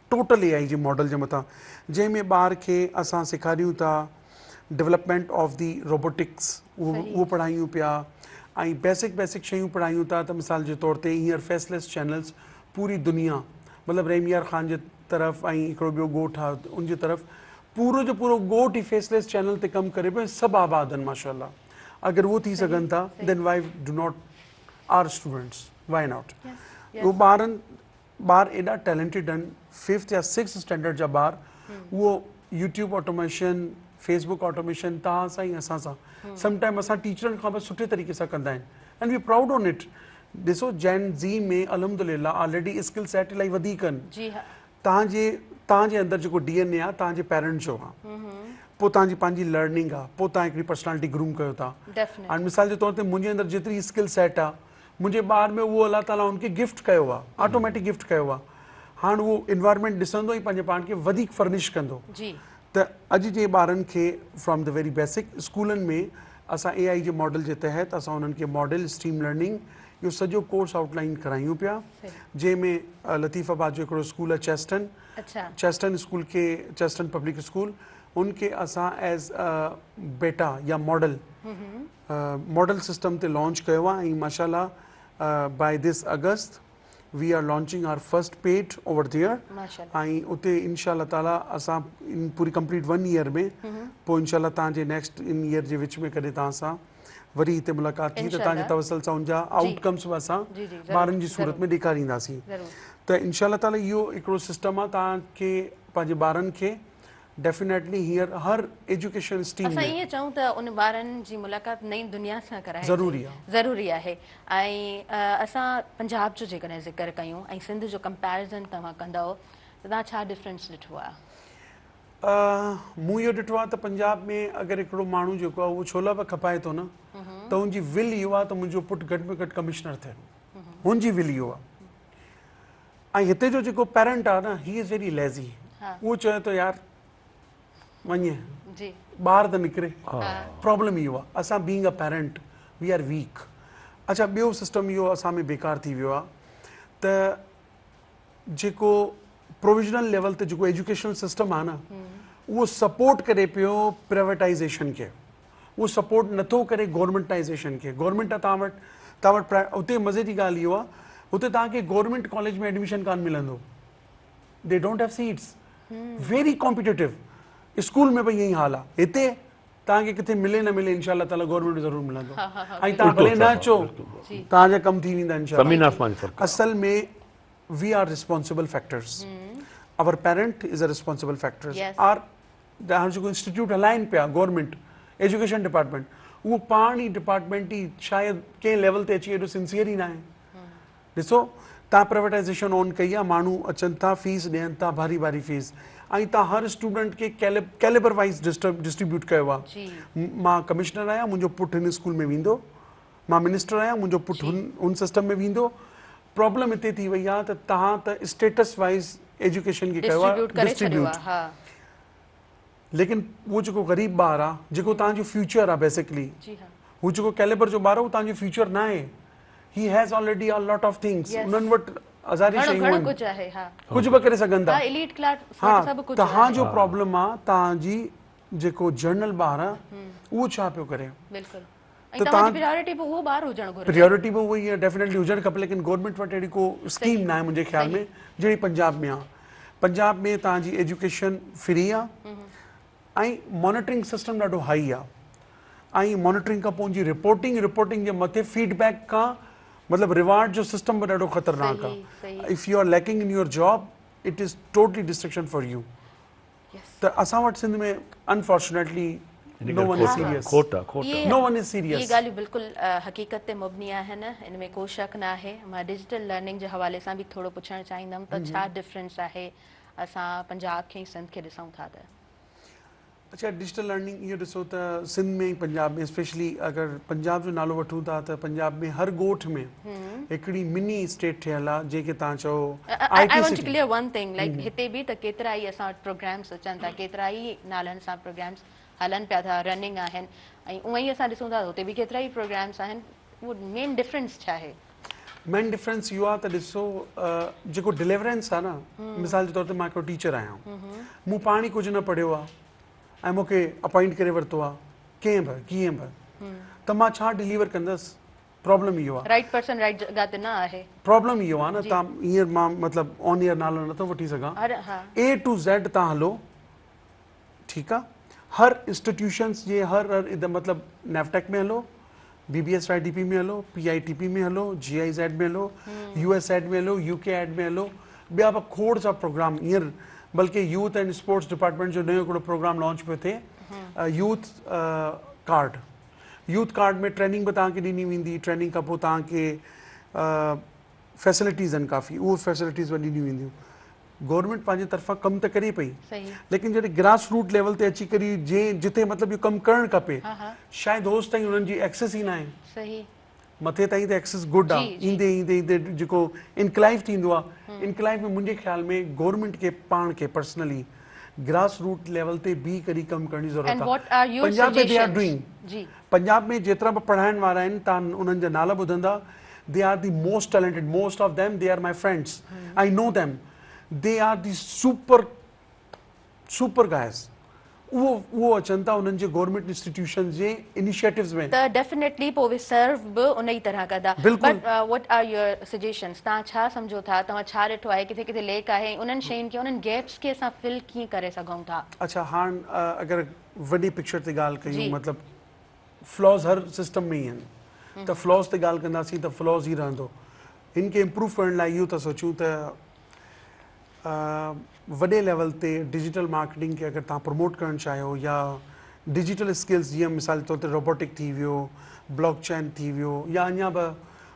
ٽوٽل اي آئي جي ماڊل جي مٿان جنهن ۾ ٻار کي اسان سيکاريون ٿا ڊولپمينٽ آف the robotics اهو پڙهايون پيا ۽ بيسڪ بيسڪ شيون پڙهايون ٿا ته مثال جي طور تي هينئر فيس ليس چينلز پوري دنيا مطلب رحيم يار خان جي طرف ۽ هڪڙو ٻيو ڳوٺ آهي ان جي طرف پورو جو پورو ڳوٺ ئي فيس ليس چينل تي ڪم ڪري پيو ۽ سڀ آباد آهن ماشاء الله اگر اهو ٿي سگهن ٿا then why do not our students why not اهو ٻارن ٻار ايڏا ٽيلنٽيڊ آهن ففٿ يا سڪس اسٽينڊرڊ جا ٻار اهو يوٽيوب آٽوميشن فيسبڪ آٽوميشن توهان سان ۽ اسان سان سم ٽائم اسان ٽيچرن کان به سٺي طريقي سان ڪندا آهن and we proud on it ڏسو جين زي ۾ الحمدلله آلريڊي اسڪل سيٽ الاهي وڌيڪ آهن توهان جي توهان جي اندر جيڪو ڊي اين اي آهي توهان جي پيرنٽس جو آهي پوء توهان جي پنهنجي لرننگ آهي پوء توهان هڪڙي پرسنالٽي گروم ڪيو ٿا هاڻي مثال جي طور تي منهنجي اندر جيتري اسڪل سيٽ آهي منهنجي ٻار ۾ اهو الله تعاليٰ ان کي گفٽ ڪيو آهي آٽوميٽڪ گفٽ ڪيو آهي هاڻ اهو انوائرمينٽ ڏسندو ۽ پنهنجي پاڻ کي وڌيڪ فرنش ڪندو ته اڄ جي ٻارن کي فرام the very basic اسڪولن ۾ اسان اي آئي جي ماڊل جي تحت اسان انهن کي ماڊل اسٽريم لرننگ اهو سڄو ڪورس آئوٽ لائن ڪرايون پيا جنهن ۾ لطيف آباد جو هڪڙو اسڪول آهي چيسٽن چيسٽن اسڪول کي چيسٽن پبلڪ اسڪول ان کي اسان ايز بيٽا يا ماڊل ماڊل سسٽم تي لانچ ڪيو آهي ۽ ماشاء الله by this August we are launching our first pet over there ۽ اتي انشاء الله تعالي اسان ان پوري ڪمپليٽ ون ايئر ۾ پوء انشاء الله تان جي نيڪسٽ ان ايئر جي وچ ۾ ڪڏهن تان سان وري هتي ملاقات ٿي ته تان جي توسل سان ان جا آئوٽ ڪمس به اسان ٻارن جي صورت ۾ ڏيکارينداسين ته انشاء الله تعالي اهو هڪڙو سسٽم آهي تان کي پنهنجي ٻارن کي ڊيفينيٽلي هينئر هر ايجوڪيشن اسٽريم ۾. اسان ائين چئون ته ان ٻارن جي ملاقات نئين دنيا سان ڪرائجي ضروري آهي ضروري آهي ۽ اسان پنجاب جو جيڪڏهن ذڪر ڪيون ۽ سنڌ جو ڪمپيرزن توهان ڪندؤ ته توهان ڇا ڊفرنس ڏٺو آهي؟ مون اهو ڏٺو آهي ته پنجاب ۾ اگر هڪڙو ماڻهو جيڪو آهي اهو ڇولا به کپائي ٿو نه ته ان جي ول اهو آهي ته منهنجو پٽ گهٽ ۾ گهٽ ڪمشنر ٿئي هن جي ول اهو آهي. ۽ هتي جو جيڪو پيرنٽ آ نه هي از ويري ليزي اهو چوي ٿو يار وڃي ٻاهر ته نڪري پرابلم اهو آ اسان being a parent we are weak اڇا ٻيو سسٽم اهو اسان ۾ بيڪار ٿي ويو آ ته جيڪو پروويزنل ليول تي جيڪو ايجوڪيشنل سسٽم آ نه اهو سپورٽ ڪري پيو پرائيويٽائيزيشن کي اهو سپورٽ نٿو ڪري گورنمينٽائيزيشن کي گورنمينٽ توهان وٽ توهان وٽ اتي مزي جي ڳالهه اهو آهي اتي توهان کي گورنمينٽ ڪاليج ۾ ايڊميشن ڪانه ملندو they don't have seats very competitive school ۾ به ائين ئي حال آهي هتي توهان کي ڪٿي ملي نه ملي انشاء الله تعالي گورنمينٽ ضرور ملندو ۽ توهان ڀلي نه اچو توهان جا ڪم ٿي ويندا انشاء الله اصل ۾ We are responsible factors our parent is a responsible factors are هاڻ جيڪو انسٽيٽيوٽ هلائن پيا گورنمينٽ ايجوڪيشن ڊپارٽمينٽ اهو پاڻ ئي ڊپارٽمينٽ ئي شايد ڪنهن ليول تي اچي ايڏو سنسيئر ئي ناهي ڏسو تان پرائيويٽائزيشن آن ڪئي آ ماڻهو اچن ٿا فيس ڏين ٿا ڀاري ڀاري فيس ۽ تان هر اسٽوڊنٽ کي ڪيليبر وائز ڊسٽريبيوٽ ڪيو آ مان ڪمشنر آهيان منهنجو پٽ هن اسڪول ۾ ويندو مان منسٽر آهيان منهنجو پٽ هن هن سسٽم ۾ ويندو پرابلم هتي ٿي وئي آ ته تهان ته اسٽيٽس وائز ايجوڪيشن کي ڪيو آ ڊسٽريبيوٽ ليڪن اهو جيڪو غريب ٻار آ جيڪو توهان جو فيوچر آ بيسڪلي هو جيڪو ڪيليبر جو ٻار آ اهو توهان جو فيوچر ناهي he has already a lot of things انهن وٽ هزارين شيون آهن ڪجهه به ڪري سگهن ٿا ها توهان جو پرابلم آ توهان جي جيڪو جنرل ٻار آ اهو ڇا پيو ڪري ته توهان جي پريارٽي به اهو ٻار هجڻ گهرجي. پريارٽي به اهو ئي آهي ڊيفينيٽلي هجڻ کپي ليڪن گورنمينٽ وٽ اهڙي ڪو اسڪيم ناهي منهنجي خيال ۾ جهڙي پنجاب ۾ آهي. پنجاب ۾ توهان جي ايجوڪيشن فري آهي ۽ مانيٽرنگ سسٽم ڏاڍو هائي آهي ۽ مانيٽرنگ کان پوء ان جي رپورٽنگ رپورٽنگ جي مٿي فيڊ بيڪ کان مطلب ريوارڊ جو سسٽم به ڏاڍو خطرناڪ آهي if you are lacking in your job it is totally destruction for you. ته اسان وٽ Sindh ۾ unfortunately no one is serious کوٽ آ کوٽ آ نو ون is serious. اهي ڳالهيون بلڪل حقيقت تي مبني آهن ان ۾ ڪو شڪ نه آهي. مان ڊجيٽل لرننگ جي حوالي سان به ٿورو پڇڻ چاهيندم ته ڇا ڊفرنس آهي اسان پنجاب کي ۽ سنڌ کي ڏسون ٿا ته. اڇا ڊجيٽل لرننگ اهو ڏسو ته سنڌ ۾ ۽ پنجاب ۾ اسپيشلي اگر پنجاب جو نالو وٺون ٿا ته پنجاب ۾ هر ڳوٺ ۾ هڪڙي مني اسٽيٽ ٺهيل آهي جنهن کي توهان چئو I want to clear one thing like هتي به ته ڪيترا ئي اسان وٽ پروگرامس اچن ٿا ڪيترا ئي نالن سان پروگرامس هلن پيا ٿا رننگ آهن ۽ اونئن ئي اسان ڏسون ٿا هتي به ڪيترا ئي پروگرامس آهن اهو مين ڊفرنس ڇا آهي؟ مين ڊفرنس اهو آهي ته ڏسو جيڪو ڊليورنس آهي نه مثال جي طور تي مان هڪڙو ٽيچر آهيان مون پاڻ ئي ڪجهه نه پڙهيو آهي ۽ مون کي اپائنٽ ڪري ورتو آهي ڪنهن به ڪيئن به ته مان ڇا ڊليور ڪندس پرابلم اهو آهي رائٽ پرسن رائٽ جڳهه تي نه آهي پرابلم اهو آهي نه تان هينئر مان مطلب آن ايئر نالو نٿو وٺي سگهان اي ٽو زيڊ تان هلو ٺيڪ آ هر انسٽيٽيوشنس جي هر هر مطلب نيوٽيڪ ۾ هلو B B S Y D P ۾ هلو پي I ٽي پي ۾ هلو جي I Z ۾ هلو يو ايس ايڊ ۾ هلو يو ڪي ايڊ ۾ هلو ٻيا به کوڙ سا پروگرام هينئر بلڪه يوٿ اينڊ اسپورٽس ڊپارٽمينٽ جو نيو هڪڙو پروگرام لانچ پيو ٿئي youth card youth card ۾ training به توهان کي ڏني ويندي ٽريننگ کان پوء توهان کي فيسلٽيز آهن ڪافي اهي فيسلٽيز به ڏنيون وينديون گورنمينٽ پنهنجي طرفان ڪم ته ڪري پئي ليڪن جڏهن گراس روٽ ليول تي اچي ڪري جنهن جتي مطلب اهو ڪم ڪرڻ کپي شايد هوس تائين انهن جي ايڪسيس ئي ناهي مٿي تائين ته ايڪسيس گڊ آ ايندي ايندي ايندي جيڪو انڪلائيو ٿيندو آ انڪلائيو ۾ منهنجي خيال ۾ گورنمينٽ کي پاڻ کي پرسنلي گراس روٽ ليول تي بيهي ڪري ڪم ڪرڻ جي ضرورت آ Punjab ۾ they are doing Punjab ۾ جيترا به پڙهائڻ وارا آهن تان انهن جا نالا ٻڌندا they are the most talented most of them they are my friends I know them they are the super super guys اهو اهو اچن ٿا انهن جي گورنمينٽ انسٽيٽيوشنز جي انيشيٽوز ۾. ته ڊيفينيٽلي پوء اهي سرو به ان ئي طرح ڪندا. بلڪل. But what are your suggestions توهان ڇا سمجهو ٿا توهان ڇا ڏٺو آهي ڪٿي ڪٿي ليڪ آهي ۽ انهن شين کي انهن گيپس کي اسان فل ڪيئن ڪري سگهون ٿا. اڇا هاڻ اگر وڏي پڪچر تي ڳالهه ڪيون مطلب فلاز هر سسٽم ۾ ئي آهن ته فلاز تي ڳالهه ڪنداسين ته فلاز ئي رهندو هن کي امپروو ڪرڻ لاء اهو ٿا سوچيون ته وڏي ليول تي ڊجيٽل مارڪيٽنگ کي اگر توهان پروموٽ ڪرڻ چاهيو يا ڊجيٽل اسڪلز جيئن مثال طور تي روبوٽڪ ٿي ويو بلاڪ چين ٿي ويو يا اڃا به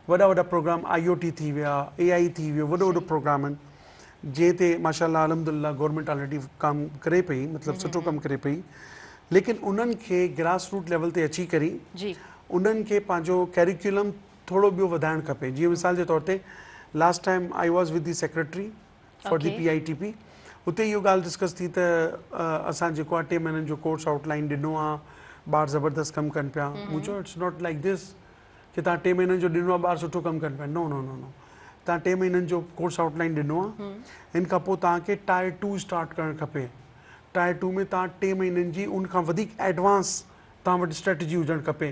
وڏا وڏا پروگرام آئي او ٽي ٿي ويا اي آئي ٿي ويو وڏو وڏو پروگرام آهن جنهن تي ماشاء الله الحمد لله گورنمينٽ آلريڊي ڪم ڪري پئي مطلب سٺو ڪم ڪري پئي ليڪن انهن کي گراس روٽ ليول تي اچي ڪري انهن کي پنهنجو ڪريڪولم ٿورو ٻيو وڌائڻ کپي جيئن مثال جي طور تي last time I was with the secretary for the P I T P اتي اهو ڳالهه ڊسڪس ٿي ته اسان جيڪو آهي ٽي مهينن جو ڪورس آئوٽ لائن ڏنو آهي ٻار زبردست ڪم ڪن پيا مون چيو it's not like this ڪي توهان ٽي مهينن جو ڏنو آهي ٻار سٺو ڪم ڪن پيا نو نو نو نو توهان ٽي مهينن جو ڪورس آئوٽ لائن ڏنو آهي ان کان پوء توهان کي ٽائر ٽو اسٽارٽ ڪرڻ کپي ٽائر ٽو ۾ توهان ٽي مهينن جي ان کان وڌيڪ ايڊوانس توهان وٽ اسٽريٽجي هجڻ کپي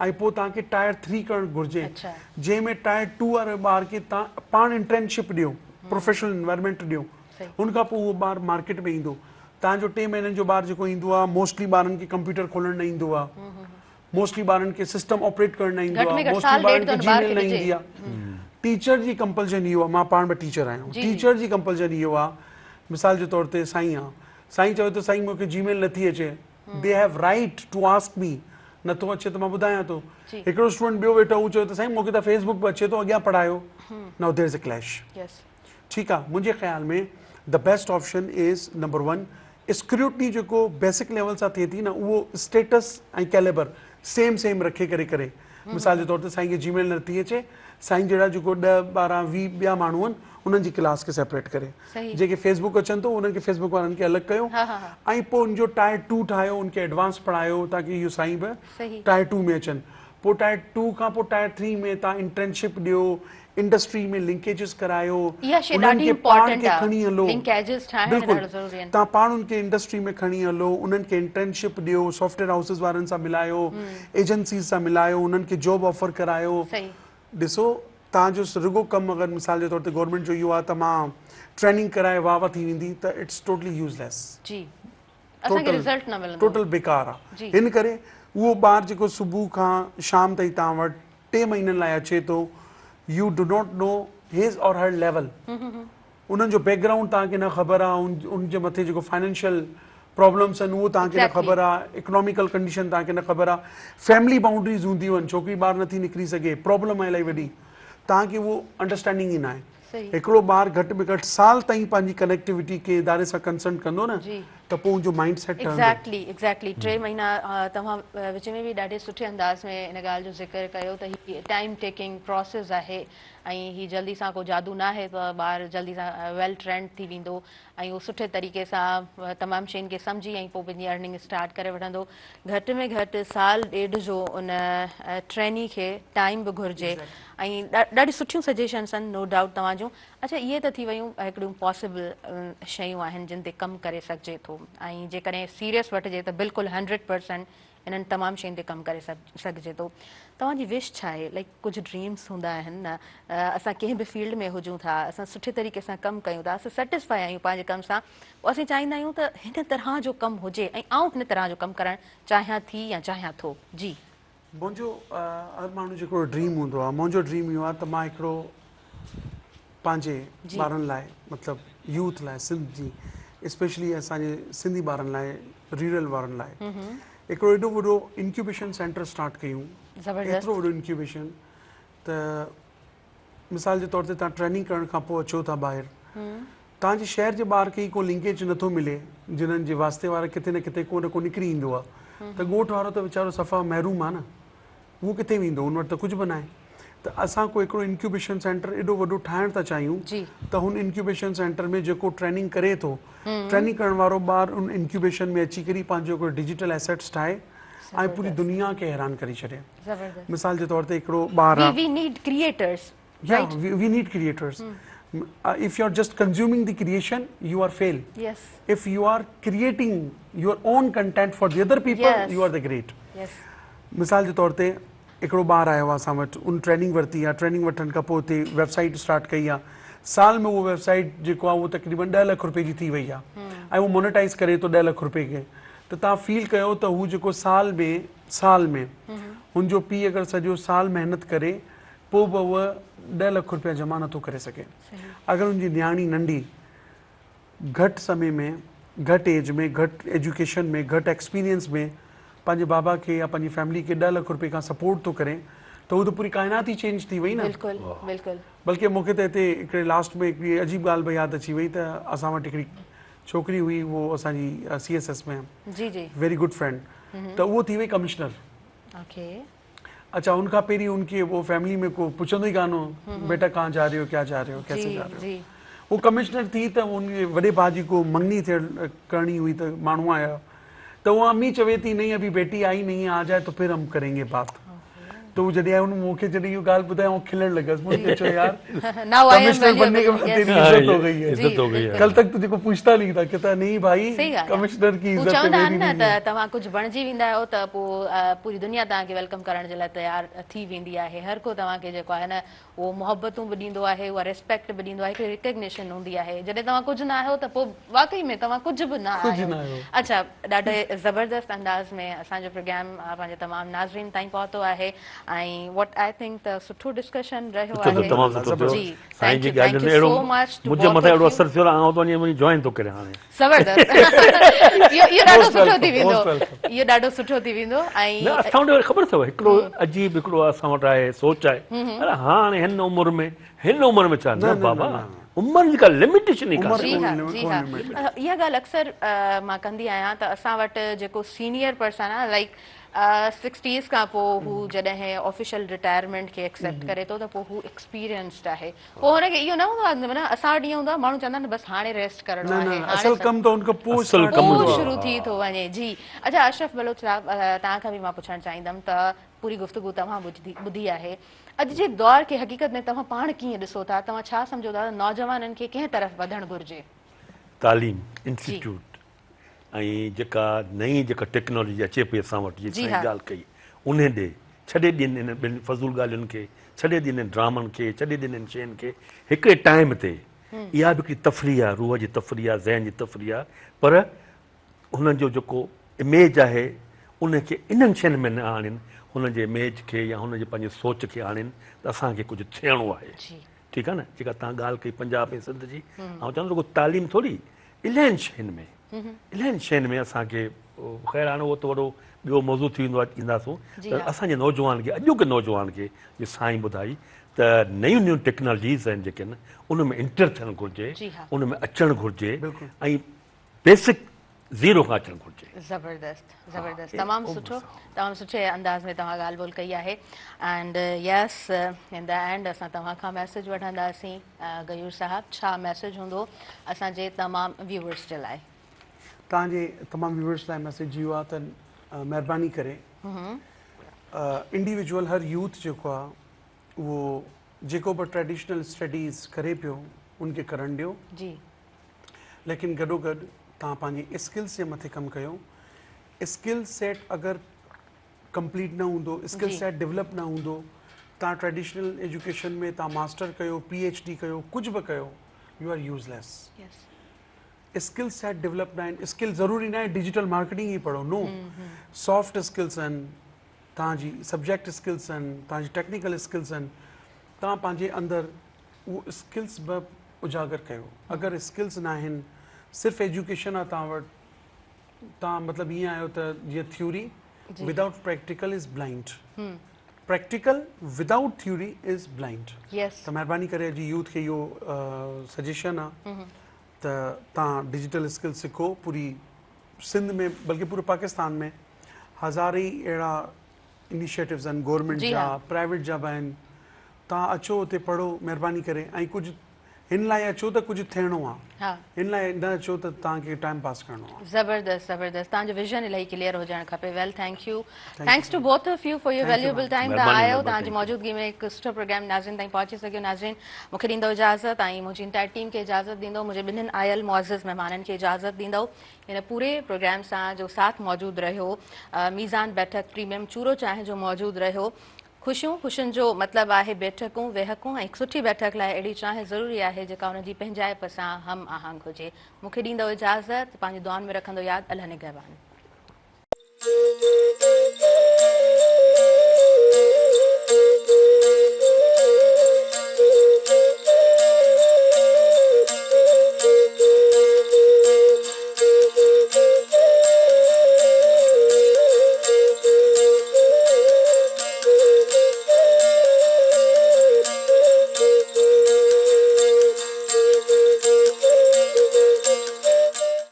۽ پوء توهان کي ٽائر ٿري ڪرڻ گهرجي جنهن ۾ ٽائر ٽو واري ٻار کي توهان پاڻ انٽرنشپ ڏيو پروفيشنل انوائرمينٽ ڏيو ان کان پوء اهو ٻار مارڪيٽ ۾ ايندو توهان جو ٽي مهينن جو ٻار جيڪو ايندو آهي موسٽلي ٻارن کي ڪمپيوٽر کولڻ نه ايندو آهي موسٽلي ٻارن کي سسٽم آپريٽ ڪرڻ نه ايندو آهي موسٽلي ٻارن کي جي ميل نه ايندي آهي. ٽيچر جي ڪمپلشن اهو آ مان پاڻ به ٽيچر آهيان ٽيچر جي ڪمپلشن اهو آ مثال جي طور تي سائين آ سائين چوي ٿو سائين مونکي جي ميل نٿي اچي they have right to ask me نٿو اچي ته مان ٻڌايان ٿو هڪڙو اسٽوڊنٽ ٻيو ويٺو هو چوي ٿو سائين مونکي ته فيس بڪ به اچي ٿو اڳيان پڙهايو now there is a clash ٺيڪ آ منهنجي خيال ۾ the best option is number 1 scrutiny جيڪو بيسڪ ليول سان ٿئي ٿي نه اهو اسٽيٽس ۽ ڪيليبر سيم سيم رکي ڪري ڪري مثال جي طور تي سائين کي جي ميل نٿي اچي سائين جهڙا جيڪو 10 12 20 ٻيا ماڻهو آهن انهن جي ڪلاس کي سيپريٽ ڪري جيڪي فيس بڪ اچن ٿو انهن کي فيس بڪ وارن کي الڳ ڪيو ۽ پوء ان جو ٽائر 2 ٺاهيو ان کي ايڊوانس پڙهايو تاڪي اهو سائين به ٽائر 2 ۾ اچن پوء ٽائر 2 کان پوء ٽائر 3 ۾ تان انٽرنشپ ڏيو انڊسٽري ۾ لنڪيجز ڪرايو انهن کي پاڻ کي کڻي هلو بلڪل تان پاڻ ان کي انڊسٽري ۾ کڻي هلو انهن کي انٽرنشپ ڏيو سافٽويئر هائوسز وارن سان ملايو ايجنسيز سان ملايو انهن کي جاب آفر ڪرايو ڏسو تان جو رڳو ڪم اگر مثال جي طور تي گورنمينٽ جو اهو آهي ته مان ٽريننگ ڪرائي واهه واهه ٿي ويندي ته it's totally use ليس جي اسان کي رزلٽ نه ملندو ٽوٽل بيڪار آهي ان ڪري اهو ٻار جيڪو صبح کان شام تائين تان وٽ ٽي مهينن لاء اچي ٿو you do not know his or her level انهن جو بيڪ گرائونڊ توهان کي نه خبر آ ان جي مٿي جيڪو فائنينشل پرابلمس آهن اهو توهان کي نه خبر آ اڪناميڪل ڪنڊيشن توهان کي نه خبر آ فيملي بائونڊريز هونديون آهن ڇوڪري ٻاهر نٿي نڪري سگهي پرابلم آهي الائي وڏي توهان کي اهو انڊرسٽينڊنگ ئي ناهي هڪڙو ٻار گهٽ ۾ گهٽ سال تائين پنهنجي ڪنيڪٽيوٽي ڪنهن اداري سان ڪنسلٽ ڪندو نه ته پوء ان جو مائنڊ سيٽ ٺهندو. ايگزيڪٽلي ايگزيڪٽلي ٽي مهينا توهان وچ ۾ به ڏاڍي سٺي انداز ۾ ان ڳالهه جو ذڪر ڪيو ته هي ٽائيم ٽيڪنگ پروسيس آهي ۽ هي جلدي سان ڪو جادو ناهي ته ٻار جلدي سان ويل ٽرينڊ ٿي ويندو ۽ هو سٺي طريقي سان تمام شين کي سمجهي ۽ پوء پنهنجي ارننگ اسٽارٽ ڪري وٺندو گهٽ ۾ گهٽ سال ڏيڍ جو ان ٽريني کي ٽائيم به گهرجي ۽ ڏاڍي سٺيون سجيشنس آهن نو ڊائوٽ توهان جون اڇا اهي ته ٿي ويون هڪڙيون پاسيبل شيون آهن جن تي ڪم ڪري سگهجي ٿو ۽ جيڪڏهن سيريس وٺجي ته بلڪل 100% انهن تمام شين تي ڪم ڪري سگهجي ٿو. توهان جي وش ڇا آهي؟ لائيڪ ڪجهه ڊريمز هوندا آهن نه اسان ڪنهن به فيلڊ ۾ هجون ٿا اسان سٺي طريقي سان ڪم ڪيون ٿا اسان سيٽسفائي آهيون پنهنجي ڪم سان پوء اسين چاهيندا آهيون ته هن طرح جو ڪم هجي ۽ آئون هن طرح جو ڪم ڪرڻ چاهيان ٿي يا چاهيان ٿو. جي. منهنجو هر ماڻهو جو هڪڙو ڊريم هوندو آهي منهنجو ڊريم اهو آهي ته مان هڪڙو پنهنجي ٻارن لاء مطلب يوٿ لاء سنڌ جي اسپيشلي اسان جي سنڌي ٻارن لاء ريورل وارن لاء هڪڙو ايڏو وڏو انڪيوبيشن سينٽر اسٽارٽ ڪيون ايترو وڏو انڪيوبيشن ته مثال جي طور تي تان ٽريننگ ڪرڻ کان پوء اچو ٿا ٻاهر تان جي شهر جي ٻار کي ئي ڪو لنڪيج نٿو ملي جنھن جي واسطي وارا ڪٿي نه ڪٿي ڪو نه ڪو نڪري ايندو آ ته ڳوٺ وارو ته ويچارو صفا محروم آ نه اهو ڪٿي ويندو ان وٽ ته ڪجهه به ناهي ته اسان ڪو هڪڙو انڪيوبيشن سينٽر ايڏو وڏو ٺاهڻ ٿا چاهيون ته هن انڪيوبيشن سينٽر ۾ جيڪو ٽريننگ ڪري ٿو ٽريننگ ڪرڻ وارو ٻار ان انڪيوبيشن ۾ اچي ڪري پنهنجو هڪڙو ڊجيٽل ايسيٽس ٺاهي ۽ پوري دنيا کي حيران ڪري ڇڏي مثال جي طور تي هڪڙو ٻار we need creators Yeah, we need creators. If you are just consuming the creation, you are fail. Yes. If you are creating your own content for the other people, yes. you are the great. Yes. مثال جي طور تي هڪڙو ٻار آيو آهي اسان وٽ ان ٽريننگ ورتي آهي ٽريننگ وٺڻ کان پوء اتي ويب سائيٽ اسٽارٽ ڪئي آهي سال ۾ اهو ويب سائيٽ جيڪو آهي اهو تقريبن 10 لک روپيه جي ٿي وئي آهي ۽ اهو مونيٽائز ڪري ٿو 10 لک روپيه کي ته تان فيل ڪيو ته هو جيڪو سال ۾ سال ۾ هن جو پيء اگر سڄو سال محنت ڪري پوء به هوء ڏهه لک روپيا جمع نٿو ڪري سگهي. اگر ان جي نياڻي ننڍي گهٽ سمي ۾ گهٽ ايج ۾ گهٽ ايجوڪيشن ۾ گهٽ ايڪسپيرينس ۾ پنهنجي بابا کي يا پنهنجي فيملي کي ڏهه لک روپئي کان سپورٽ ٿو ڪري ته هو ته پوري ڪائنات ئي چينج ٿي وئي نه. بلڪل بلڪل. بلڪه مون کي ته هتي هڪڙي لاسٽ ۾ هڪڙي عجيب ڳالهه به ياد اچي وئي ته اسان وٽ هڪڙي ڇوڪري هئي اهو اسان جي سي ايس ايس ۾ جي جي ويري گڊ فرينڊ ته اهو ٿي وئي ڪمشنر. اوڪي. اڇا ان کان پهرين ان کي وہ فيملي ۾ ڪو پڇندو ئي ڪانه هو بيٽا ڪهان جا رهي هو ڪيا جا رهي هو ڪيسي جا رهي هو هو ڪمشنر ٿي ته ان جي وڏي ڀاء جي ڪو مڱڻي ٿيڻ ڪرڻي هئي ته ماڻهو آيا ته اها امي چوي ٿي نهين ابي بيٽي آئي نهين هي آ جائي تو پهر هم ڪرينگي بات ته هو جڏهن آيو ان مون کي جڏهن اهو ڳالهه ٻڌائي آئون کلڻ لڳس مون کي چيو يار ڪمشنر بنني ڪي بعد تيري عزت هو گئي هي عزت هو گئي هي ڪل تڪ تجهي ڪو پوڇتا نهين ٿا ڪهتا نهين ڀائي ڪمشنر ڪي عزت چوندا آهن نه ته توهان ڪجهه بڻجي ويندا آهيو ته پوء پوري دنيا توهان کي welcome ڪرڻ جي لاء تيار ٿي ويندي آهي هر ڪو توهان کي جيڪو آهي نه اهو محبتون به ڏيندو آهي اها ريسپيڪٽ به ڏيندو آهي هڪڙي ريڪگنيشن هوندي آهي جڏهن توهان ڪجهه نه آهيو ته پوء واقعي ۾ توهان ڪجهه به نه آهيو اڇا ڏاڍي زبردست انداز ۾ اسان جو پروگرام پنهنجي تمام ناظرين تائين پهتو آهي. ۽ what I think ته سٺو ڊسڪشن رهيو سٺو آهي. تمام سٺو ٿيو جي سائين thank جي يو thank ڳالهين يو اهڙو سو مچ ٽو منهنجي بوٿ مٿان آف اهڙو يو. اثر ٿيو آئون ته وڃي وڃي جوائن ٿو ڪريان هاڻي. زبردست اهو اهو ڏاڍو موسٽ سٺو welcome ٿي ويندو موسٽ welcome. اهو ڏاڍو سٺو ٿي ويندو ۽ نه اسان وٽ وري خبر اٿو هڪڙو عجيب هڪڙو اسان وٽ آهي سوچ آهي اري هاڻي هن عمر ۾ هن عمر ۾ ڇا نه بابا عمر جي ڪا لميٽيشن ئي عمر ڪانهي. جي ها ڪونهي جي ها لمٽ. اها ڳالهه اڪثر مان ڪندي آهيان ته اسان وٽ جيڪو سينيئر پرسن آهي لائيڪ سڪسٽيز کان پوء هو جڏهن آفيشل رٽائرمينٽ کي ايڪسيپٽ ڪري ٿو ته پوء هو ايڪسپيرينسڊ آهي پوء هن کي اهو نه هوندو آهي معنيٰ اسان وٽ ائين هوندو آهي ماڻهو چوندا آهن بس هاڻي ريسٽ ڪرڻو نه آهي نه هاڻي اصل ڪم ته ان کان پوء اصل اسٽارٽ ڪم ٿيندو پوء آهي. شروع ٿي ٿو وڃي جي اڇا اشرف بلوچ صاحب توهان کان به مان پڇڻ چاهيندم ته پوري گفتگو توهان ٻڌي آهي اڄ جي دور کي حقيقت ۾ توهان پاڻ ڪيئن ڏسو ٿا توهان ڇا سمجهو ٿا ته نوجوانن کي ڪنهن طرف وڌڻ گهرجي؟ تعليم انسٽيٽيوٽ ۽ جيڪا نئين جيڪا ٽيڪنالاجي اچي پئي اسان وٽ جي سائين ڳالهه ڪئي انهي ڏي ڇڏي ڏين انهن ٻن فضول ڳالهين کي ڇڏي ڏين انهن ڊرامن کي ڇڏي ڏين انهن شين کي هڪڙي ٽائيم تي اها به هڪڙي تفريح آهي روح جي تفريح آهي ذهن جي تفريح آهي پر هنن جو جيڪو اميج آهي ان کي انهن شين ۾ نه آڻين هن جي اميج کي يا هن جي پنهنجي سوچ کي آڻين ته اسان کي ڪجهه ٿيڻو آهي ٺيڪ آهي نه جيڪا تان ڳالهه ڪئي پنجاب ۽ سنڌ جي آئون چوان ٿو رڳو تعليم ٿوري الائن شين ۾ الائن شين ۾ اسان کي خير هاڻي اهو ته وڏو ٻيو موضوع ٿي ويندو آهي اينداسون ته اسان جي نوجوان کي اڄوڪي نوجوان کي جي سائين ٻڌائي ته نيون نيون ٽيڪنالاجيز آهن جيڪي آهن ان ۾ انٽر ٿيڻ گهرجي ان ۾ اچڻ گهرجي ۽ بيسڪ زيرو کان اچڻ گهرجي. زبردست زبردست تمام سٺو تمام سٺي انداز ۾ توهان ڳالهه ٻولهه ڪئي آهي and yes in the end اسان توهان کان ميسيج وٺنداسين غيور صاحب ڇا ميسيج هوندو اسان جي تمام ويورز جي لاء. توهان جي تمام ويورز لاء ميسيج اهو آهي ته مهرباني ڪري انڊيويجوئل هر يوٿ جيڪو آهي اهو جيڪو به ٽريڊيشنل اسٽڊيز ڪري پيو ان کي ڪرڻ ڏيو جي ليڪن گڏوگڏ توهان پنهنجي اسڪلس جي مٿي ڪم ڪيو اسڪل سيٽ اگر ڪمپليٽ نه هوندو اسڪل سيٽ ڊولپ نه هوندو توهان ٽريڊيشنل ايجوڪيشن ۾ توهان ماسٽر ڪيو پي ايڇ ڊي ڪيو ڪجهه به ڪيو you are useless skill set develop نه آهن اسڪل ضروري نه آهي ڊجيٽل مارڪيٽنگ ئي پڙهو نو سافٽ اسڪلس آهن توهان جي سبجيڪٽ اسڪلس آهن توهان جي ٽيڪنيڪل اسڪلس آهن توهان پنهنجي اندر اهو اسڪلس به اجاگر ڪيو اگر اسڪلس ناهن صرف ايجوڪيشن آ توهان وٽ توهان مطلب ائين آهيو ته جيئن theory without practical is blind practical without theory is blind ته مهرباني ڪري اڄ يوٿ کي اهو سجيشن آ ته توهان ڊجيٽل اسڪل سکو پوري سنڌ ۾ بلڪه پوري پاڪستان ۾ هزارين اهڙا انيشيٽوز آهن گورنمينٽ جا پرائيويٽ جا به آهن توهان اچو اتي پڙهو مهرباني ڪري ۽ ڪجهه هن لاء اچو ته ڪجهه ٿيڻو آ هن لاء نه اچو ته توهان کي ٽائيم پاس ڪرڻو آ. زبردست زبردست توهان جو ويزن الاهي ڪليئر هجڻ کپي well thank you thanks to both of you for your valuable time توهان آيو توهان جي موجودگي ۾ هڪ سٺو پروگرام ناظرين تائين پهچي سگهيو ناظرين مون کي ڏيندو اجازت ۽ منهنجي انٽائر ٽيم کي اجازت ڏيندو منهنجي ٻنهين آيل معزز مهمانن کي اجازت ڏيندو هن پوري پروگرام سان جو ساٿ موجود رهيو ميزان بيٺڪ پريميم چورو چانهه جو موجود رهيو خوشيون خوشين جو مطلب آهي بيٺڪون ويهڪون ۽ هڪ سٺي بيٺڪ لاء اهڙي چانهه ضروري آهي جيڪا ان جي پنهنجائپ سان هم آهنگ هجي مون کي ڏيندؤ اجازت پنهنجي دعائن ۾ رکندو ياد الله نگهبان.